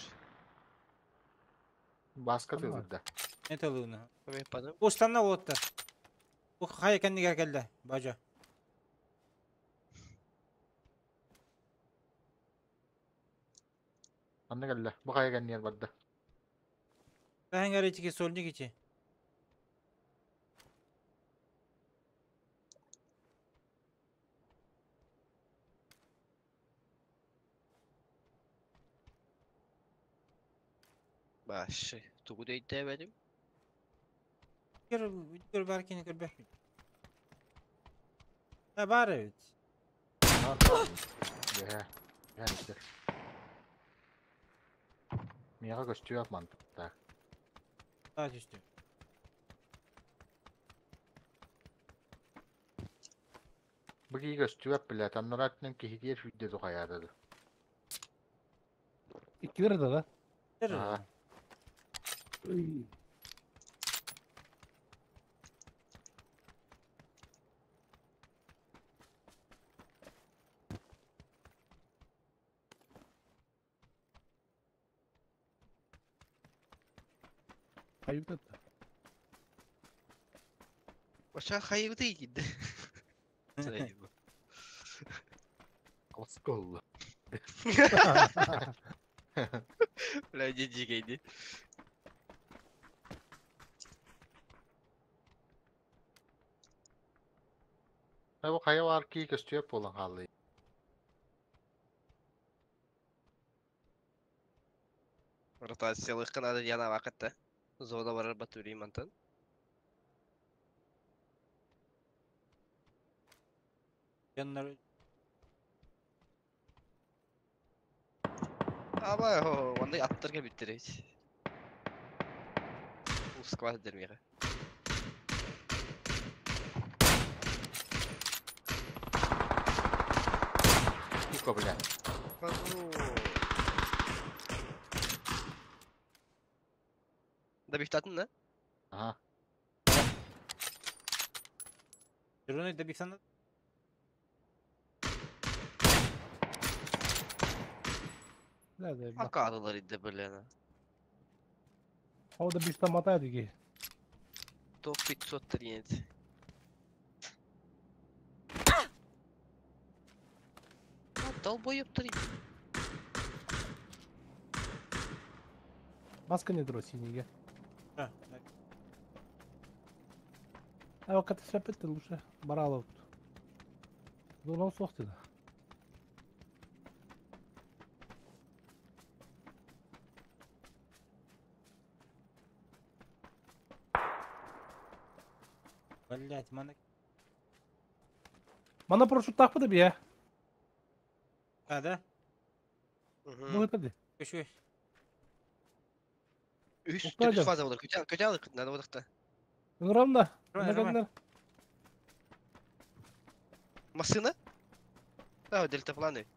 Баска Ханна? тыгырда. Не талыына. Мен падым. Бу ыстанна уоттар. Бу хайа кэннигэр кэллэ, бажа. Анна кэллэ. Бу хайа кэнниэр барда. Бэһэҥ итики сольник ити. Башы. Тугу дөйдөөбөдүм. Көр, көр бар кини көрбөппүн. Ha бар эбит. Үөһэ. Үөһэ истэр. Миэхэ көстүөх мантыктаах. Таа түстү. Бу киһи көстүөх билэ. Таннараатынан киһитиэр сүүрдэ тухайаатады. Иккилер да да. Тэр. Аха. Хайыта да. Баша хайыбыты кийди. Сайыбы. Осколла. Бля, дижигейди. Э, бу хайа бар киһи көстүөх буолан хааллый. Ротациялык надо яна вакытта. Зона барар батурий мантан. Яннар Аба, хо, ондай аттарга бүттерейт. Ускват дермеге. Сука, бля. Да бихтатын да? Ага. Жирунай добихтан. Да, да. Акадылар иди, блин. А вот бихта мотает ги. Топ 513. Долбоёб три. Маска не дро синие. А, А вот это все лучше баралов. Зона сохты. Блять, мана. Мана прошу так подобие. А, да? Ну это де. Көшө. Үс Уктайда. төрүс фаза болар. Көтө көтө алдык, надо бодакта. Ромда. Роман, Роман. Машина? Да, дельтапланы.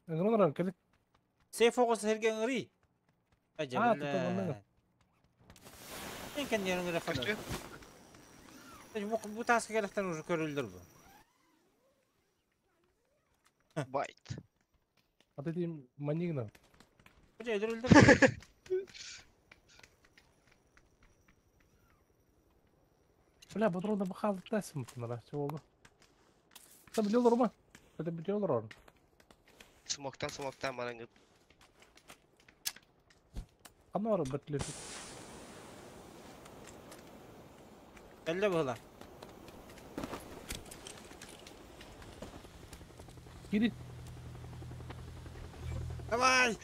Роман кели. Сейф оғыз herген ри. А, тут он, Enken yerin Көстү. Bu, bu taska kelekten уже көрүлдүр bu. Байт. А ты манигна. Hoca öldürüldü. Бля, патрон бахал тесим на чего. Там билел Рома. Это билел Рон. Смоктан смоктан бараңгы. Анор бетле. Әллә була. Кири. Давай!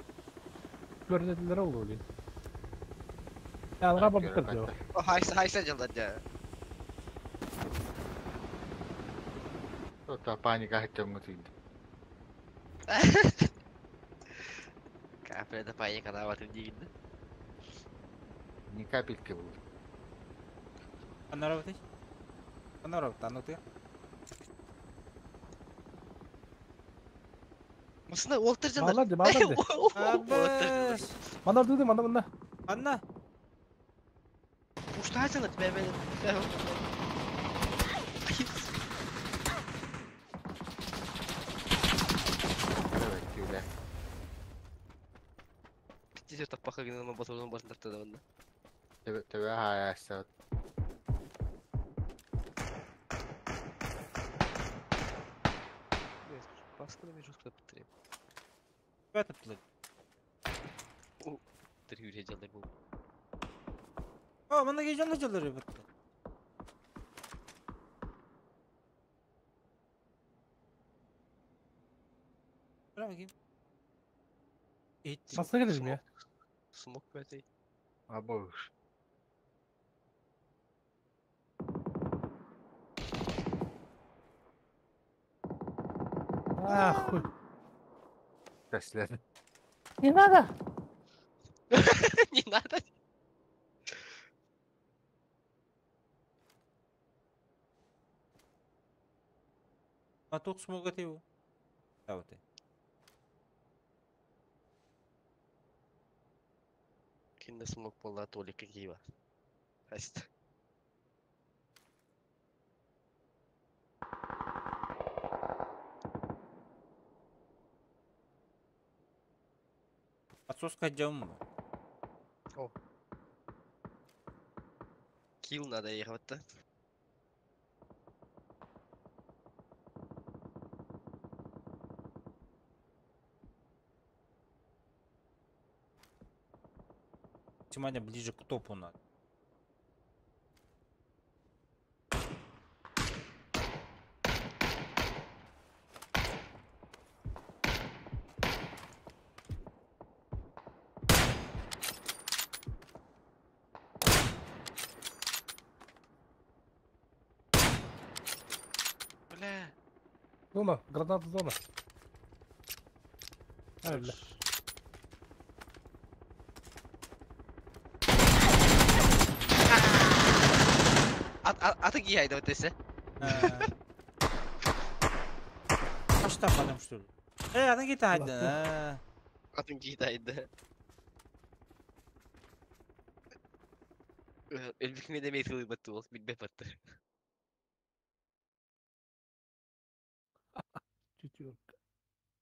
Көрнетлер oldu öyle. Ya araba bitirdi. О, хайса хайса жылдар жа. Это паника хотел мы ты. Капля да паника да батын дигинде. Ни капельки будет. Анар бит. Анар бит, аны ты. Машина олтыр жылдар. Малады, малады. Олтыр. Мана деді, мана мана. Анна. Ушта жылдар бе бе. Давай, бля. Питтер таппака гына батырдан башын тартты да мында. Тебе тебе хаяса. Басканы мен жоспар бітірем. Бәтіп Тіргүре жылдар бу. О, мына кей жанды жылдар бітті. Бра bakayım. Etti. Masına gidelim ya. Смок бәтей. А больше. А, хуй. Теслер. Не надо. Не надо. А тут смогут его. Да вот. Кинде смок болла толика киба. Хаст. Отсоска жамы. Килл надо ехать да. Максимально ближе к топу надо. Бля. Зона, граната зона. Ай, бля. Аты киһи десе. Аш таппадым что ли? Э, атын киһи таһайдын. Атын киһи таһайда. Өлбүкмэ да мей батты ол, билбет батты. Четверка.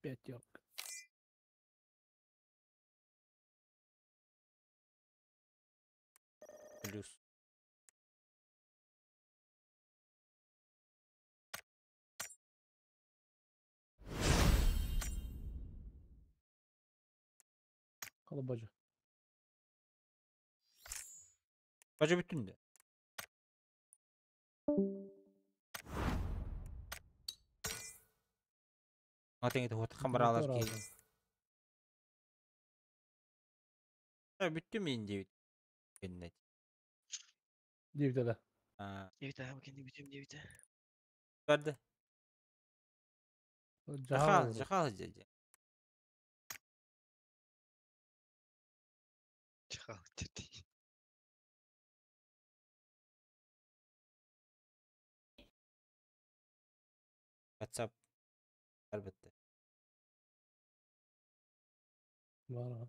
Пятерка. Плюс. Калабажа. Бажа бүттүн де. Атың хотхан баралар ки. Бүттү мен дейт. Кеннет. Девять А, Девять, а, кенди бүтүм девять. барды. Жахал, Жахал, жахал деді. Чахал, dedi. WhatsApp бар бітті. Бар.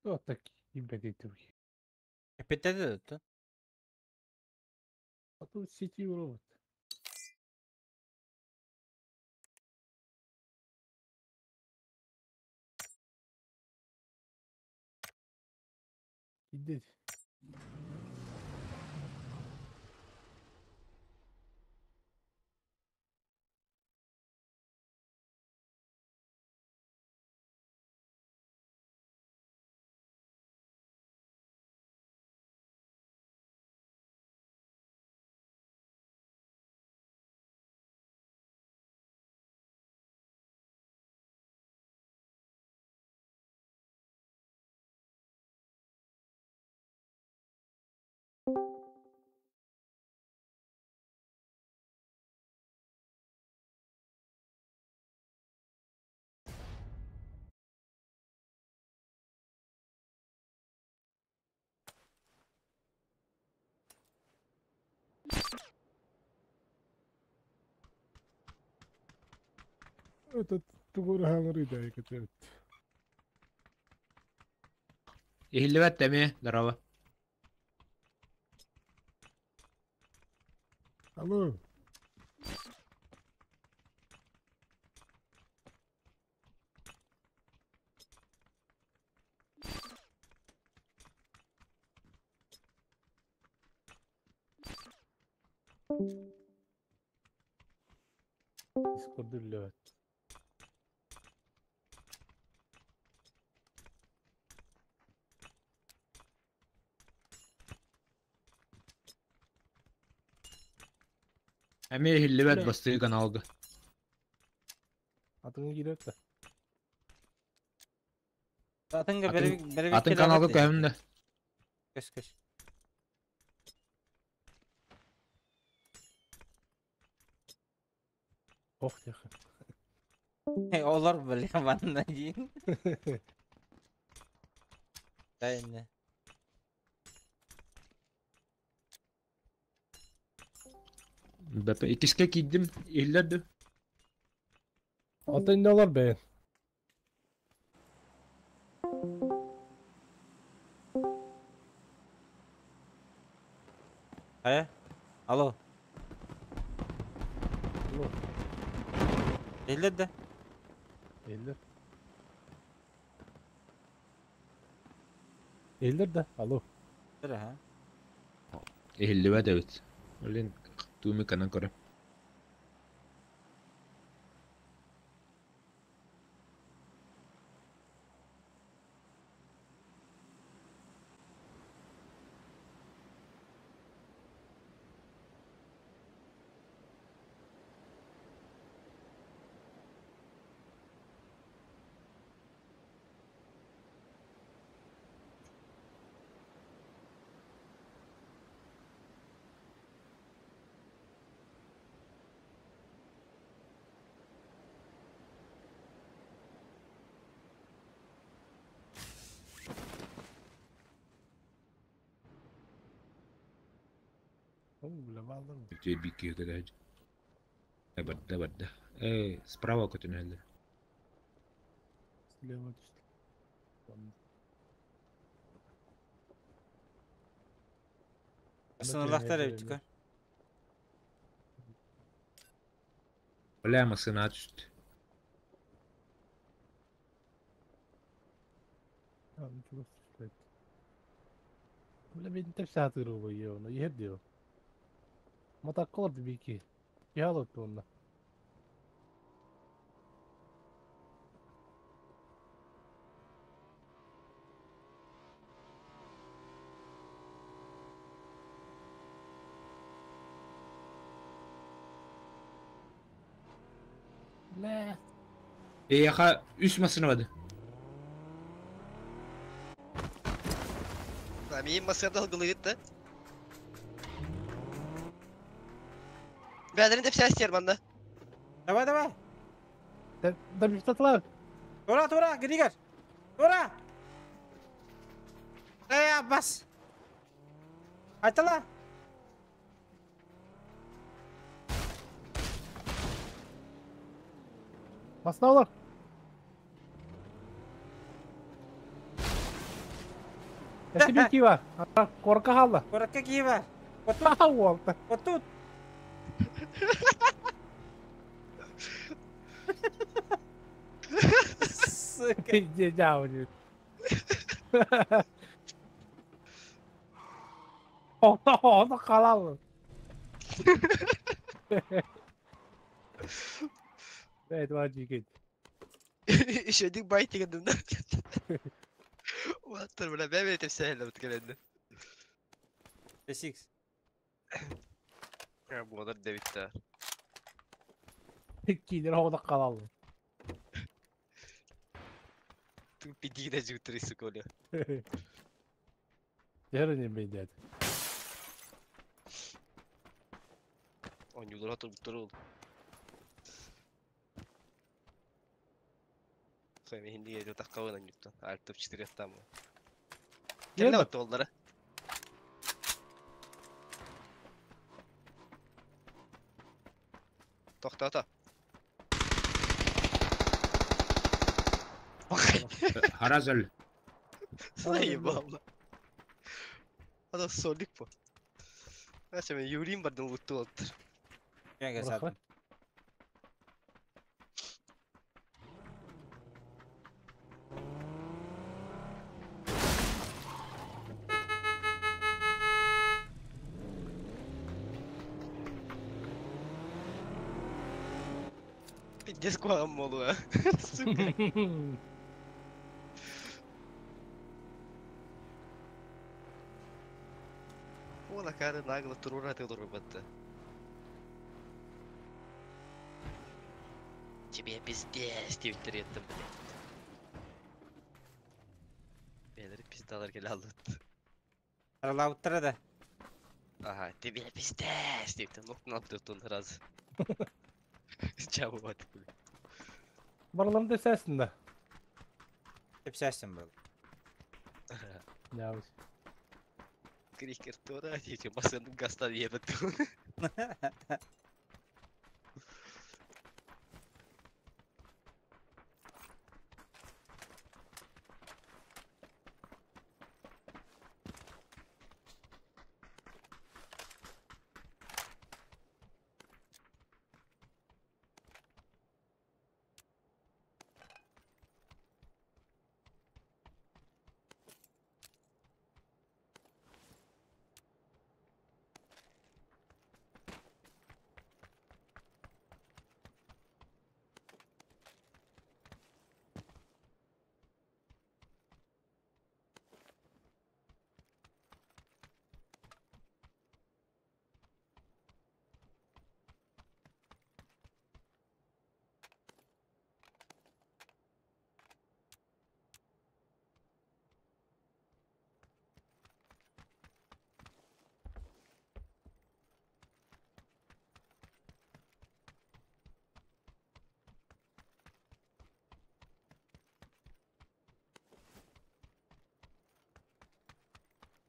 Вот такие бедитюхи. Эпетеде да. А тут сети робот. Иди. Это тугу хаҥырый да экетебит. Иһиллибэт эмиэ, здорово. Алло. Discord үллэбэт. Эмиэ иһиллибэт бастыы каналга. Атыҥа киирэр да. Атынга Атын, атын каналга көһөм да. Көс көс. Ох тихо. Олор бля манна диин. Тайна. БП иккискэ киирдим, иһиллэр да. Атын не олор бэйэн. Э? Алло. Алло. Иһиллэр да? Иһиллэр. Иһиллэр да? Алло. Ха. Иһиллибэт эбит. Блин, туумиканан көрө. О, бля, баллар. Үтүө бикки көтөж. Барда барда. Э, справа көтөнөллөр. Слева түстэ. Сыналахтар эбит көр. Бля, масына түстү. Бля, мен теп саатыры бойы оны, ер диyor. Матаккалар бики. Ялык онна. Бля. Э, яха үс масына бады. Мин масырда гылыгыт да. Бәдерин деп сәстер манда. Давай, давай. Да бифтатлар. Тура, тура, Григор. Тура. Эй, Аббас. Айтала. Масына олар. Эти бики бар. Корка халла. Корка кива. Вот тут. Уолта. Вот тут. Сука. Иди, дяуни. Оны қалалы. Evet, var жигит. Еще один байтик да. Уаттыр, бля, бәбе етіп сәйлі өткенді. P6. Бұғадар дебитті. Кейдер оғда қалалы. Тупидигде жутры, сука, бля. Дәрі не деді. Он юлара тұрып тұр ол. Сами хинди еде таққауын анюттан. Альтып 4 там. Кемне отты олдары? Тоқтата. Харазаль. Заебал. Ана солик по. Ася мен Юрин бардым луту оттыр. Кеге Рахмет. сатым. Пиздец куагам болу, а. Сука. Ола кары нагло турура ты батты. Тебе пиздец деп еттім, блядь. Бәлер пиздалар келе алды. Аралауттыра да. Ага, тебе пиздец деп ноктун алып тұрды сразу. Чабы батып, блядь. Бараларын тепсәсін да. Тепсәсін был. Явыз. Крикер тура деп басын гастан ебет.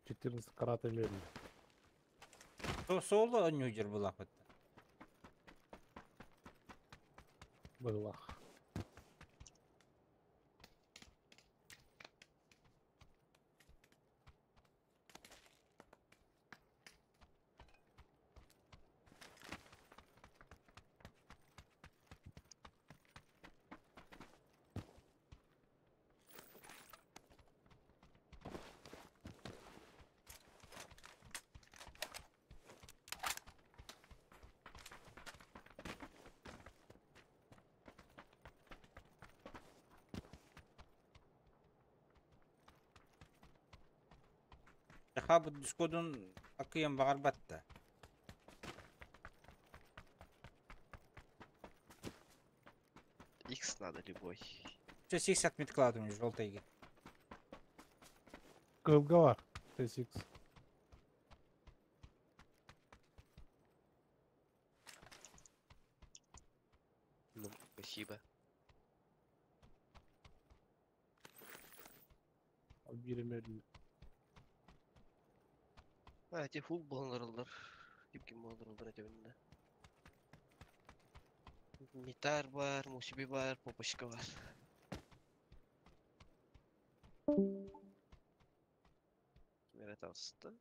14 карата берді. Солы өнүжер бұл апытта. Бұлақ. Хабы дискодун акыян бағар батта. X надо любой. Че сикс отмет кладу желтый. Кылга бар. Т6. Ну, спасибо. Биремерді. А, эти фул болалар. Ким болалар эти Митар бар, мусиби бар, попочка бар. Мерет алысты.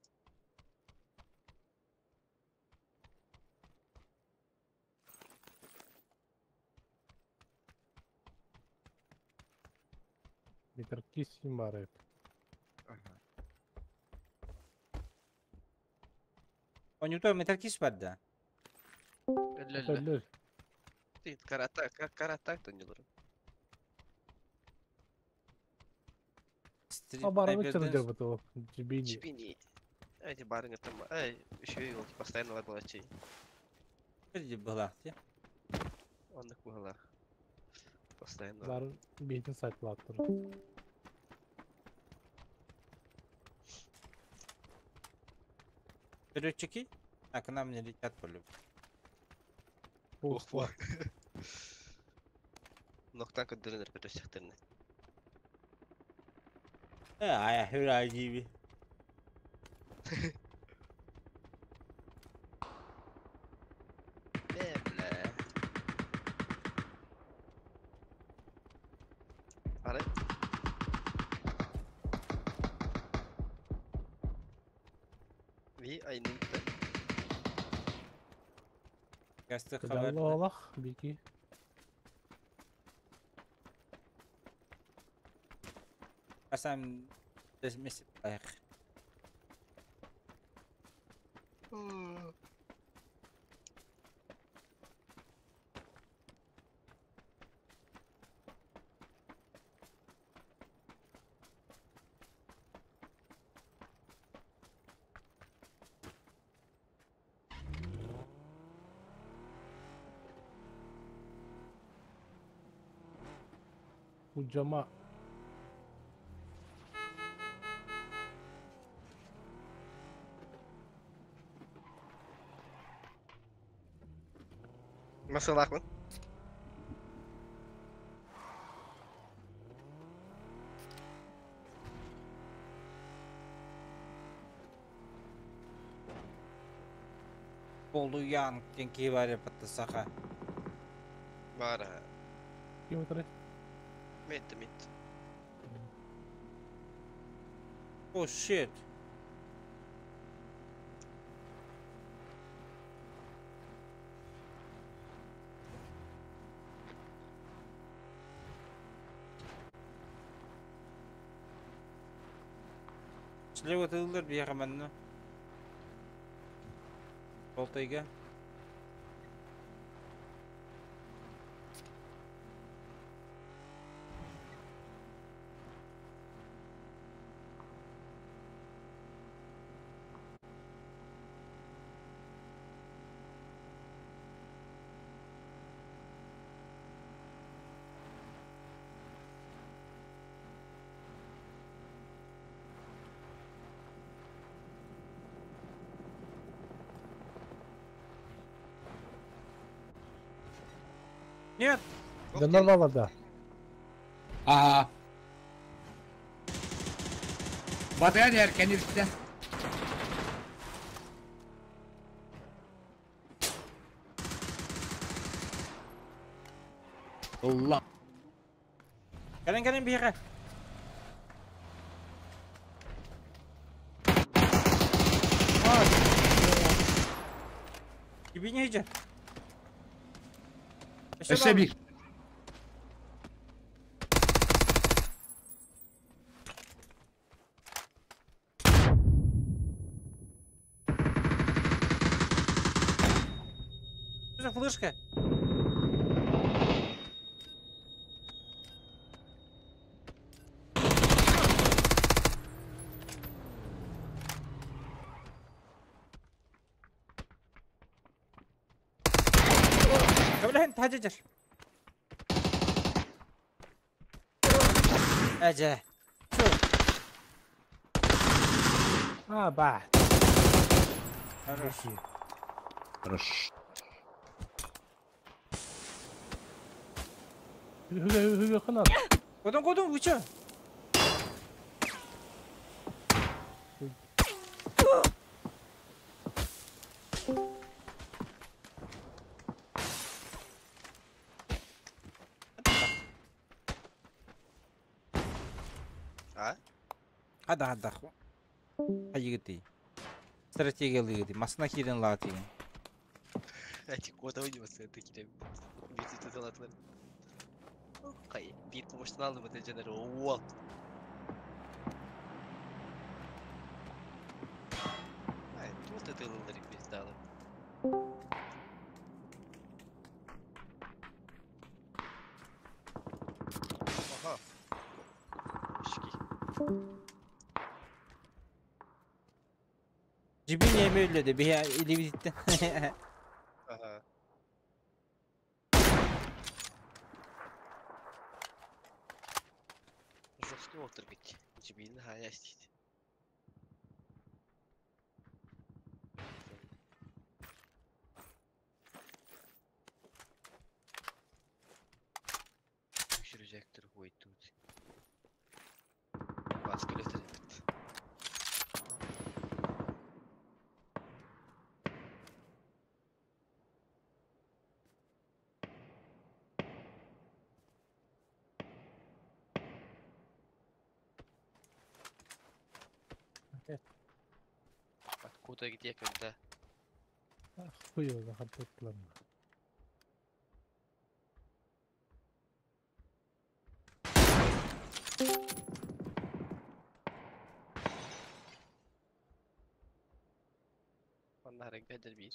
Метр кисим бар еп. Ага. Онютой метр кис бар да. Әллә. Әллер. Карата, карата тонилар. А барыны чыры буту. Джибини. Чипини. Эти барыны там, эй, еще и вот постоянно бар была чей. Была. Он их была. Постоянно. Барын бейтин сайтлап тұр. Переводчики? А к нам не летят по-любому. Ох, бар. Ноктан көддөрөнөр көтөсөхтөрүнө. Ая, хура gibi. Бе, бля. Арай. Айнын. Гастых хабар. Олох бики. Асам десмес аяқ. Bu cama Nasıl aklın? Полуян кенки баре паттасаха. Бара. километры. Мет мет. О, shit. Слева тыллар бияқаманны. Болтайга. Нет! Да нормально да. Ага. Батыган erken işte. Allah. Кэлэн кэлэн биһиэхэ. Кибине же. Өссө bir. Что за флешка? Блин, тажыжар. Әже. А, ба. Хорош. Хорош. Hüge hüge Кодон кодон вы чё? А? Хада хада. Хайгыты. Стратегия лыгыты. Масна хирен латы. Эти кода ойнамаса это кире. Bir tutan atlar. Kay bir помощтан aldım öte Caner. Oo. Ay, тут это ылдырып biz dağılım. Aha. Şiki. Жибин эме өллөдө биһи илибитте. Aha. Жестко отырбит. Жибин хаястит. Düşürecektir koydu. Baskı evet. Откуда, где, когда? Хуй его захотел. Онно харыгга биир.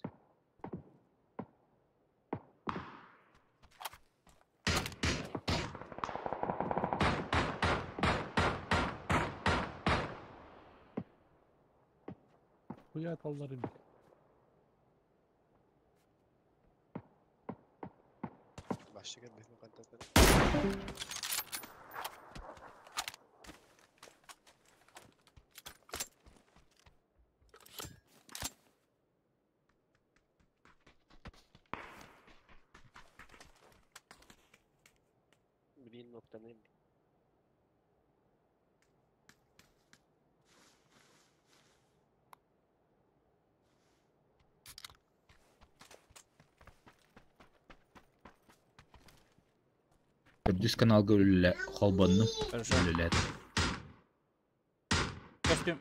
Хуя талларым. Başka bir kontakta. Bilin noktanı. Төрдүс каналга үлэлэ холбоннум. Хорошо. Үлэлэт. Костюм.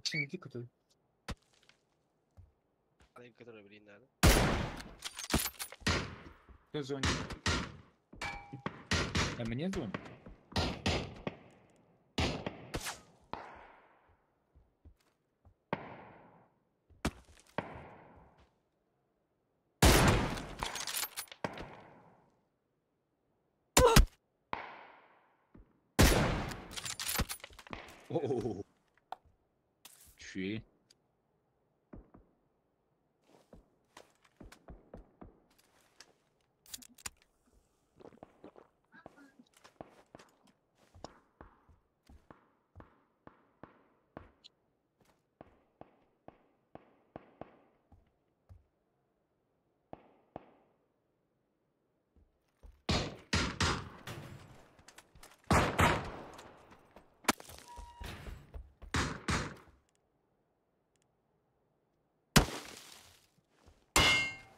Şimdi kutu. Который билин надо. Кто звонит? А мне звонит? О-о-о. Чү.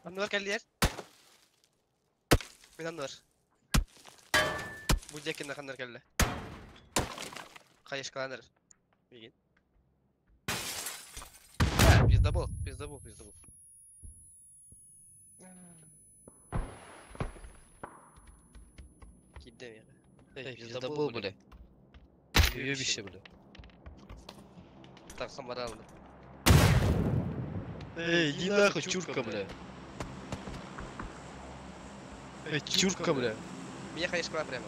Anlar geldiler. Мен аннар. Бу жекин ханнар келди. Кайышкаланыр. Мигин. Пиздабол, пиздабол, пиздабол. Кидем я. Пиздабол, бля. Уебище, бля. Так, саморал. Эй, иди нахуй, чурка, бля. Эй, чурка, бля. Меня хаешкала прямо.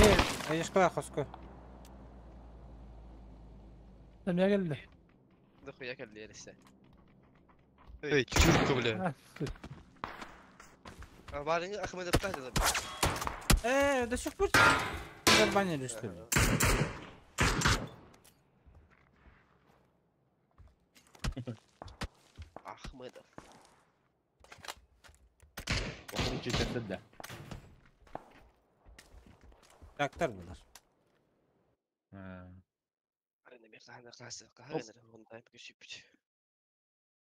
Эй, хаешкала, хоско. Там я geldi. Да хуя geldi yerisi. Эй, чурка, бля. А, Барыны Ахмедов та деді. До сих пор забанили, что ли? Ахмедов. Да. Трактор булар.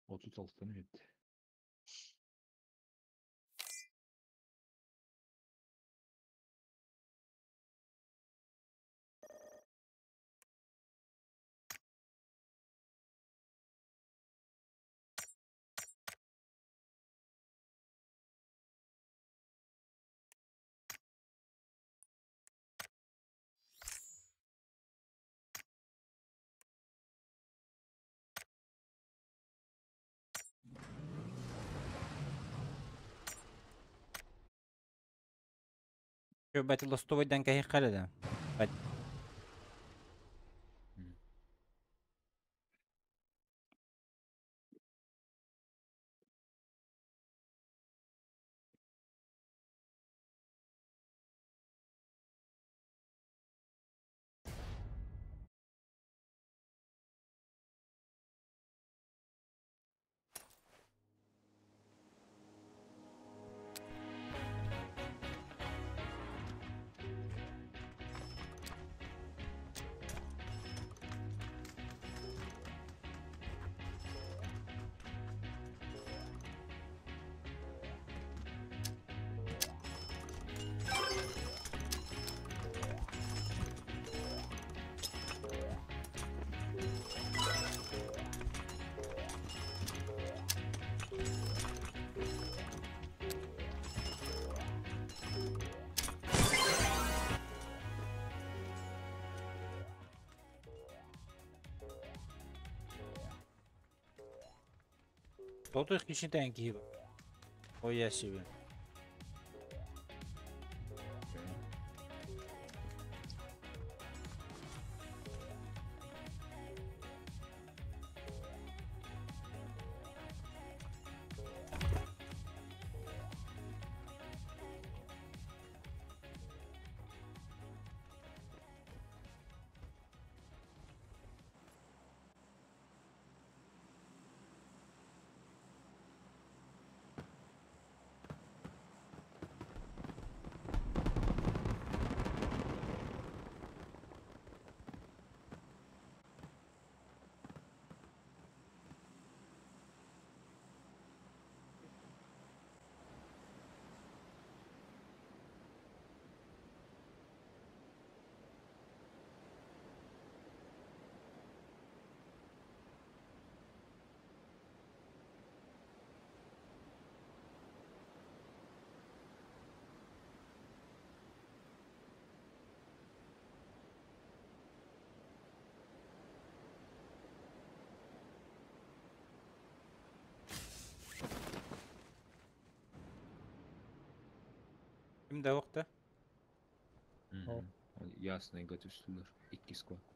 36 tane bitti. Şu бәті лостовойдан кәхи қалады. Бәт. Тотой хищнитен киһи. Ой, я себе. Ким да уохта? Ясныйга түстүлэр. Икки склад.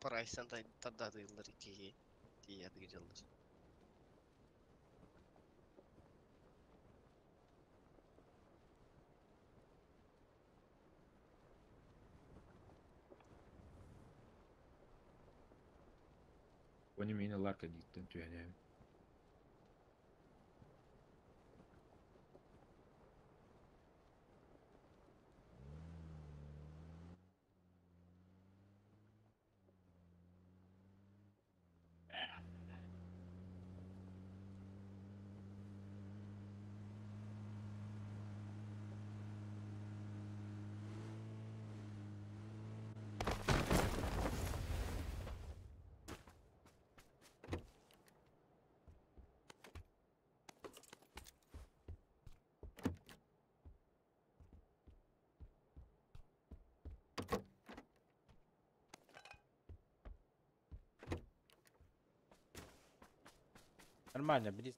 Прайстан тардатыыллар иккиһи тиийэ дьыллар. Они мені ларка диттен түйәнәм. Нормально, бери.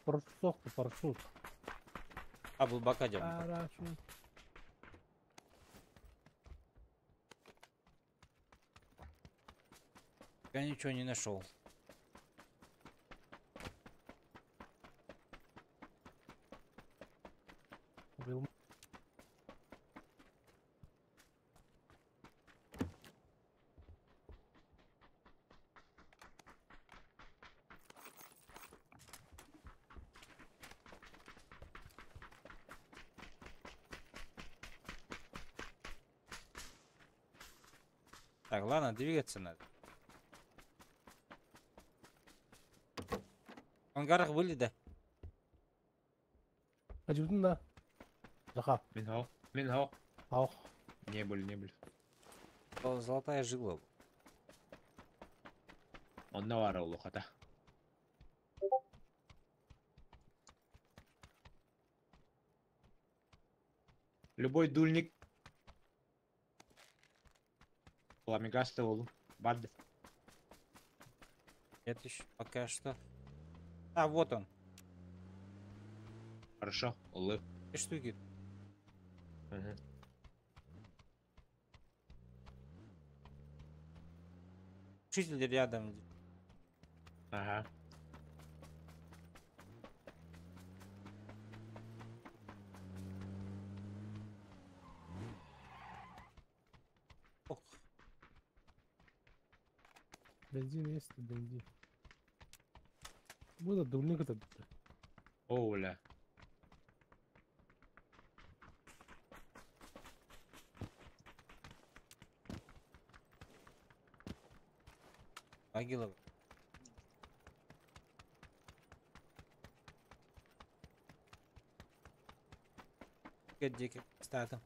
Парашют сохту, парашют. А бұл бака дем. Парашют. Я ничего не нашел. Так, ладно, двигаться надо. В ангарах были, да? Ажыбытын да. Заха. Минхау. Минхау. Аух. Не были, не были. Золотая жила. Он навара улухата. Любой дульник. Пламегаста ол. Бад. Это еще пока что. А, вот он. Хорошо, улы. Три штуки. Угу. Учитель рядом. Ага. Ох. Бензин есть, бензин. Буду дульник этот. Оля. Могила. Дикий статом.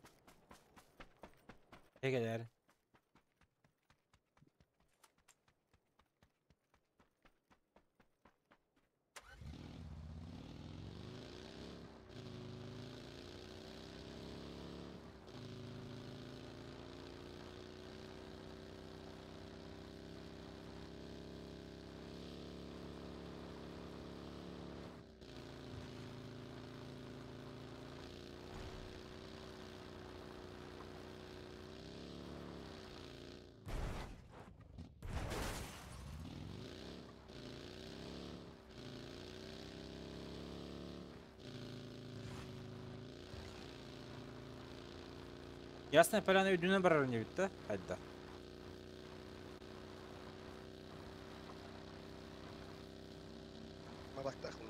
Эгелер. Ясная поляна үйдүнө барар не бит да? Хайда. Мабактахын.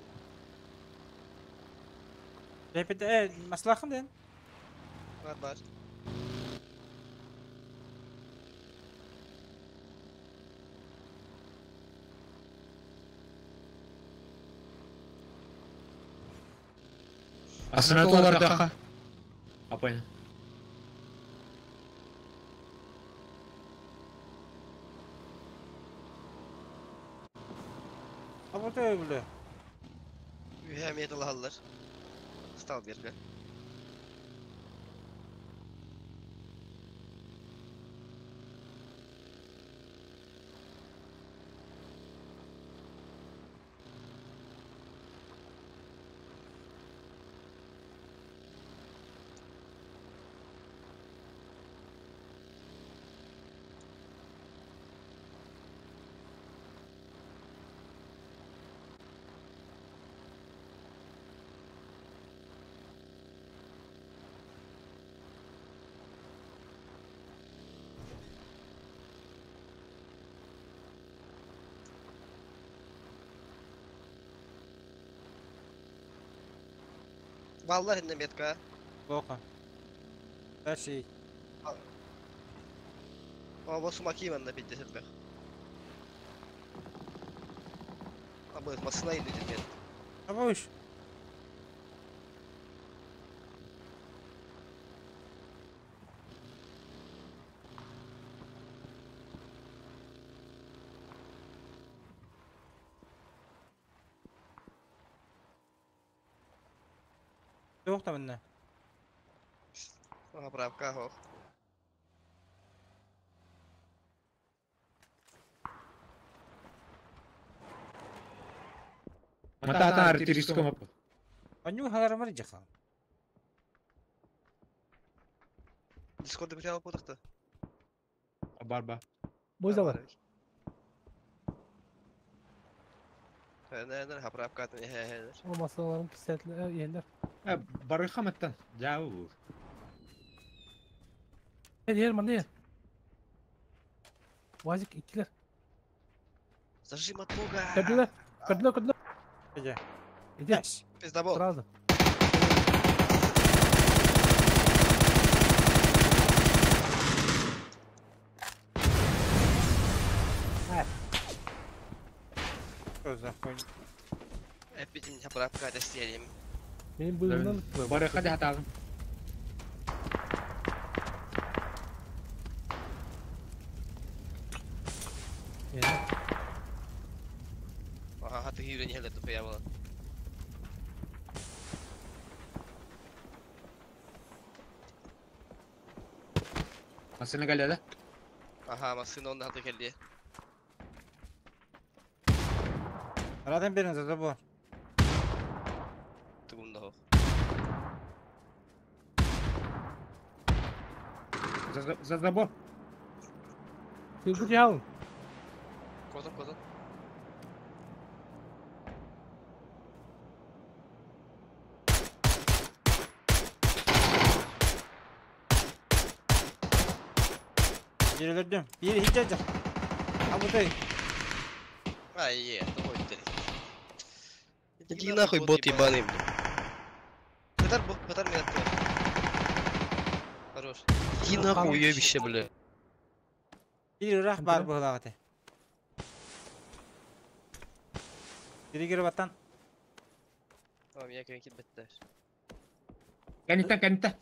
Репет, маслахын ден. Бар бар. Асына А понял. А вот это, бля. Ühəmiyyət alırlar. Stal bir. Баллар инде метка. Плохо. Дальше. А вот сумаки на 50 бэх. А будет машина или нет? А будешь? Yok da bende. Ага, правка, ох. Мата артиллерийском оп. Аню харарамар жаха. Дискорд'да bir tane potaqta. Бар ба. Бойзалар. O masaların pisetler yerler. Барыха маттан. Жау. Her yer man değil. Vazik ikiler. Зажим от бога. Kördüler. Kördüler kördüler. Где? Иди. Пиздобол. Сразу. Что за хуйня? Опять заправка достелим. Benim bıyığımdan Барыха да хатагым. Ага, ты юрий не глядь, тупая была. Масына галада. Ага, машина он надо келди. Раден берин за забор. Тугум да. За забор. Ты где Козан, козан. Bir öldürdüm. Bir hiç acır. Ha bu da. Ай, е, давай ты. Иди нахуй, бот ебаный, блин. Катар, бот, катар меня открыл. Хорош. Иди нахуй, уебище, бля. Bir ırak бар bu hılağıtı. Biri girip atan. Tamam, я кенки бітті. Кәнитә, кәнитә.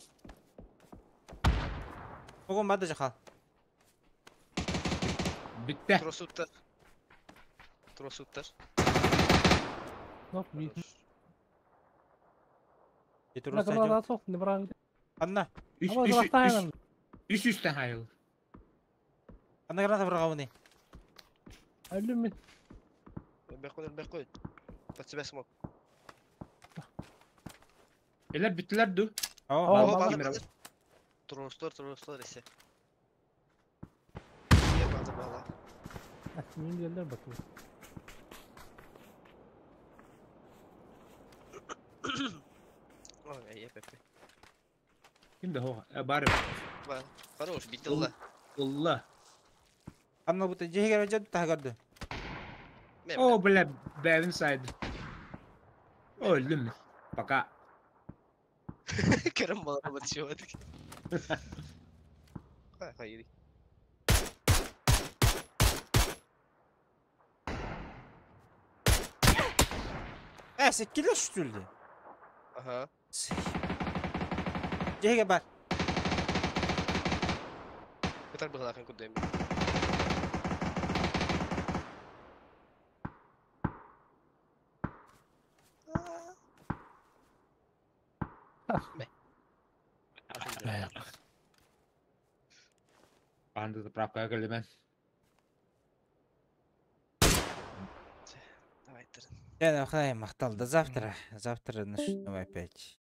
Oğlum бады жахал. Битте. Тросуттар. Тросуттар. Yok bir. Getir Ne kadar daha sok ne bırak. Anna. Үш Ama үш uzaktan үш үстен хайыл. Anna граната бырагабыны. Öldüm mü? Бек қой, бек қой. Под себя смог. Элер биттилер ду. Aa, О, базар. базар. Тростор, тростор, есе. Е, базар бала. Benim yerler bakıyor. Ой, е, пепе. Ким да хо? Бары. Хорош, битилла. Алла. Анна бу жеге жад тагарды. О, бля, бэвин сайд. Өлдүм. Пока. Керім бала бат чего Хай, Э, секкиле шүтүлдү. Ага. Жеге бар. Катар быглахан кудем. Анда заправка келдим. Давай, Я, мактал, до завтра. Завтра начнем опять.